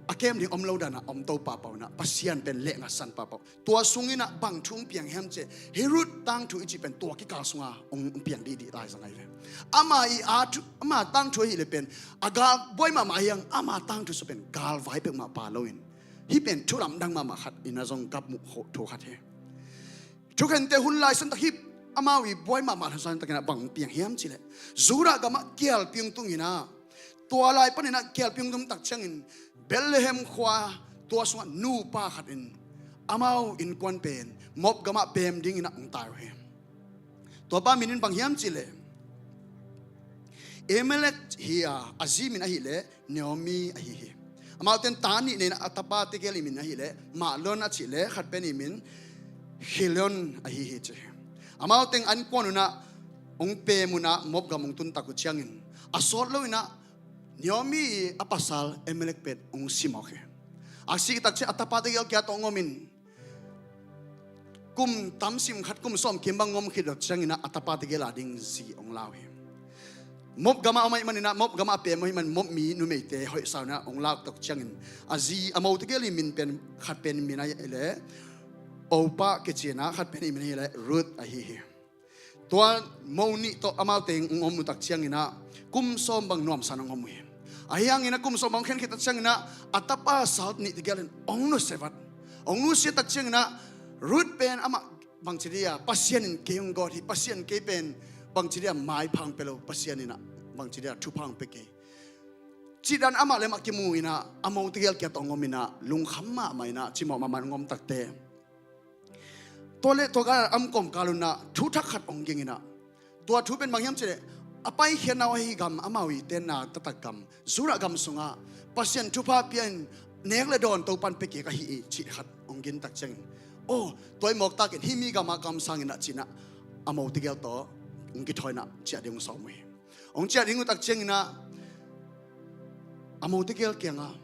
a kem ding om lo dan ah om to pahpah in ah, Pasian pen lehngatsan pahpah. Tua sungin ah bang thu hong piang hiam cih leh, hih Ruth tangthu i cih pen tua kikal sungah hong piang dihdih lai zang ahi ve. Ama i a thu, ama tangthu ahih leh pen a gal buai mahmah hi hang, ama tangthu sung pen galvai peuhmah pha loin, hih pen thu lamdang mahmah khat in ah zong gam muh kho thu khat hi. Thukhente hun lai santak hi, amau i buai mahmah hun lai santak in ah bang piang hiam cih leh, Judah gamah kialpi hong tung in ah, tua lai panin ah kialpi hong tung tak ciangin Bethlehem khua, tua sungah nupa khat in amau innkuan pen Moab gamah pem dingin ah hong tai uh hi. Tua pa min in bang hiam cih leh Elimelek hi a, a zi min ahih leh Naomi ahi hi. Amaute in ta nih nei in ah, a tapa tegel i min ahih leh Mahlon a cih leh khat pen i min Khilion ahi hi ci hi. Amaute in an kuan un ah hong pem un ah Moab gam hong tun tak uh ciangin, a sawt lo in ah Naomi i a pasal Elimelek pen hong si mawk hi. A si tak ciang a tapa tegel kia tawh hong om in, kum tamsim khat, kum sawm kim bang hong om khit uh ciangin ah a tapa tegel a ding zi hong la uh hi. Moab gamah om ahih manin ah, Moab gamah a pem ahih manin Moab mi numeite hoih sa un ah hong la uh tak ciangin, a zi, a mo tegel i min pen, khat pen min ahih leh Orpah kici in ah, khat pen i min ahih leh Ruth ahi hi. Tua mo nih tawh amaute hong om uh tak ciangin ah kum sawm bang nuamsa in hong om uh hi. Ahi hangin ah kum sawm bang hong khen khit tak ciangin ah a tapa sal nih tegel in hong nusia vat. Hong nusia tak ciangin ah Ruth pen amah bangci dia, Pasian in kei hong gawt hi, Pasian kei pen bangci dia maipha hong pia lo, Pasian in ah bangci dia thupha hong pia kei, cih dan amah le amah kimu in ah, a mo tegel kia tawh hong om in ah, lungkham mahmah in ah, cimawh mahmah in hong om takte, tua le tua kal a om kawmkal un ah thu thak khat hong ging in ah, tua thu pen bang hiam cih leh, a paikhiatna uh ahi gam, amau i tenna taktak gam, Judah gam sungah Pasian thupha pia in nek le dawn Topa'n pia kik ahi hi cih khat hong ging tak ciangin, aw, tua i mawk takin hih mi gamah kamsang in ah ci in ah, a mo tegel tawh hong kithawi in ah ciah ding hong sawm uh hi. Hong ciah ding uh tak ciangin ah, a mo tegel kiangah,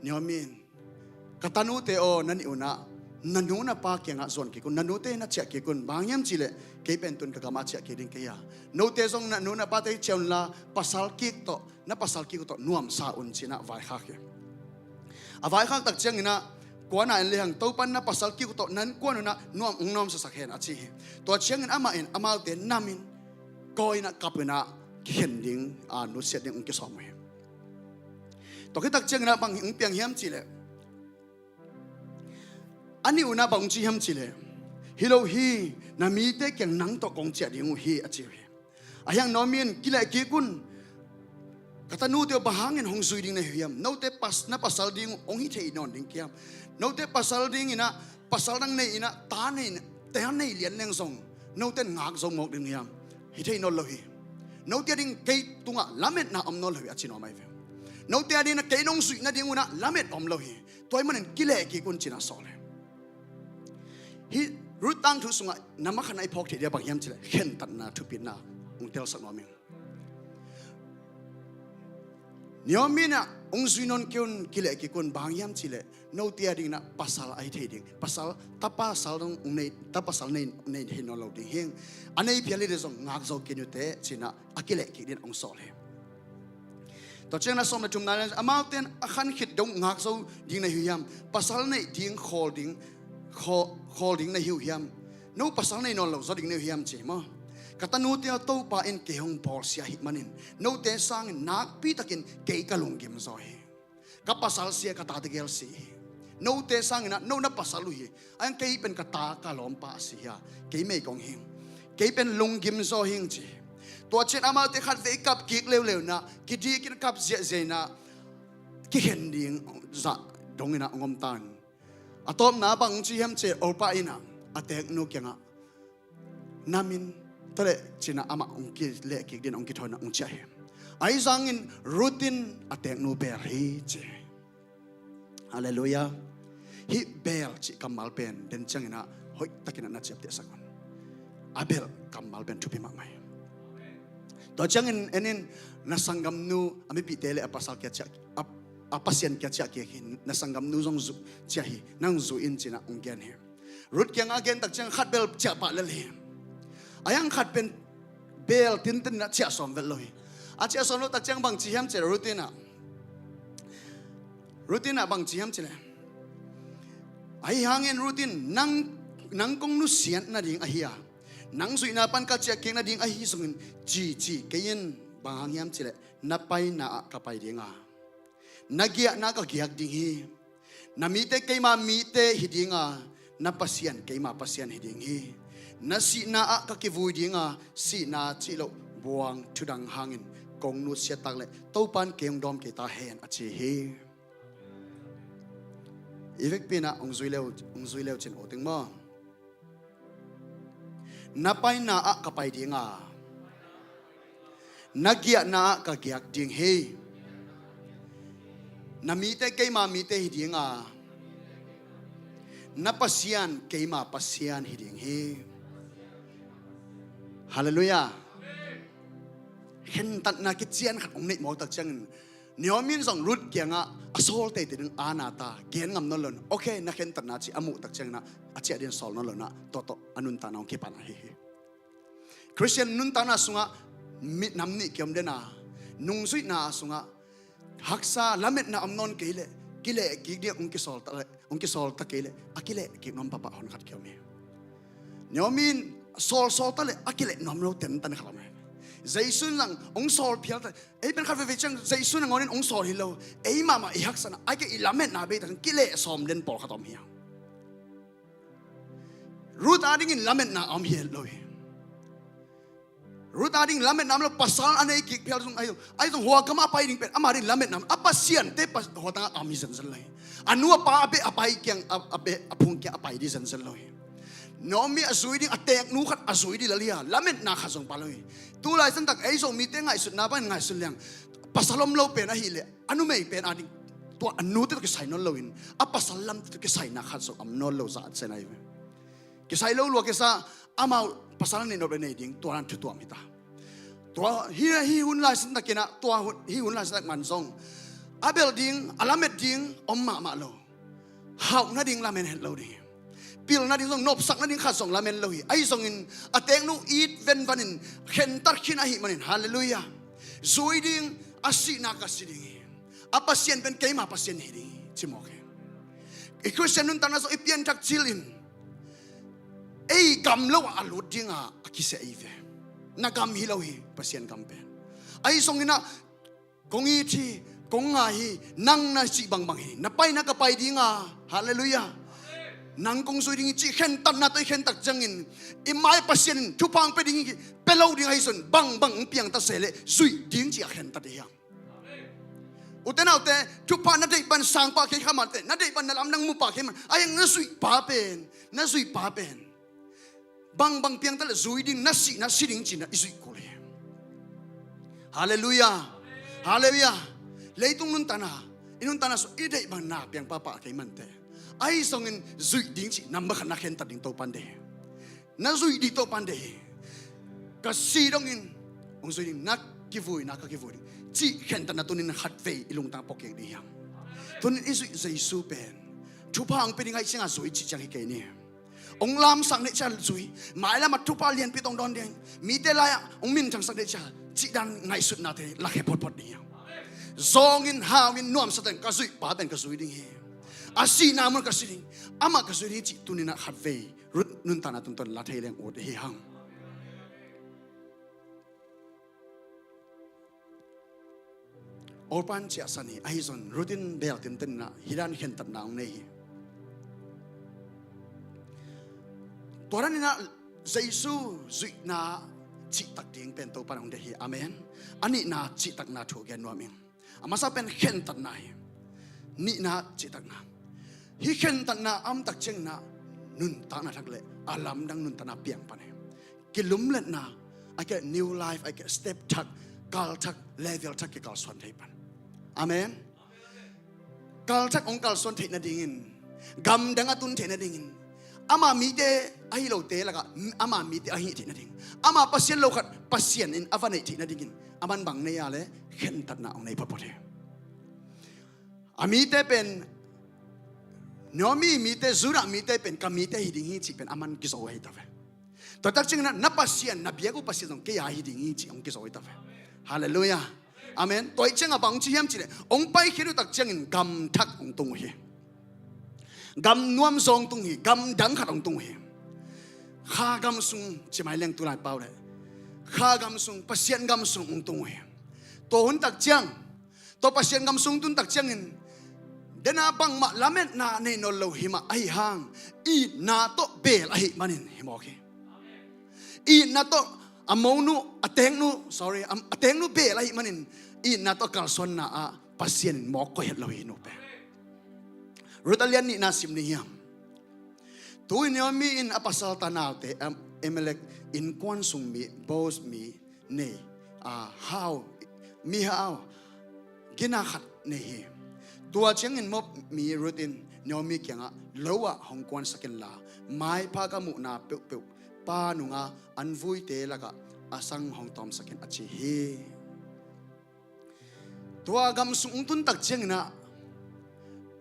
Naomi in, ka tanute aw, na nih un ah na nu na pa kiangah zuan kik un, na nute na ciah kik un. Bang hiam cih leh kei pen tu-in ka gamah ciah kik ding kei a, note zong na nu na pate ciah un la, pasal kik tawh, na pasal kik uh tawh nuamsa un ci in ah vaikhak hi. A vaikhak tak ciangin ah, kua na en le hang, Topa'n na pasal kik uh tawh na innkuan un ah nuam, hong nuamsasak hen a ci hi. Tua ciangin amah in amaute nam in, kawi in ah, kap in ah, kikhen ding, a, nusiat ding hong kisawm uh hi. Tua khit tak ciangin ah bang hong piang hiam cih leh, a nih un ah bang hong ci hiam cih leh, hi lo hi, na mite kiang nang tawh kong ciah ding uh hi a ci uh hi. Ahi hang Naomi in, kileh kik un, ka tanute uh bang hangin hong zui ding na hi uh hiam? Note pas, na pasal ding uh hong hi thei nawn ding ka hiam? Note pasal dingin ah, pasal dang nei in ah, ta nei, ta nei lian leng zong, note in ngak zo mawk ding uh hiam? Hi thei nawn lo hi. Note a ding kei tungah lametna om nawn lo hi a ci nuam ahi ve. Note a ding in ah kei nong zuih nading un ah lamet om lo hi. Tua ahih manin kileh kik un ci in ah sawl hi. Hih Ruth tangthu sungah na makhan a i phawk theih dia bang hiam cih leh, khentatna thupitna hong telsak nuam ing. Naomi in ah hong zui nawn kei un, kileh kik un, bang hiam cih leh note a ding in ah pasal a hi thei ding, pasal, tapa sal dong hong nei, tapa sal nei, nei thei nawn lo ding hi. A nei phial hi leh zong ngak zo kei un teh ci in ah a kileh kik dingin hong sawl hi. Tua ciangin ah sawm le thumna, amaute in a khan khit dong ngak zo ding na hi uh hiam? Pasal neih ding khawl ding, khaw-, khawl ding na hi uh hiam? No pasal nei nawn lo zaw ding na hi uh hiam ci maw? Ka tanute aw, Topa in kei hong bawlsia ahih manin note sangin nakpi takin kei ka lunggim zaw hi. Ka pasal sia, ka tate gel si hi. Note sangin ah no na pasal uh hi. Ahi hang kei pen ka ta, ka lawmpa a si hi a, kei meigong hi ing. Kei pen lunggim zaw hi ing ci hi. Tua ciang amaute khatvei kap kik leuleu in ah, kidik in kap ziahziah in ah, kikhen ding zah dongin ah hong om ta in, a tawpna bang hong ci hiam cih leh Orpah in ah a teeknu kiangah, "Na min?" Tua leh ci-in ah amah hong kilehkik dingin hong kithawi in ah hong ciah hi. Ahi zongin Ruth in a teeknu beel hi ci hi. Halleluiah. Hih beel cih kammal pen den ciangin ah hoihtakin ah na ciaptehsak un. A beel kammal pen thupi mahmah hi. Tua ciangin en in, na sanggamnu, a mipihte le a pasal kiang ciah, a, a Pasian kiang ciah kik hi, na sanggamnu zong zu, ciah hi, nang zui in ci-in ah hong gen hi. Ruth kiangah a gen tak ciang khat bel ciah pah lel hi. A hiang khat pen beel tinten in ah ciah sawm vet lo hi. A ciah sawm loh tak ciang bang ci hiam cih leh Ruth in ah, Ruth in ah bang ci hiam cih leh, ahi hangin Ruth in, "Nang, nang kong nusiat nading ahi a, nang zuihna pan ka ciah kik nading ahi zongin ci, ci kei in. Bang hang hiam cih leh na paina ah ka pai ding a, na giahna ah ka giak ding hi. Na mite keima mite hi ding a, na Pasian keima Pasian hi ding hi. Na sihna ah ka kivui ding a, sihna cih loh buang thudang hangin kong nusiat tak leh Topa'n kei hong dawm kei ta hen," a ci hi. I vekpi-in ah hong zui le uh, hong zui le uh cin uh ting maw? Na paina ah ka pai ding a, na giahna ah ka giak ding hi. Na mite keima mite hi ding a, na Pasian keima Pasian hi ding hi. Halleluiah. Khentatna kician khat hong neih mawk tak ciangin Naomi in zong Ruth kiangah a sawl teitei ding a na ta, gen ngam nawn lo in, okay, na khentatna ci a muh tak ciangin ah a ciah dingin sawl nawn lo in ah tua tawh a nuntakna hong kipan ahi hi. Khristian nuntakna sungah mi nam nih kiom den a, nungzuihna sungah haksa lametna om nawn kei leh kileh kik ding hong kisawl ta leh, hong kisawl ta kei leh a kileh kik nuam pahpah hon khat kiom hi. Naomi in sawl sawl ta leh a kileh nuam lo tentan khat om hi. Jesu in zong hong sawl phial ta, ei pen khat veivei ciang Jesu nangawn in hong sawl hi lo, ei mahmah i haksatna, ahih kei leh i lametna bei tak kileh sawm den pawlkhat om hi hang. Ruth adingin lametna a om hi het lo hi. Ruth adingin lametna om lo, pasal a nei kik phial zong ahi zong, ahi zong hua kamah a pai ding pen ama dingin lametna om, a pasiante pa, hua tangah a om hi zenzen lo hi. A nu a pa a beh a pai kiang, a, a beh a phung kiang a pai ding zenzen lo hi. Naomi a zui ding, a teeknu khat a zui ding lel hi a, lametna khat zong pha lo hi. Tu laisan tak ei Zomite ngaihsutna bangin ngaihsun leng, pasal om lo pen ahih leh a numei pen ading tua a nute tawh kisai nawn loin a pasal lamte tawh kisaina khat zong om nawn lo zah zen ahi ve. Kisai lo lua kisa, amau pasal a nei nop le nei ding, tua nan thu tuam hi ta. Tua hi, hi hun laisan takin ah, tua hun, hi hun laisan tak man zong a bel ding, a lamet ding om mahmah lo. Hauh nading lamen het lo ding hi. Pil nading zong, nopsak nading khat zong lamen lo hi. Ahi zongin a teeknu it venvanin khentat khin ahih manin, halleluiah, zui ding, a sihna ka si ding hi. A Pasian pen keima Pasian hi ding hi, ci mawk hi. I Khristian nuntakna zong i pianthak cilin ei gam lo ah a lut dinga a kisia ei ve. Na gam hi lo hi, Pasian gam pen. Ahi zongin ah kong it hi, kong ngai hi, nang na cih bangbang hi, na paina ka pai dinga, halleluiah, nang kong zui ding hi cih khentatna tawh i khentat ciangin i mai Pasian in thupha hong pia ding hi, pia lo ding ahi zongin bangbang hong piang ta se leh zuih ding cih a khentat hi hang. Ute naute, thupha na deih pan sang pah kei kha mah teh, na deih pan na lamdang mu pah kei mah, ahi hang na zuih pa pen, na zuih pa pen bangbang piang ta leh zui ding, na sih, na si ding ci-in ah i zuih kul hi. Halleluiah. Halleluiah. Leitung nuntakna, i nuntakna sung i deih bang na piang pahpah kei mah teh, ahi zongin zuih ding cih number khat na khentat ding Topa'n deih hi. Na zuih ding Topa'n deih hi. Ka si dongin hong zui ding, na kivuina ka kivui ding cih khentatna tuni-in khatvei i lungtang pok kik ding hi hang. Tuni-in i zuih Jesu pen thupha hong pia ding ahih ciangin zui cih ciang hi kei ni. Hong lamsak neih ciang zui, mailam ah thupha lianpi tawh hong dawn ding, mite lai-ah hong minthangsak neih ciang, cih dan ngaihsutnate lakhia photphot ding hi hang. Zawng in, hau in, nuamsa teng ka zuih pa pen ka zui ding hi. A sihna mun ka si ding, amah ka zui ding cih tuni-in ah khatvei Ruth nuntakna tungtawn la thei leng ut hi hang. Orpah in ciahsan hi, ahi zongin Ruth in beel tinten in ah hih dan khentatna hong nei hi. Tua dan in ah Jesu zuihna cihtak ding pen Topa'n hong deih hi. Amen. A nihna cihtakna thu gen nuam ing. A masa pen khentatna hi. Nihna cihtakna, hih khentatna a omtak ciangin ah nuntakna thak le a lamdang nuntakna piang pan hi. Kilumletna, a kei new life, a kei step thak, kal thak, level thak kikalsuan thei pan. Amen. Kal thak hong kalsuan theih nadingin, gamdang a tun theih nadingin, ama mite ahi lote lakah ama mite ahi theih nading, ama Pasian lo khat Pasian in a va neih theih nadingin, aman bang nei a le khentatna hong nei photphot hi. A mite pen, Naomi mite, Judah mite pen ka mite hi ding hi cih pen aman kizo ahi ta ve. Tua tak ciangin ah na Pasian, na biak uh Pasian zong kei a hi ding hi cih hong kizo ahi ta ve. Halleluiah. Amen. Tua ih ciangah bang ci hiam cih leh, hong paikhiat uh tak ciangin gam thak hong tung uh hi. Gam nuam zaw hong tung hi, gam dang khat hong tung uh hi. Kha gam sung ci mai leng tu lai pau le, kha gam sung, Pasian gam sung hong tung uh hi. Tua hun tak ciang, tua Pasian gam sung tun tak ciangin, dena bangmah lametna nei nawn lo hi mah ahi hang, itna tawh beel ahi manin hi mawk hi. Itna tawh a monu, a teknu, sorry, a, a teknu beel ahi manin itna tawh kalsuanna ah Pasian in mawk koih het lo hi, nu pen. Ruth a lian nihna sim ni hiam? Tu-in Naomi in a pasal tanaute, Am-, Elimelek innkuan sung mi, Boaz mi nei, a, hau, mi hau, gina khat nei hi. Tua ciangin Moab mi Ruth in Naomi kiangah, lo ah hong kuansak inla, maipha ka muhna peuhpeuh pa nungah an vuite lakah a sang hong tawmsak in, a ci hi. Tua gam sung hong tun tak ciangin ah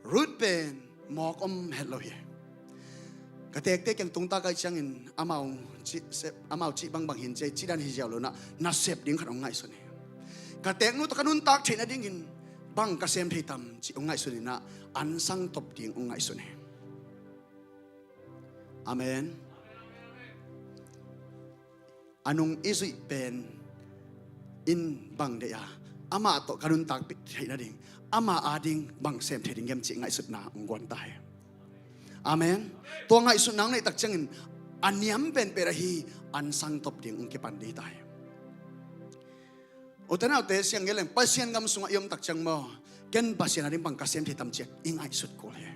Ruth pen mawk om het lo hi. Ka tekte kiang tungtak ahih ciangin amau cih sep, amau cih bangbang hin ci, cih dan hi ziau lo in ah, nasep ding khat hong ngaihsun hi. Ka teknu tawh ka nuntak theih nadingin bang ka sem thei tam cih hong ngaihsun in ah, ansang top ding hong ngaihsun hi. Amen. A nung i zuih pen in bang deih a, amah tawh ka nuntak theih nading, amah ading bang sem thei ding hiam cih ngaihsutna hong guan ta hi. Amen. Tua ngaihsutna hong neih tak ciangin a niam penpen ahi ansang top ding hong kipan ding ta hi. Ute naute, siang geleng Pasian gam sungah i om tak ciang maw, ken Pasian ading bang ka sem thei tam cih i ngaihsut kul hi.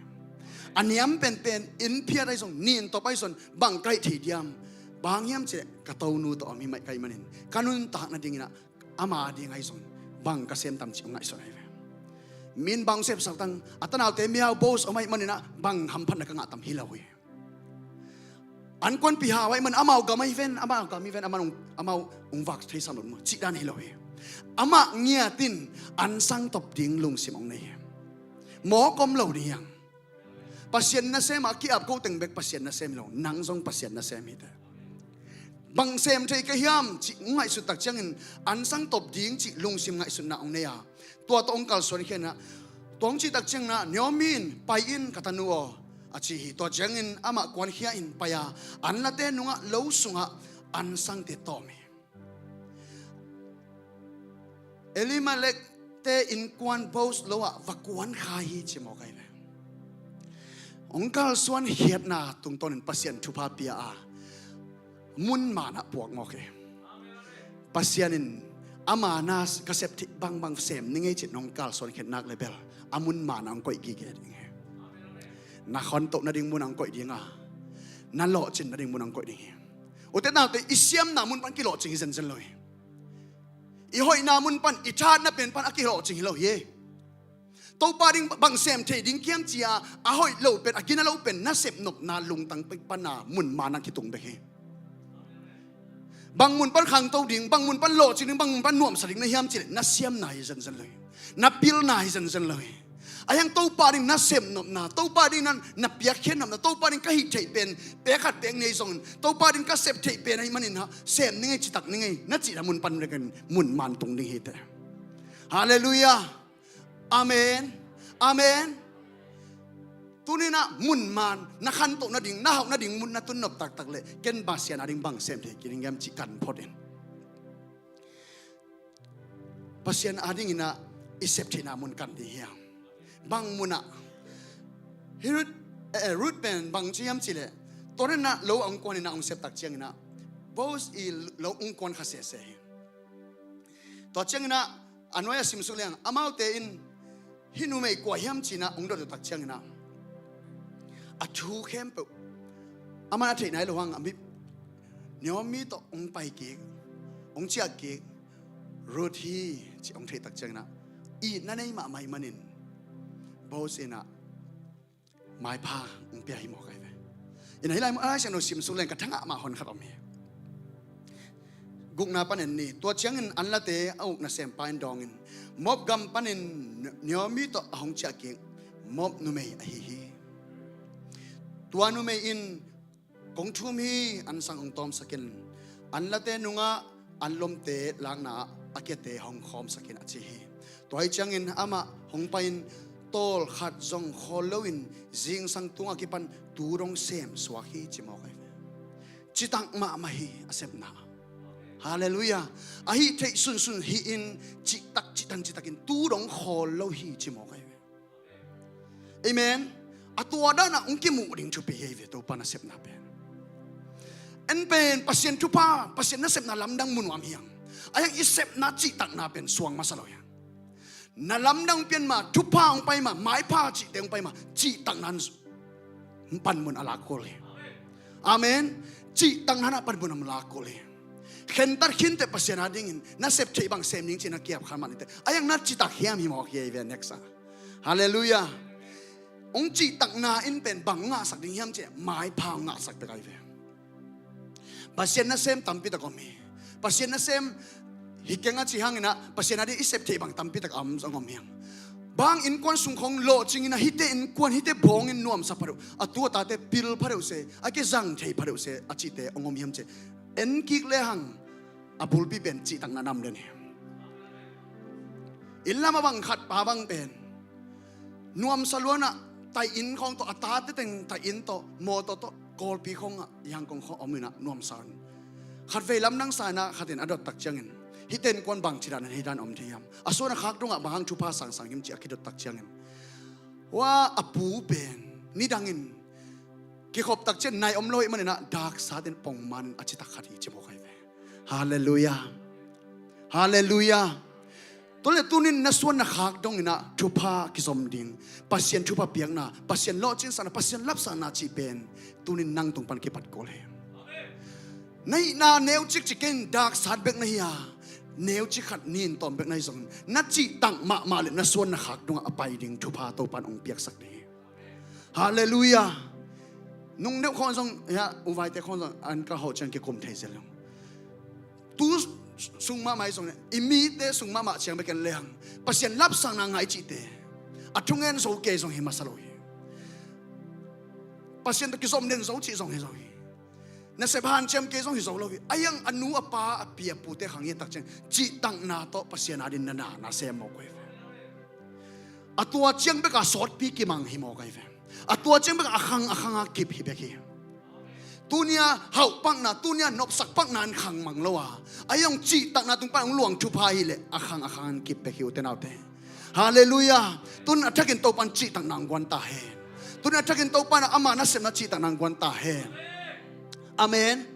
A niam penpen in phiat ahi zong, nin top ahi zong bang ka hih thei diam? Bang hiam cih leh ka tonu tawh om hi mah ka hih manin, ka nuntak nadingin ah ama ading ahi zong bang ka sem tam cih hong ngaihsun ahi ve. Min bang sepsak tang, a tanaute mihau Boaz om ahih manin ah bang hamphatna ka ngah tam hi lo hi. An kuanpih hau ahih man amau gam ahi ven, amau gam ahi ven, amau hong, amau hong vak thei sam lo maw, cih dan hi lo hi. Amah ngiat in ansang top ding lungsim hong nei hi. Mawk om lo ding hiam? Pasian nasem ah ki-ap ko teng bek Pasian nasem hi lo, nang zong Pasian nasem hi teh. Bang sem thei ka hiam cih ngaihsut tak ciangin ansang top ding cih lungsim ngaihsutna hong nei a, tua tawh hong kalsuan khia in ah, tua hong cih tak ciangin ah Naomi in, pai in ka tanu aw, a ci hi. Tua ciangin amah kuankhia in pai a, an late nungah lo sungah ansangte tawm hi. Elimelek te innkuan Boaz lo ah va kuan kha hi ci mawk ahi ve. Hong kalsuan khiatna tungtawnin Pasian thupha pia a, mun man ah puak mawk hi. Pasian in ama na ka sep thei bangbang sem ning ei cih hong kalsuan khiat nak le bel a mun man ah hong koih gige ding hi. Na khantoh nading mun ah hong koih ding a, na lawhcin nading mun ah hong koih ding hi. Ute naute, i siamna mun pan kilawhcing hi zenzen lo hi. I hoihna mun pan, i thatna pen pan a kilawhcing hi lo hi. Topa ding bang sem thei ding hiam ci a, a hoih lo pen, a gina lo pen nasep nopna lungtang pen pan a mun man ah kitung bek hi. Bang mun pan khangto ding, bang mun pan lawhcing ding, bang mun pan nuamsa ding na hiam cih leh na siamna hi zenzen lo hi. Na pilna hi zenzen lo hi. Ahi hang Topa ding na sem nopna, Topa ding na, na piakkhiat nopna, Topa ding ka hih theih pen pek khat pek nih zongin, Topa ding ka sep theih pen ahih manin ah sem ning ei, citak ning ei na cihna mun pan bek in mun man tung ding hi teh. Halleluiah. Amen. Amen. Tuni in ah mun man, na khantoh nading, na hauh nading mun na tun nop taktak leh ken Pasian ading bang sem thei kei ding hiam cih kan phot in. Pasian adingin ah i sep theihna mun kan ding hiam? Bang mun ah? Hih Ruth, eh, eh, Ruth pen bang ci hiam cih leh, tua in ah lo a hong kuan in ah hong sep tak ciangin ah Boaz i lo hong kuan kha sese hi. Tua ciangin ah a nuai ah simsuk leng amaute in Hih numei kua hiam cinah hong dot uh tak cianginah a thu khempeuh aman a theih nai lo hang a mi Naomi tawh hong pai kik, hong ciah kik Ruth hi ci hong theih tak cianginah itna nei mahmah ih manin Boaz inah maipha hong pia hi mawk ahi ve. Inah hih lai mun a Lai Siangtho sim suk leng ka thangah mah hon khat om hi. Gukna pan en ni. Tua ciangin an late a uk nasempa in dawngin Moab gam panin Naomi tawh a hong ciah kik Moab numei ahi hi. Tua numei in kong thum hi, an sang hong tawmsak in, an late nungah an lomte lakna ah a kiate hong khawmsak in a ci hi. Tua hi ciangin amah hong pai-in tawlkhat zong khawl loin zingsang tungah kipan tu dong sem suak hi ci mawk ahi ve. Citak mahmah hi a sepna. Halleluiah. Ahi theih sunsun hi-in cihtak cihtan cihtakin tu dong khawl lo hi ci mawk ahi ve. Amen. A tua danah hong kimuh ding thupi hi ahi ve Topa nasepna pen. En pen Pasian thupha, Pasian nasepna lamdang mu nuam hiang. A hiang i sepna cihtakna pen suang masa lo hiang. Na lamdang pian ma, thupha hong pai ma, maipha cihte hong pai ma, cihtakna hong panmun a lak kul hi. Amen. Cihtakna na panmun a lak kul hi. Khentat khinte Pasian a dingin na sep theih bang sem ding cih na kiap khan man ite. A hiang na citak hiam hi mawk hi ahi ve next a. Halleluiah. Hong cihtakna in pen bang ngahsak ding hiam cih maipha hong ngahsak bek ahi ve. Pasian nasem tampi tak om hi. Pasian nasem hi keng a ci hanginah Pasian a ding i sep theih bang tampi tak a om zong om hiang. Bang innkuan sung khong lawhcing inah hihte innkuan hihte bawngin nuamsa pha deuh, a tu a tate pil pha deuh se, a kizang thei pha deuh se a cihte hong om hiam cih en kik lehang a bulpi pen cihtakna nam den hi. Inn lam a bang khat pa bang pen nuamsa luanah tai inn khawng tawh, a tate teng tai inn tawh, mawtaw tawh, kawlpi khawngah, Yangon khawng om inah nuamsa un. Khatvei lamdang sa inah khatin a dot tak ciangin hihte innkuan bangci dan hi dan om thei hiam, a suan a khak dongah bang hang thupha sangsang hiam cih a kidot tak ciangin, hua a pu pen nidangin kikhop tak ciang nai om lo hi maninah dak satin pongman a citak khat hi ci mawk ahi ve. Halleluiah. Halleluiah. Tua le tunin na suan na khak donginah thupha kizom ding, Pasian thupha piakna, Pasian lawhcinsakna, Pasian lapsakna cih pen tunin nang tung pan kipat kul hi. Na hihna neucik ci kei in dak sat bek na hi a, neucik khat nin tawm bek na hi zongin na cihtak mahmah le na suan na khak dongah a pai ding thupha Topan hong piaksak ding hi. Halleluiah. Nung deuh khawng zong, ya, uvaite khawng zong an ka hawh ciang kikum thei zel lo. Tu sung mahmah hi zong, i mite sung mahmah ciang bek en lehang Pasian lapsakna ngai cihte a thungen zo kei zong hi masa lo hi. Pasian tawh kizom den zo cih zong hi zo hi. Nasep hanciam kei zong hi zo lo hi. A hiang a nu a pa a pi a pute khang hi tak ciang cihtakna tawh Pasian a ding na na na sem mawk uh hi ve. A tua ciang beka sawtpi kimang hi mawk ahi ve. A tua ciang beka a khang a khanga kip hi bek hi. Tunia hauh pakna, tunia nopsak pakna in khang mang lo a, a hiang cihtakna tung pan hong luang thupha hileh a khang a khang an kip bek hi ute naute. Halleluiah. Tun a thakin Topan cihtakna hong guan ta hen. Tun a thakin Topan ama nasepna cihtakna hong guan ta hen. Amen.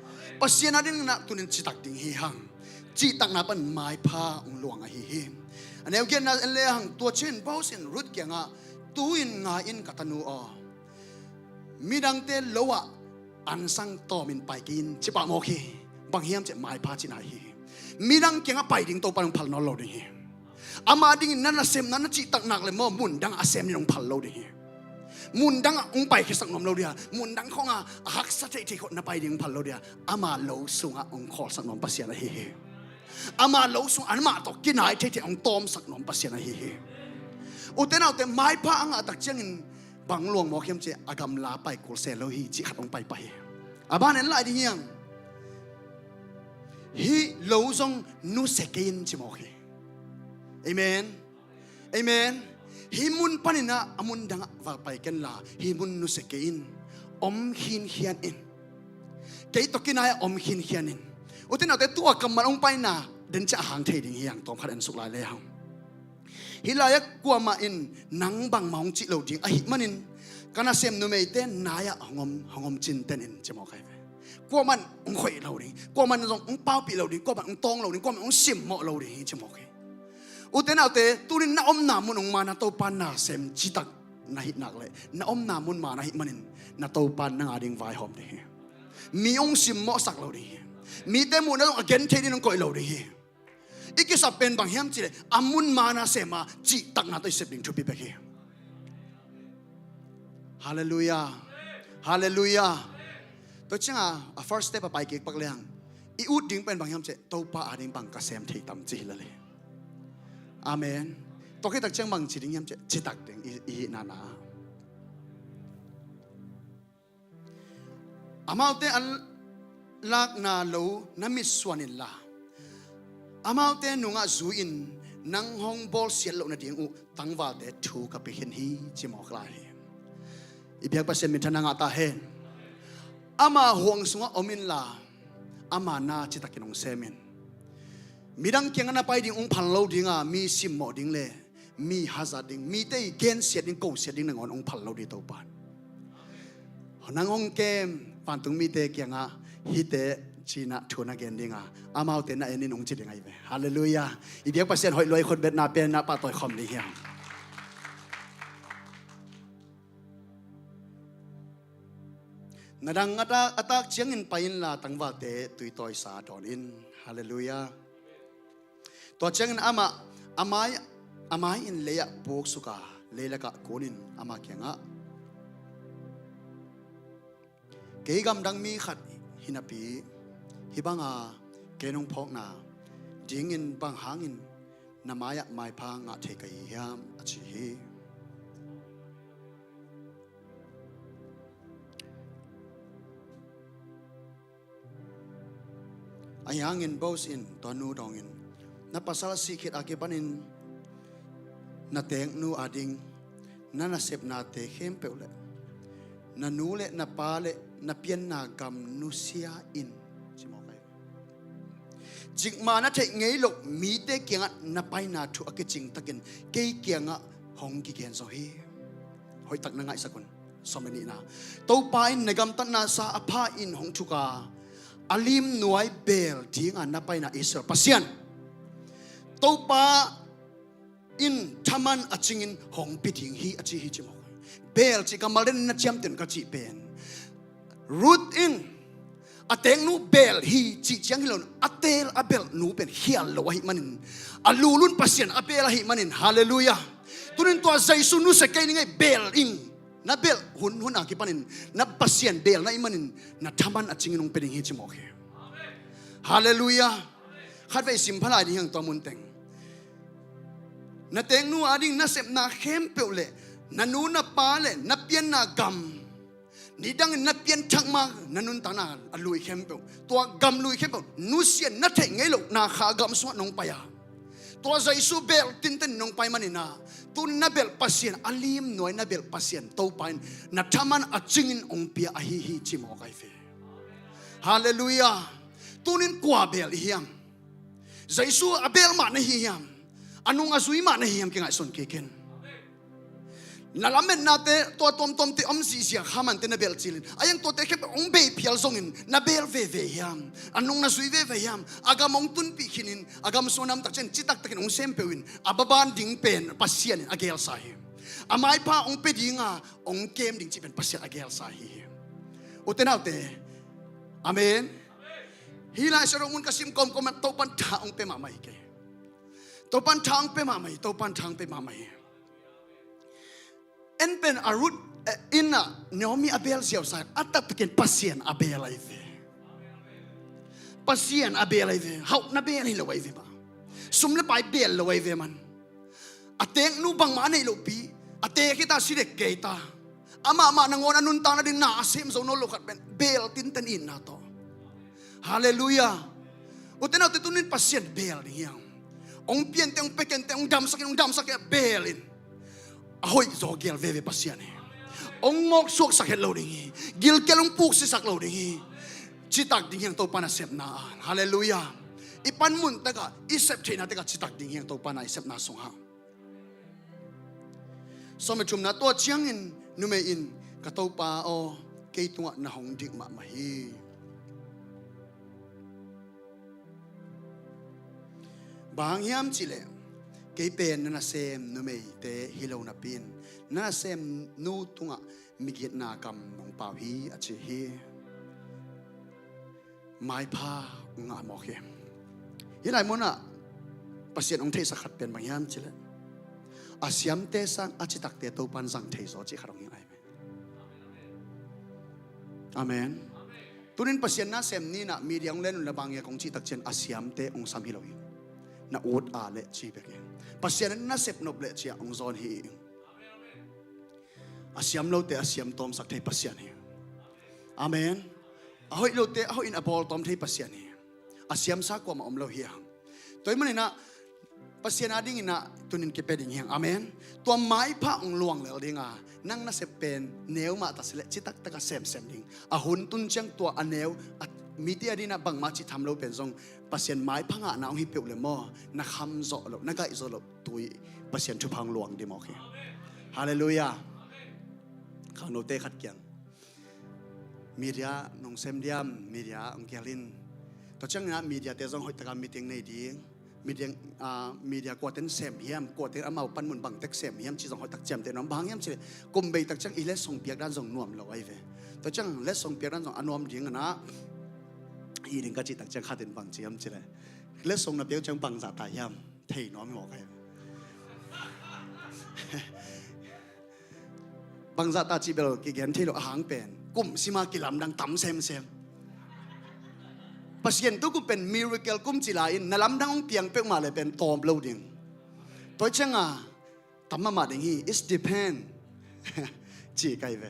Pasian a dinginah tunin citak ding hi hang. Cihtakna pan maipha hong luang ahi hi. A neu giatna en lehang tua ciangin Boaz in Ruth kiangah, tu-in ngai in ka tanu aw, midangte lo-ah ansang tawmin pai kei in ci pah mawk hi. Bang hiam cih maipha cihna ahi hi. Midang kiangah pai ding Topan hong phal nawn lo ding hi. Ama dingin na nasemna na cihtak nak le maw mundangah a sem ding hong phal lo ding hi. Mundangah hong paikhiasak nuam lo dia, mundang khawngah a haksa theihtheih khawh na pai ding hong phal lo dia, ama lo sungah hong khawlsak nuam Pasian ahi hi. Ama lo sungah anmah tawh kinai theihtheih hong tawmsak nuam Pasian ahi hi. Ute naute maipha a ngahtak ciangin bang luang mawk hiam cih a gamla pai kul se lo hi cih khat hong paipah hi. A ban en lai ding hiang. Hih lo zong nusia kei in ci mawk hi. Amen. Amen. Hih mun paninah a mun dangah va pai kenla hih mun nusia kei in. Om khinkhian in. Kei tawh kinai-ah om khinkhian in. Ute naute tua kammal hong paina den ciah a hang thei ding hi hang tawm khat en suk lai le hang. Hih lai-ah kuamah in nang bangmah hong cih lo ding ahih manin ka nasem numeite nai-ah hong om, hong om cinten in ci mawk ahi ve. Kuamah in hong khoih lo ding, kuamah in zong hong paupih lo ding, kuamah in hong tawng lo ding, kuamah in hong simmawh lo ding hi ci mawk hi. Ute naute, tunin na omna mun hong man a Topa nasem citak na hih nak leh, na omna mun man ahih manin na Topa nang ading vaihawm ding hi. Mi hong simmawhsak lo ding hi. Mite muhna zong a genthei ding hong koih lo ding hi. I kisap pen bang hiam cihleh a mun man a sem a cihtakna tawh i sep ding thupi bek hi. Halleluiah. Halleluiah. Tua cianga a first step a pai kik pak leng i ut ding pen bang hiam cihleh Topa ading bang ka sem thei tam ci hi lel hi. Amen. Tua khit tak ciang bang ci ding hiam cihleh citak ding i, i hih nana. Amaute a lakna lo na mitsuan inla, amaute nungah zui-in nang hong bawlsiat loh nading uh tangvalte thu ka pia khin hi, ci mawk lai hi. I biak Pasian minthanna ngah ta hen. Ama huang sungah om inla, ama na citakin hong sem in. Midang kiangah na pai ding hong phal lo dinga, mi simmawh ding le mi hazat ding, mite i gensiat ding, kosiat ding nangawn hong phal lo ding Topa in. Nang hong kem vantung mite kiangah hihte cinah thu na gen dinga, amaute na en in hong ci ding ahi ve. Halleluiah. I biak Pasian hoih lua, i khutbetna pen na pahtawi khawm ding hiam? Na dang a tak, a tak ciangin pai inla tangvalte tuitawisa dawn in. Halleluiah. Tua ciangin amah a mai, a mai in lei-ah puksuka, leilakah kunin ama kiangah, kei gamdang mi khat hinapi hih banga kei nong phawkna dingin bang hangin na mai-ah maipha ngah thei ka hi hiam, a ci hi. Ahi hangin Boaz in tua nu dawngin, na pasal sih khit a kipanin na teeknu ading na nasepnate khempeuh le na nu le na pa le na pianna gam nusia in, ci mawk ahi. Cikmah na theih ngei loh mite kiangah na paina thu a kicing takin kei kiangah hong kigen zo hi. Hoihtak na ngaihsak un. Sawm le nihna. Topa in na gamtatna sa a pha in hong thuka a limnuai beel dinga na paina Israel Pasian, Topa in thaman a cingin hong pia ding hi, a ci hi, ci mawk. Beel cih ka malden in na ciamten ka cih pen, Ruth in a teeknu beel hi cih ciang hi lo, a teel a belh nu pen khial lo ahih manin, a lulun Pasian a beel ahih manin, halleluiah. Tunin tua Jesu nusia kei ning ei, beel in, na belh hun, hun a kipanin na Pasian beel na hih manin na thaman a cingin hong pia ding hi, ci mawk hi. Halleluiah. Khatvei sim pha lai ding hiang tua munteng. Na teeknu ading na sepna khempeuh le na nu na pa le na pianna gam, nidangin na pianthak ma na nuntakna a lui khempeuh, tua gam lui khempeuh nusia in na theih ngei loh na kha gam sungah nong pai a, tua Jesu beel tinten nong pai manin a, tu na belh Pasian, a limnuai na belh Pasian Topa in na thaman a cingin hong pia ahi hi, ci mawk ahi ve. Halleluiah. Tunin kua beel i hiam? Jesu a beel mah na hi hiam? A nung a zui mah na hi hiam? Kingaihsun kik in. Na lametnate tua tuamtuamte om zihziah kha mante na belh cilin, a hiang tuate khempeuh hong bei phial zongin na beel veve hiam? A nung na zui veve hiam? A gam hong tunpih khinin a gam sung a namtak ciangin citaktakin hong sem peuhin a baban ding pen Pasian in a geelsa hi. A maipha hong pia dinga hong kem ding cih pen Pasian a geelsa hi. Ute naute, amen. Hih Lai Siangtho mun ka sim kawmkawm ah Topan tha hong pia mahmah hi kei. Topan tha hong pia mahmah hi, Topan tha hong pia mahmah hi. En pen a Ruth, eh, inn ah Naomi a beel ziausa, a taktakin Pasian a beel ahi ve. Pasian a beel ahi ve. Hauhna beel hi lo ahi ve mah. Sum le pai beel lo ahi ve man. A teeknu bangmah a neih lohpi, a teek hi ta, si dek kei ta. Amah mah nangawn a nuntakna ding na a sem zo nawn lo khat pen beel tinten itna tawh. Halleluiah. Ute naute, tunin Pasian beel ding hiam? Hong piante, hong pia kente, hong damsak in, hong damsak in, beel in. A hoih zaw geel veve Pasian hi. Hong mawksuaksak het lo ding hi. Gilkial hong puksisak lo ding hi. Citak ding hiang Topa nasepna ah. Halleluiah. I panmun takah, i sep theihna takah citak ding hiang Topa na i sepna sungah. Sawm le thumna, tua ciangin numei in, ka Topa aw, kei tungah na hong dik mahmah hi. Bang hang hiam cihleh, Kei pen na nasem numeite hi lo napi-in na nasem nu tungah migitna kam nong pau hi, a ci hi. Maipha ngah mawk hi. Hih lai munah Pasian hong theihsak khat pen bang hiam cileh, a siamte sang a citakte Topan zang thei zaw cih khat hong hi lai. Amen. Tunin Pasian nasem ni-in ah media hong len un la bang nge kong cih takciang a siamte hong sam hi lo hi. Na ut a leh ci bek hi. Pasian in nasep nop leh ci-ah hong zawn hi. A siam lote a siam tawmsak thei Pasian hi. Amen. A hoih lote a hoih in a bawl tawm thei Pasian hi. A siamsa kuamah om lo hi hang. Tua ahih manin ah Pasian adingin ah tunin kipia ding hi hang. Amen. Tua maipha hong luang lel ding a, nang nasep pen neu mah ta sileh citaktak a semsem ding. A hun tun ciang tua a neu, a mite adingin ah bangmah cih tham lo pen zong Pasian maipha ngahna hong hi peuh le maw, na kham zawh loh, na gaih zawh loh tui Pasian thupha hong luang ding mawk hi. Halleluiah. Khangnote khat kiang media nong sem diam, media hong kial in. Tua ciangin ah mediate zong hoihtaka meeting nei ding. Media, ah, media kuaten sem hiam, kuaten amau panmun bangtek sem hiam cih zong hoihtak ciamteh nuam. Bang hang hiam cileh kum bei takciang i letsong piakdan zong nuam lo ahi ve. Tua ciang letsong piakdan zong a nuam dingin ah hih ding ka cih takciang khatin bang ci hiam cileh, letsong na piak ciang bangzah ta hiam thei nuam hi mawk ahi ve. Bangzah ta cih bel kigen thei lo, a hang pen kum sima kilamdang tam semsem. Pasian tu kum pen miracle kum ci lai-in na lamdang hong piang peuhmah le pen tawm lo ding. Tua cianga tam mahmah ding hi. It depend ci kai ve.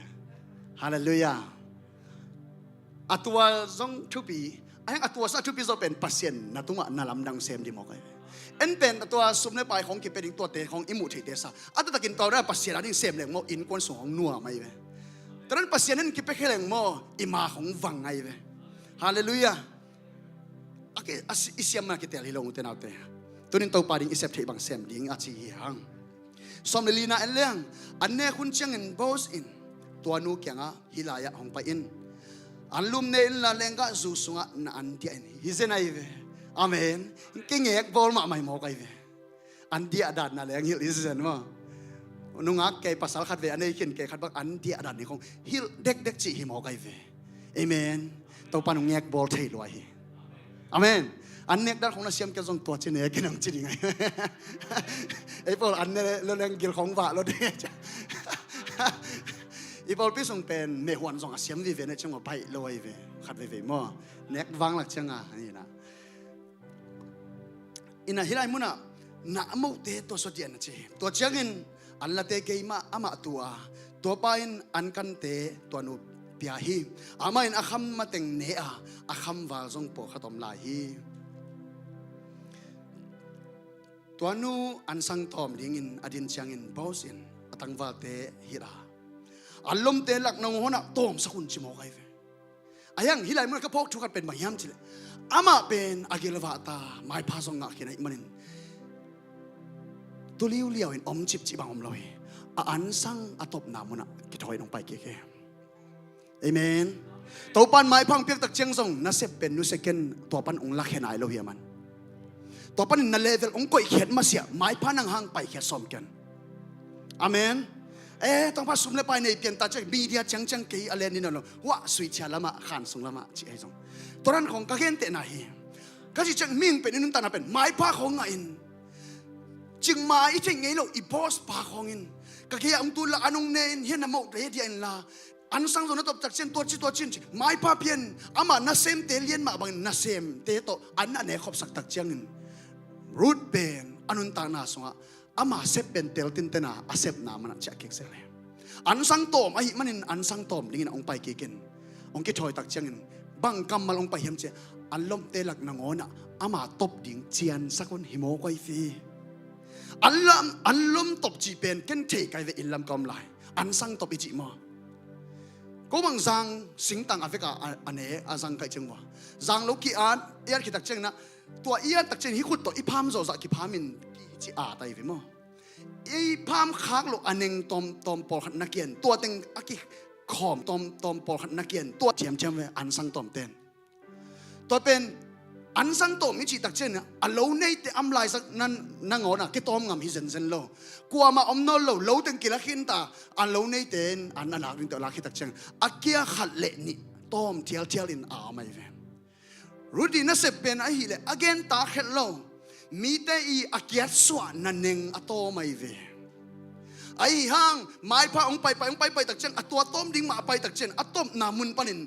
Halleluiah. A tua zong thupi, a hang a tuasa thupi zawh pen Pasian na tungah na lamdang sem ding mawk ahi ve. En pen a tua sum le pai khong kipia ding tuate khong i muh theite sa. A taktakin tua dana Pasian ading sem leng maw, innkuan sung hong nuam ahi ve. Tua dan Pasian in kipia khe leng maw, i ma khong vang ahi ve. Halleluiah. A ki, a si, i siam mana kitel hi lo ute naute. Tunin Topa ding i sep theih bang sem ding a ci hi hang. Sawm le lina en leng, an nek hun ciangin Boaz in tua nu kiangah hih lai-ah hong pai in. An lum ne inla lenggah zu sungah na an diah in hi zen ahi ve. Amen. Kingek bawl mahmah hi mawk ahi ve. An diah dan na leng hilh hi zen maw. Nungak kei pasal khat ve a nei khin kei khat bang an diah dan hi khong hilh dekdek cih hi mawk ahi ve. Amen. Topa nong ngek bawl thei lua hi. Amen. An nek dan khong na siam kei zong tua ci nek in ang ci ding ahi. Ei pawl an ne lo leng gil khong vah lo de. I pawlpi sung pen mehuan zong a siam vive ne ciang maw baih lo ahi ve. Khat veve maw. Nek vanglak cianga. Ina hih lai munah na a mote tua suah dian a ci hi. Tua ciangin an late keimah amah tu a, tuapa in an kante tua nu pia hi. Amah in a kham mateng ne a, a kham val zong pawlkhat om lai hi. Tua nu an sang tawm dingin a din ciangin Boaz in a tangvalte hilh a, an lomte lak nangawnah tawmsak un ci mawk ahi ve. A hiang hih lai munah ka phawk thu khat pen bang hiam cileh, amah pen a gilvahta maipha zong ngah khin ahih manin tuliuliau in om cipcip bang om lo hi. A ansang a topna munah kithawi nong pai kik hi. Amen. Topan maipha hong piaktak ciang zong nasep pen nusia ken tua pan hong lakhia nai lo hi a man. Tua panin na level hong koihkhiat masiah maipha nang hang paikhiat sawm ken. Amen. Eh, tangpa sum le pai nei pianta ciang media ciangciang kei a len ni nawn lo. Huah suihcia lamah khan sung lamah cih ahi zong. Tua dan khong ka gentehna hi. Ka cih ciang mihing pen i nuntakna pen maipha khong ngah in cingma i theih ngei lo i boss pa khong in ka gei-ah hong tun la an hong ne in hian a moh te dia in la. Ansang zong na tawptak cian tua ci tua cin ci maipha pian amah nasemte lian mah bangin nasemte tawh an a ne khopsak tak ciangin Ruth pen a nuntakna sungah ama sep pen tel tintena a sepna manah ciah kik zel hi. Ansang tawm ahih manin ansang tawm dingin a hong pai kikin hong kithawi tak ciangin bang kammal hong pai hiam ciah an lomte lak nangawnah ama top ding ciansak un hi maw koi fi. An lam an lom top cih pen ken thei kai ve in lam ka om lai. Ansang top i cih maw? Ko bang zang singtang a veka a ne a zang kaih ciang maw? Zang lo ki-at i at khitak ciangin ah tua i at tak ciangin hih khut tawh i pham zawhzah kipham in kici a tai ve maw? I pham khak loh a neng tawmtawm pawlkhat na kian tua teng a kikhawm tawmtawm pawlkhat na kian tua thiamthiam ve ansang tawmten. Tua pen An sang tawm i cih tak ciang a lo neite am laisak nan nangawn a kitawm ngam hi zenzen lo. Kuamah om nawn lo, lo teng kila khinta, a lo neite in an a lak ding tawh lak hi tak ciang a kia khat le nih tawm thialthial in a om ahi ve. Ruth i nasep pen ahih leh a gen tak het lo. Mite i a kiat suahna neng a tawm ahi ve. Ahi hang maipha hong paipai hong paipai tak ciang a tua tawm ding mah a pai tak ciang a tawpna mun panin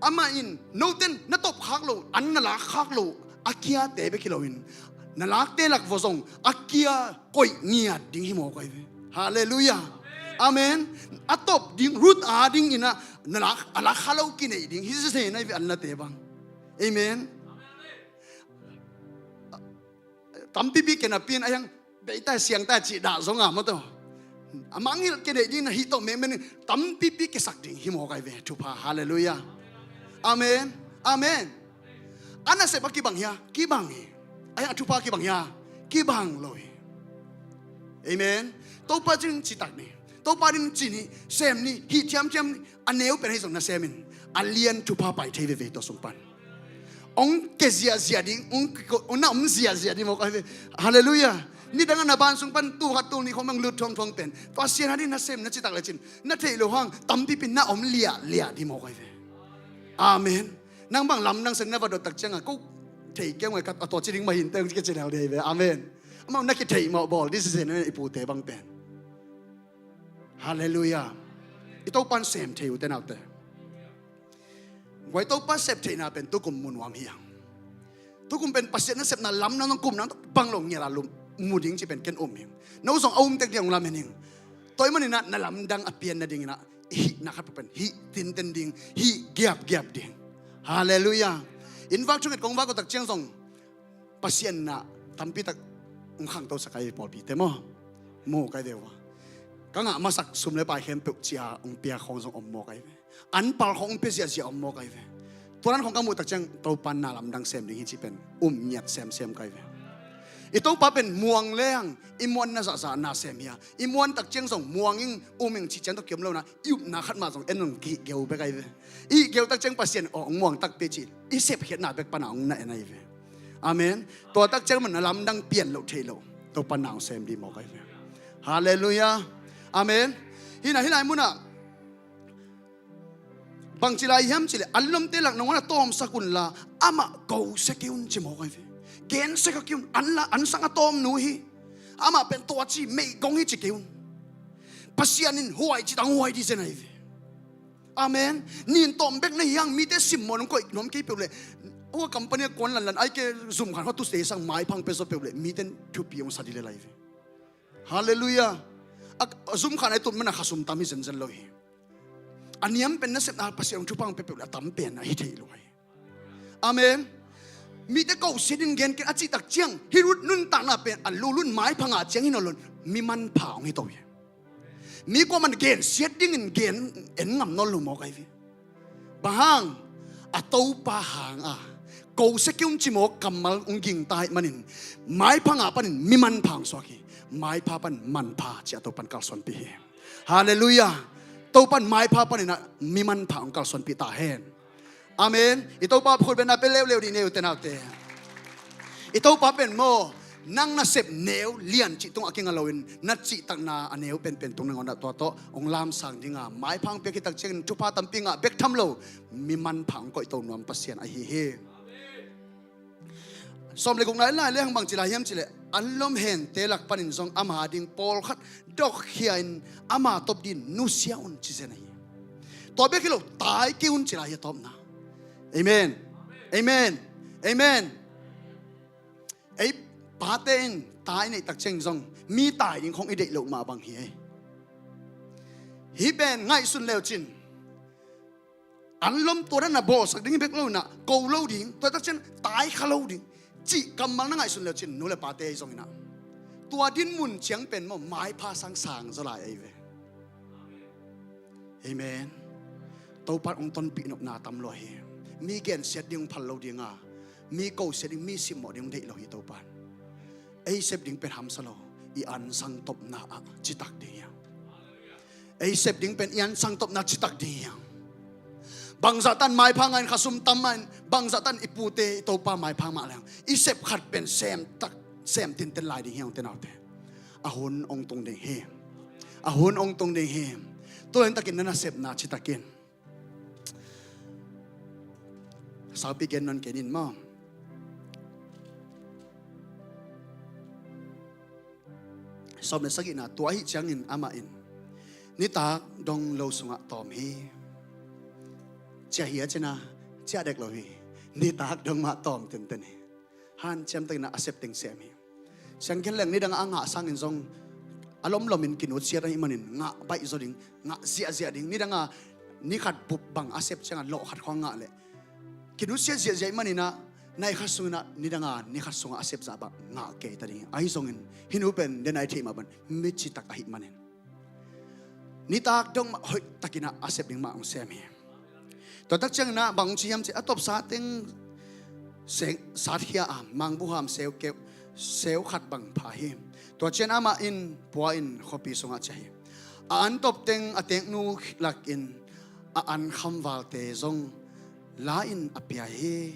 amah in noten na tawp khak lo, an na lak khak lo, a kiate bek hi loin na lakte lak vua zong a kia koih ngiat ding hi mawk ahi ve. Halleluiah. Amen. A tawp ding Ruth a ding in a na lak a lak kha lo kineih ding hi zen ahi ve, an late bang. Amen. Tampipi ke napi in a hiang beita siangta cih dah zong a maw taw. A mangngilh kineih ding na hih tawh mengmen in tampipi kesak ding hi mawk ahi ve. Thupha. Halleluiah. Amen. Amen. A nasep a kibang hia? Kibang hi. A hiang a thupha kibang hia? Kibang lo hi. Amen. Topa cin citak ni. Topa din ci ni, sem ni, hih thiamthiam ni. A neu pen hei zong na sem in a lian thupha pai thei veve tua sung pan. Ong ke ziahziah ding, ong na om ziahziah ding mawk ahi ve. Halleluiah. Nidang a na ban sung pan tu khat tul ni khong bang lut thuangthuang pen Pasian a din na sem na citak le cin na theih lo hang tampipi na om liahliah ding mawk ahi ve. Amen. Nang bang lamdang sen na va dot tak ciang a ko thei keu ngai kat a tua ci ding mah hin teng ke ci nel dei ve. Amen. Amau na kitheih mawh bawl ding sisen i pute bang pen. Halleluiah. I Topan sem thei uh te naute. Guai Topa sep theihna pen tukum mu nuam hi hang. Tukum pen Pasian nasepna lamdang kumna bang lo ngial a lum mu ding ci pen ken um hing. No zong a um tek ding a ung lam hen hing. Tua ahih manin ah na lamdang a pian nadingin ah hih na khat pen hih tinten ding, hih giapgiap ding. Halleluiah. Innvak thunget kong vak uh tak ciang zong Pasian na tampi tak ung khangto sak ahi pawlpi te maw? Mu kai ve uh a ka ngah masak sum le pai khempeuh cia ung pia khawng zong om maw kai ve. An pal khawng ung pia ziahziah om maw kai ve. Tuanan khawng ka muh tak ciang Topa na lamdang sem ding hi ci pen um ngiat semsem kai ve. I Topa pen muang leng i muan na zahzah na sem hi a, i muan tak ciang zong muang ing um ing ci ciang tawh kiom lo na i upna khat mah zong en zong kihih geu bek kai ve. I geu tak ciang Pasian aw ung muang takpi ci i sepkhiatna bek pana ung na en ahi ve. Amen. Tua tak ciang man na lamdang pian loh theih loh Topa na ung sem dih maw kai ve. Halleluiah. Amen. Hina hilai munah bangci lai hiam cileh an lomte lak nangawn a tawmsak unla amah kosia kei un ci maw kai ve. Gensia kei un an la an sang a tawm nu hi. Amah pen tua ci meigong hi ci kei un. Pasian in huai ci tang huai dih zen ahi ve. Amen. Nin tawm bek na hiang mite simmawh nong koih nuam kei peuh leh ua company a kuan lanlan ai ke zumkhan hua tuse sang maiphang pia zaw peuh leh mite thupi hong sa dih lel ahi ve. Halleluiah. A zumkhan ai tun mana khasum tam hi zenzen lo hi. A niam pen nasepna Pasian hong thupha hong pia peuh leh a tam pen ahi thei lo hi. Amen. Mite kosia din gen ken a cih tak ciang hih Ruth nuntakna pen a lulun maiphang a ciang hi nawn lo mi manpha hong hi to hi. Mi kuaman gensiat dingin gen en ngam nawn lo maw kai ve. Bang hang a Topa hang a kosia kei un ci maw kammal ung gingta hi manin maiphang a panin mi manpha hong suak hi. Maipha pan manpha ci a Topan kalsuanpih hi. Halleluiah. Topan maipha panin a mi manpha hong kalsuanpih ta hen. Amen. I Topa khut bengna pe leuleu dih neu te naute. I Topa pen maw nang nasep neu lian cih tungah kinga loin na cihtakna a neu penpen tung nangawn ah tua tawh hong lamsang dinga maipha hong piak hi tak ciangin thupha tampi ngah bek tham lo mi manpha hong koihto nuam Pasian ahi hi. Sawm le gukna i lai le hang bangci lai hiam cileh an lom hente lak panin zong ama ding pawlkhat dokkhia in ama tawp din nusia un ci zen ahi. Tua bek hi lo tai kei un ci lai hi a tawpna. Amen. Amen. Amen. Ei pate in tai neih tak ciang zong mi tai ding khong i deih loh mah bang hi ei. Hih pen ngaihsun leu cin an lom tua dan a bawlsak ding hi bek lo inah ko lo ding tua tak cian tai kha lo ding cih kammal na ngaihsun leu cin nu le pate ei zong inah tua din mun ciang pen maw maipha sang sang zaw lai ei ve. Amen. Topan hong tonpih nopna tam lua hi. Mi gensiat ding hong phal lo dinga mi kosiat ding mi simmawh ding hong deih lo hi Topan. Ei sep ding pen hamsa lo i ansang topna ah citak ding hiang. Ei sep ding pen i ansang topna citak ding hiang. Bangzah tan maipha ngah in, khasum tam mah in, bangzah tan i pute i topa maipha mah leng, i sep khat pen sem tak, sem tinten lai ding hi hang, ute naute. A hun hong tung ding hi. A hun hong tung ding hi. Tua in takin na nasepna citakin saupi gen nawn kei ning maw. Sawm le sagihna, tua ahih ciangin amah in nitak dong lo sungah tawm hi. Ciah hi a cina, ciah dek lo hi. Nitak dong mah tawm tenten hi. Hanciam takin a sep teng sem hi. Siangkhen leng nidang a ngah sangin zong a lomlomin kinutsiat ahih manin ngah baih zaw ding, ngah ziahziah ding. Nidang a ni khat bup bang a sep ciangin lawh khat khawng ngah leh kinutsiat ziahziah ahih manin ah, nai khat sungin ah, nidang a ni khat sungah a sep zah bang ngah kei ta ding hi. Ahi zongin hih nu pen den a i theih mah bang mi citak ahih manin nitak dong mah hoih takin ah a sep ding mah hong sem hi. Tua tak ciangin ah bang hong ci hiam cih leh, a tawpsa teng sat khia a, mangbuham seu keuh, seu khat bang pha hi. Tua ciang amah in pua in khuapi sungah ciah hi. A an tawp teng a teknu lakin a an khamvalte zong la in a pia hi.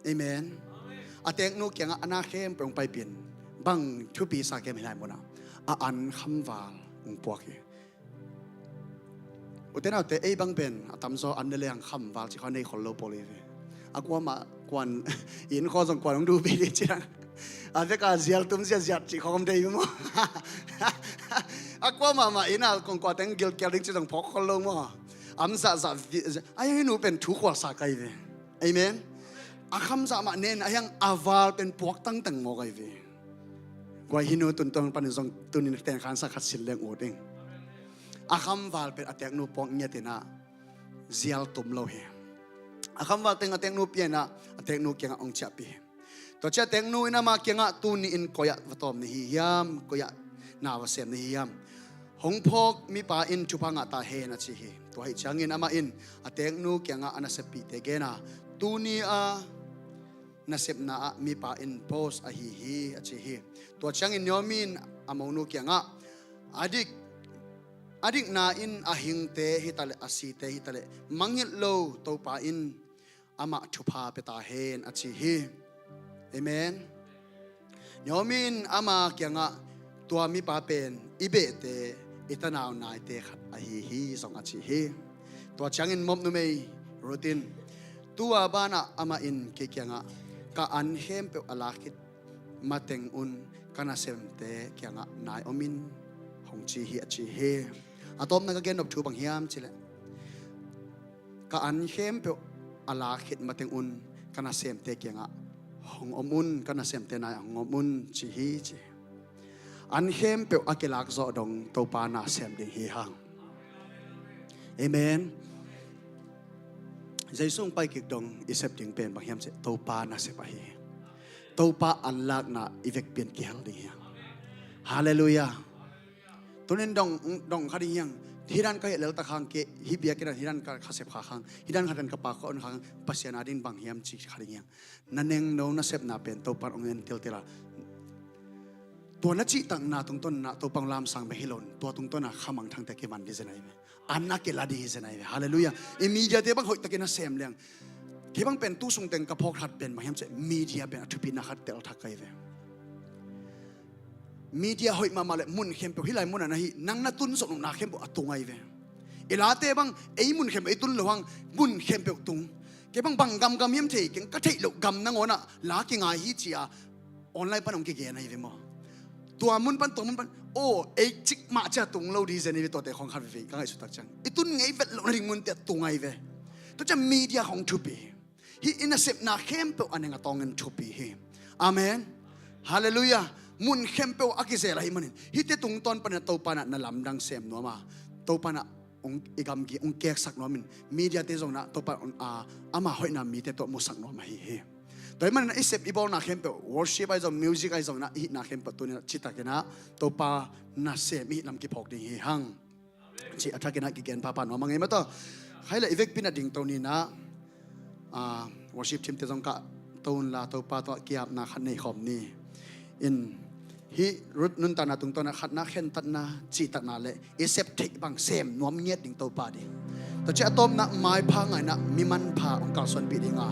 Amen. A teknu kiangah a na khempeuh hong paipih in, bang thupi sa kem hi lai munah a an khamval hong puak hi. Ute naute, ei bang pen a tamzaw an le leng khamval cih khawng nei khol lo pawl hi ve. A kuamah kuan, inn khawng zong kuan hong duh pi dih ciang, a veka zial tum ziahziah cih khawng om dei maw? A kuamah mah inn a kong kua teng gilkial ding cih zong phawk khol lo maw? Am zahzah vi-, a hih nu pen thu khualsa kai ve. Amen. A khamzah mah nen, a hiang a val pen puak tangtang mawk ahi ve. Guai hih nu tun tong panin zong tunin tengkhansa khat sin leng ut ing. A khamval pen a teknu puak ngiat in ah zial tum lo hi. A khamval teng a teknu pia in ah a teknu kiangah hong ciahpih hi. Tua ciang a teknu in ama kiangah, tuni in koi ah va tawm na hi hiam, koi ah na va sem na hi hiam? Hong phawk mipa in thupha ngah ta hen, a ci hi. Tua ahih ciangin amah in a teknu kiangah a naseppihte gen a, tuni a nasepna ah mipa in boss ahi hi, a ci hi. Tua ciangin Naomi in a monu kiangah, a dik, a dikna in a hingte hi taleh a site hi taleh mangngilh lo Topa in amah thupha pia ta hen, a ci hi. Amen. Naomi in ama kiangah, tua mipa pen i behte, i tanau naite khat ahi hi zong a ci hi. Tua ciangin Moab numei Ruth in, tua banah amah in kei kiangah, ka an khempeuh a lak khit mateng un ka nasemte kiangah nai om in, hong ci hi, a ci hi. A tawpna ka gen nop thu bang hiam cih leh, ka an khempeuh a lak khit mateng un ka nasemte kiangah hong om un, ka nasemte nai hong om un, ci hi, ci hi. An khempeuh a kilak zawh dong Topa nasem ding hi hang. Amen. Jesu hong pai kik dong i sep ding pen bang hiam cih leh Topa nasep ahi hi. Topa an lakna i vekpi in kihel ding hi hang. Halleluiah. Tunin dong, dong kha ding hi hang. Hih dan ka hih lel tak hang, kei hih biakinn ah hih dan ka sep kha hang, hih dan khat dan ka pa ka on kha hang, Pasian a ding bang hiam ci kha ding hi hang. Na nengno nasepna pen Topa in hong en tiltil a, tua na cihtakna tungtawn in ah Topa hong lamsang bek hi lo in, tua tungtawn in ah khamangthangte kiman ding zen ahi ve. An a kila ding hi zen ahi ve. Halleluiah. I media te bang hoih takin a sem leng, kei bang pen tu sung teng ka phawk that pen bang hiam cih leh, media pen a thupina khat tel thak ka hi ve. Media hoih mahmah leh mun khempeuh, hih lai mun ah na hih, nang na tun zawh nopna khempeuh a tung ahi ve. I late bang ei mun khempeuh i tun loh hang, mun khempeuh tung. Kei bang bang gamgam hiam thei keng, ka theih loh gam nangawn ah la kingai hi ci-a online pan hong kigen ahi ve maw? Tua mun pan, tua mun pan, aw, ei cik mah ciang tung lo ding hi zen ahi ve, tuate khawng khat veivei ka ngaihsut tak ciang. I tun ngei vet loh nading munte ah tung ahi ve. Tua ciang media khawng thupi hi. Hih i nasepna khempeuh a neng a tawngin thupi hi. Amen. Halleluiah. Mun khempeuh a kizel ahih manin, hihte tungtawn panin ah Topa in ah na lamdang sem nuam a, Topa in ah hong, i gamgi hong keksak nuam in, media te zong in ah Topa in ah, a, ama hoihna mite tawh musak nuam ahi hi. Tua ahih manin ah i sep i bawlna khempeuh, worship ahi zong, music ahi zong in ah, i hihna khempeuh tuni in ah citakin ah Topa nasem i hih lam kiphawk ding hi hang. Cih a thakin ah kigen phapha nuam a ngei mah tawh. Khai le i vekpi in ah dingto ni in ah, ah, worship team te zong kahto unla, Topa tawh ki-apna khat nei khawm ni. In, hih Ruth nuntakna tungtawn ah khatna, khentatna, cihtakna le i sep theih bang sem nuam ngiat ding Topa ding. Tua ciang a tawpna maipha ngaihna mi manpha hong kalsuanpih ding a,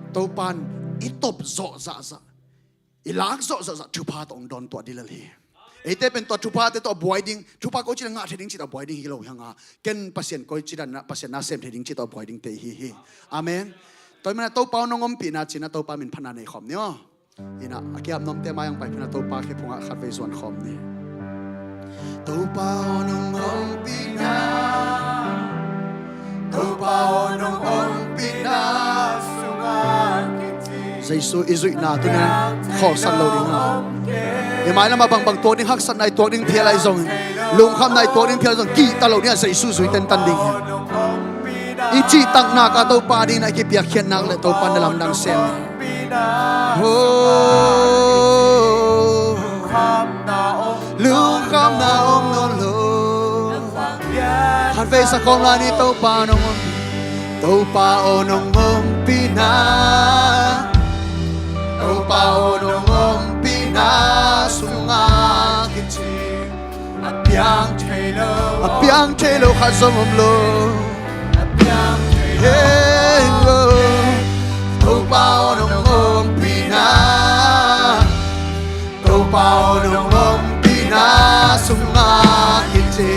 Topa'n i top zawh zahzah, i lak zawh zahzah thupha tawh hong dawntuah ding lel hi. Eite pen tua thuphate tawh a buai ding, thupha koici dan ngah thei ding cih tawh a buai ding hi lo hi hang a, ken Pasian koici dan na, Pasian na sem thei ding cih tawh a buai dingte ihi hi. Amen. Tua ahih manin Topa aw nong ompihna ci-in a Topa min phatna nei khawm ni aw. Ina, a kiap nuamte mai hong pai phin a Topa khe phungah khatvei zuan khawm ni. Topa aw nong ompihna, Topa aw nong ompihna sungah kici. Jesu i zuihna tuni-in khawlsat lo ding a, i mailam ah bangbang tuak ding, haksatna i tuak ding phial ahi zongin, lungkhamna i tuak ding phial ahi zongin, kihta lo ding a, Jesu zui tentan ding hi. I cihtakna ka Topa dingin a i kipiakkhiat nak leh Topa na lamdang sem. Oh, lungkhamna om nawn lo. Khatvei sa khawm lai ni. Topa nong om, Topa aw nong ompihna, Topa aw nong ompihna sungah kici. A piang thei lo, a piang thei lo khat zong om lo. A piang thei lo. Hey, oh. Topa aw nong ompihna, Topa aw nong ompihna sungah kici.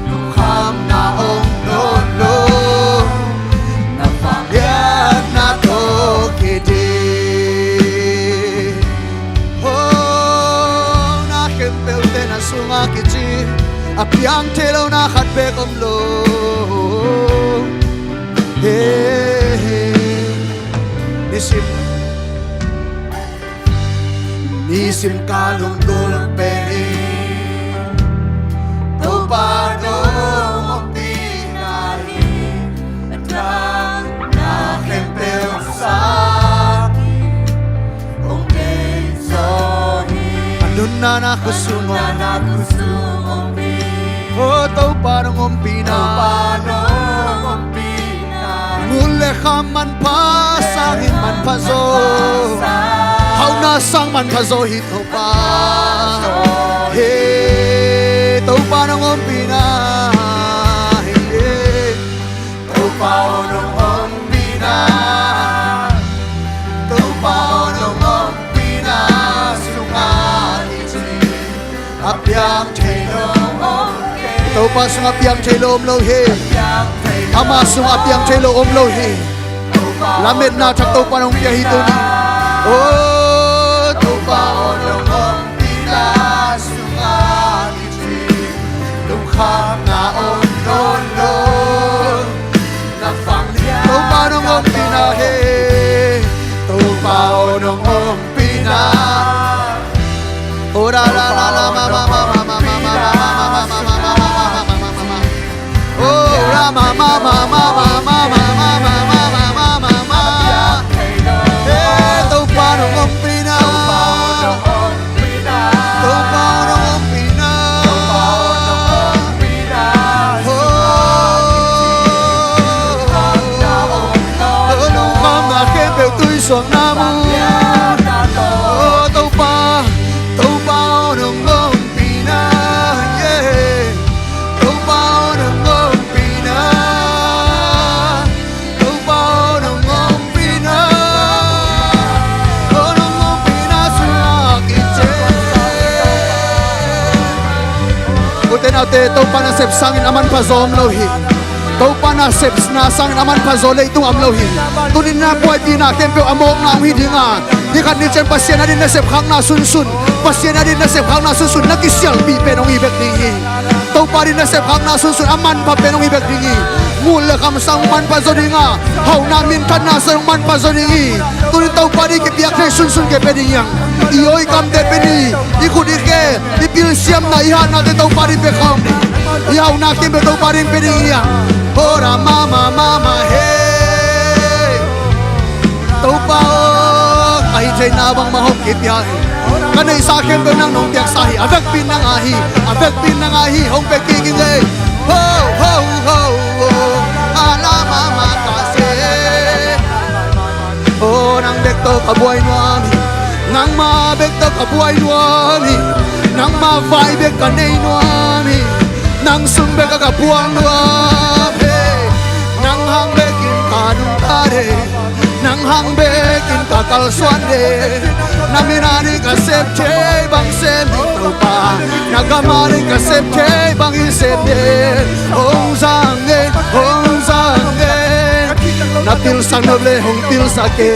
Lungkhamna om nawn lo. Na vangliatna tawh kiding. Oh, na khempeuhte na sungah kici. A piang thei lo na khat beek om lo. Hey, nisim, nisim ka lunggulh pen in Topa nong ompihna hi. A dang na khempeuh sangin hong deih zaw hi. A nunna na khutsung om hi. Oh, Topa nong ompihna, Topa nong ompihna. Ngul le kham manpha sangin manpha zaw, hauhna sang manpha zaw hi Topa. Hey, Topa nong ompihna, hey, Topa aw nong ompihna, Topa aw nong ompihna sungah kici. A piang thei lo om lo hi. Topa sungah piang thei lo om lo hi. Ama sungah piang thei lo om lo hi. Lametna thak Topa nong pia hi tuni. Oh, Topa aw nong ompihna sungah kici. Lungkhamna om nawn lo. Na vangliatna Topa nong ompihna hi. Topa aw nong ompihna. Oh, la, la, la, la, ma, ma, ma. Oh, la, ma, ma, ma. Hey, Topa nong ompihna. Topa nong ompihna. Oh, lungkhamna khempeuh tuisuakna mu. Oh, Topa, Topa nong ompihna, yeah. Topa nong ompihna. Topa aw nong ompihna, aw nong ompihna sungah kici. Ute naute, Topa nasep sangin a manpha zaw om lo hi. Topa nasepna sangin a manpha zaw leitung a om lo hi. Tuni-in na buaipihna khempeuh a mawkna hong hi ding a, ni khat ni ciang Pasian adingin nasep khakna sunsun, Pasian adingin nasep khakna sunsun na kisialhpih pen hong hi bek ding hi. Topa adingin nasep khakna sunsun a manpha pen hong hi bek ding hi. Ngul le kham sang manpha zaw ding a, hauhna minthanna sang manpha zaw ding hi. Tuni Topa adingin kipiak thei sunsun kipia ding hi hang. I aw i kamte pia ni, i khut i khe, i pilsiamna, i hatnate Topa adingin pia khawm ni. I hauhna khempeuh Topa adingin pia ding hi hang. Hora mama mama hey. Topa aw, ka hih theihna bangmah hong kipia hi. Ka neihsa khempeuh nang nong piaksa hi. A vekpi in nang aa hi. A vekpi in nang aa hi. Hong pia kik ing ei. Ho, ho, ho, ho. A la mama ka se. Aw, nang bek tawh ka buai nuam hi. Nangmah bek tawh ka buai nuam hi. Nangmah vai bek ka nei nuam hi. Nang sung bek a ka puang nuam hi. Nang hang bekin ka nungta hi. Nang hang bekin ka kalsuan hi. Na min a ding ka sep thei bang sep hi Topa. Na gam a ding ka sep thei bang i sep hi. Hong zang hi, hong zang hi. Na pilsak nop le hong pilsak hi.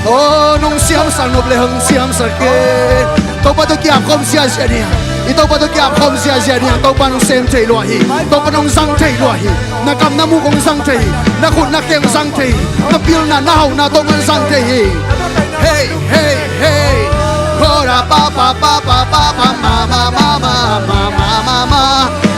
Oh, nong siamsak nop le hong siamsak hi. Topa tawh kiap khawm ziazia ni a. I Topa tawh kiap khawm ziazia ni a. Topa nong sem thei lua hi. Topa nong zang thei lua hi. Na kam na muk hong zang thei hi. Na khut na khe hong zang thei hi. Na pilna na hauhna tawh hong zang thei hi. Hey, hey, hey. Kora pa pa pa pa pa pa ma ma ma ma ma ma ma ma.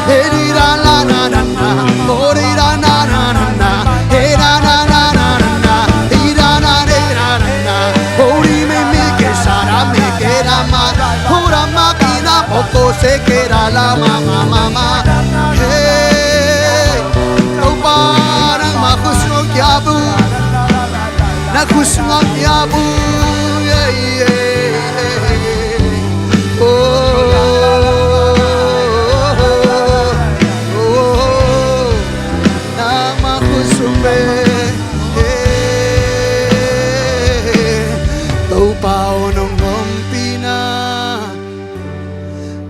He di da la na na na, ho di da na na na na, he da na na na na na, he da na de da na na, ho di me me ke sa da me ke da ma, ho da ma ki na po ko se ke da la ma ma ma ma. Hey, Topa nangmah khut sung kia bu, na khut sung kia bu, yeah, yeah, yeah. Oh, oh, oh, oh. Nangmah khut sung ve. Topa aw nong ompihna,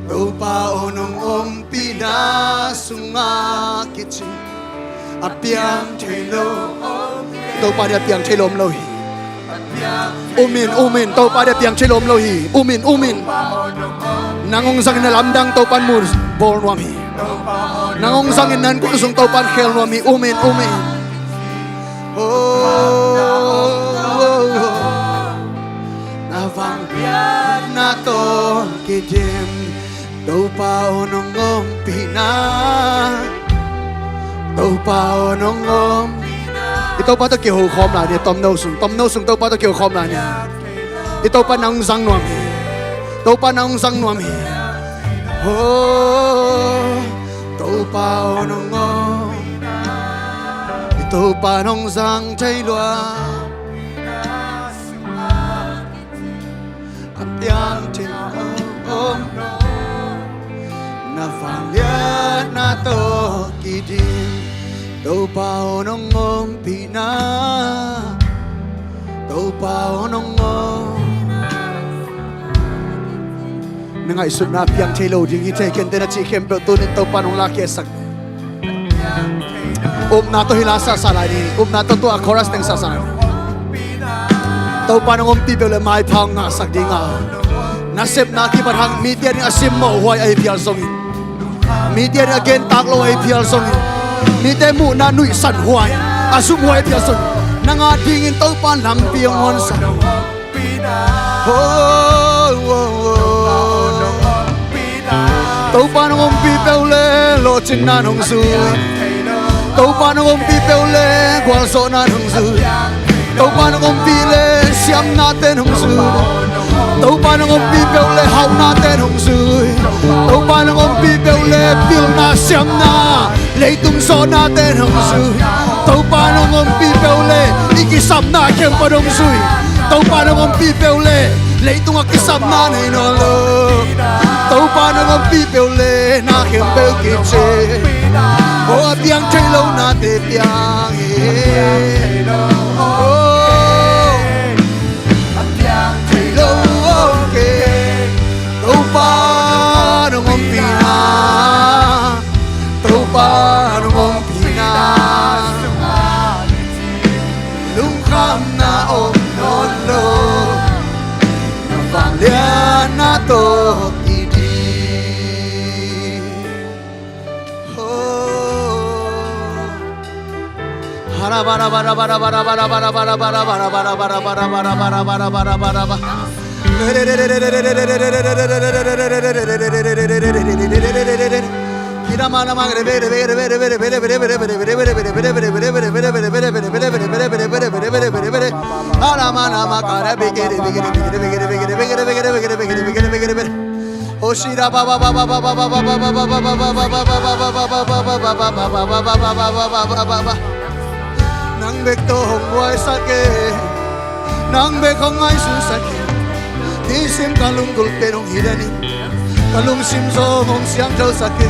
Topa aw nong ompihna sungah kici a piang thei lo. Topa dia piang thei lo om lo hi. Um in, um in, Topa dia piang thei lo om lo hi. Um in, um in. Nang hong zangin na lamdang Topan mu bawl nuam hi. Nang hong zangin nan kun sung Topan khel nuam hi. Um in, um in. Oh, oh, oh. Na vangliatna tawh kidim. Topa aw nong ompihna, Topa aw nong om. I Topa tawh kiho khawm lai ni, tomno sung, tomno sung Topa tawh kiho khawm lai ni. I Topa nang hong zang nuam hi. Topa nang hong zang nuam hi. Oh, Topa aw nong om. I Topa nong zang thei lua. A piang thei om, na vangliatna tawh kidim. Topa aw nong ompihna, Topa aw nong om. Na ngaihsutna piang thei lo ding hi thei, kei te na cih khempeuh tunin Topa nong lakkhiatsak. Upna tawh hi la sasa lai ni. Upna tawh tua chorus teng sasa lai ni. Topa nong ompih peuh le maipha hong ngahsak ding a, nasepna kipat hang mite a ding a simmawh huai ahi phial zongin, mite a ding a gentak lo ahi phial zongin, mite muhna nuihsan huai, a zum huai ahi phial zongin, nang a dingin Topa lampi hong honsak. Topa nong ompih peuh le lawhcinna nong zui. Topa nong ompih peuh le gualzawhna nong zui. Topa nong ompih le siamnate nong zui. Topa nong ompih peuh le hauhnate nong zui. Topa nong ompih peuh le pilna siamna leitung zawhnate nong zui. Topa nong ompih peuh le i kisapna khempeuh nong zui. Topa nong ompih peuh le leitung a kisapna nei nawn lo. Topa nong ompih peuh le na khempeuh kici. Oh, a piang thei lo nate piang hi. Oh, a piang thei lo om kei. Topa nong ompihna, Topa nong ompihna, lungkhamna om nawn lo, na vangliatna tawh kidim. Oh. Nang bek tawh hong huaisak e. Nang bek hong ngaihsunsak e. Nisim ka lunggulh pen hong hi den in, ka lungsim zong hong siangthosak e.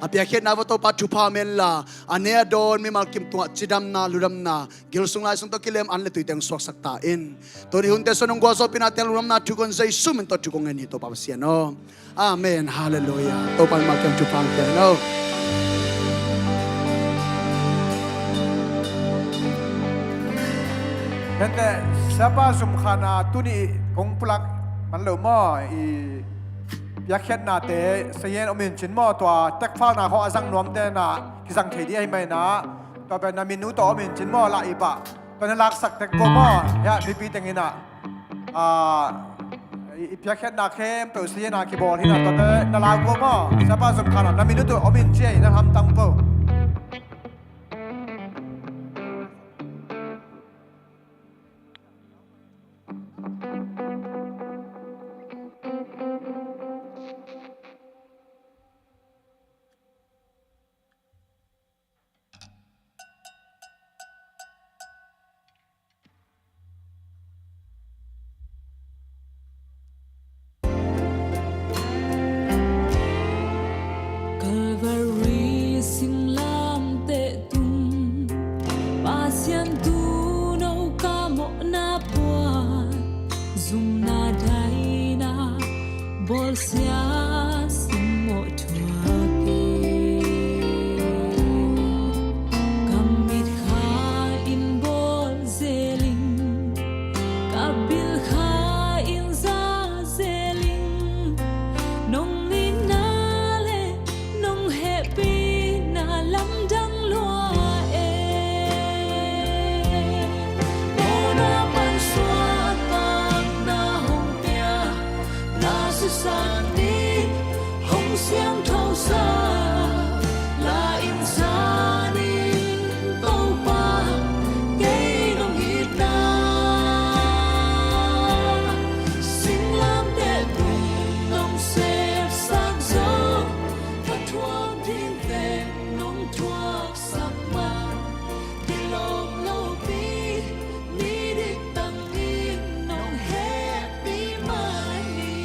A piakkhiatna va Topa thupha om inla, a ne a dawn mimal kim tungah cidamna, ludamna, gil sung lai sung tawh kilem an le tuite hong suaksak ta in. Tuni hunte sung hong gualzawhpihna teng lungdamna thu kong Jesu min tawh thu kong ngen hi Topa Pasian aw. Amen. Halleluiah. Topa in mimal kim thupha hong pia hen aw. Hente, Siapa Zum Khan a tuni kong pulak man lo maw, i piakkhiatnate sayen om in cin maw, tua tekphalna khawng a zang nuamte na kizang thei dih ahi mai na, tua pen na minu tawh om in cin maw, lah i pah tua na laksak tek ko maw, ya mipi teng in ah, ah, i, i piakkhiatna khempeuh sayen a kibawl hi na, tuate na lau ko maw, Siapa Zum Khan a na minu tawh om in ci a i na hamtang po. Calvary singlamteh tung, Pasian tuuno ka mawhna puan, zumna daina bawlsia simmawh thuak hi. Ka mitkha in bawl zel ing, ka bilkha in za zel ing, nong itna le nong hehpihna lamdang lua e. Mawhna pan suahtakna hong pia, na sisan in hong siangthosa, la in san in Topa, kei nong itna singlamteh tung nong sepsak zo, ka thuak ding teng nong thuaksak man, kilawm lopi, midik tangin nong hehpih mah hi.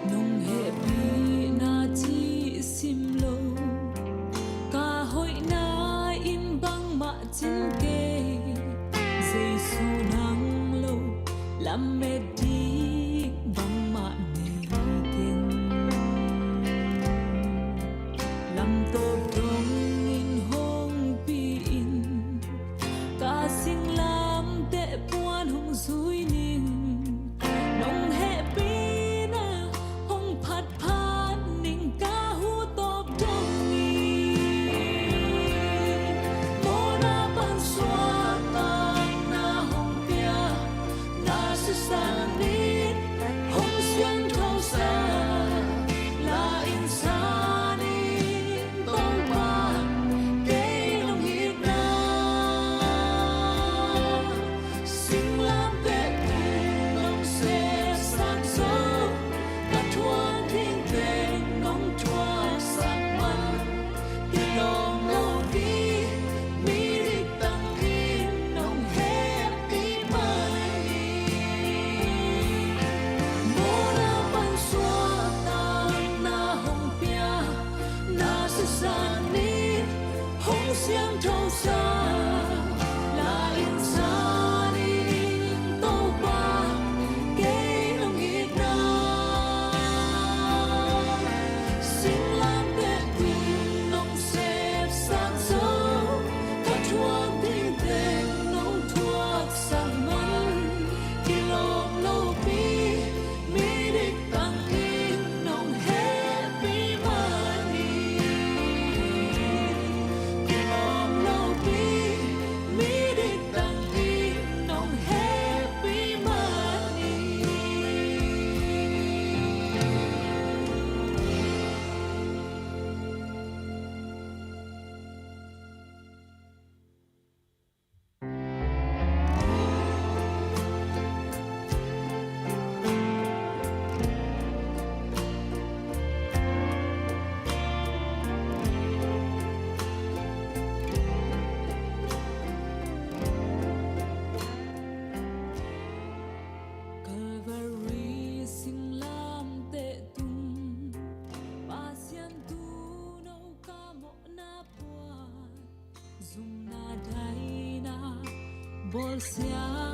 Nong hehpihna cih sim lo, ka hoihna in bangmah cin kei. Jesu nang lo lamet ding bangmah nei keng. Lamtawp dongin hong pi-in, ka singlamteh puan hong zui ning. Nong hehpihna hong phatphat ning, ka hu tawp dongin. Mawhna pan suahtakna hong pia, na sisan in hong siangthosa, la in san in Topa, kei nong itna singlamteh tung nong sepsak zo, ka thuak ding teng nong thuaksak man, kilawm lopi, midik tangin nong hehpih mah hi. Mawhna pan suahtakna hong pia, na sisan in hong siangthosa, la in san in Topa, kei nong itna singlamteh tung nong sepsak zo, ka thuak ding teng nong thuaksak man, kilawm lopi, midik tangin nong hehpih mah hi. Kilawm lopi, Bawlsia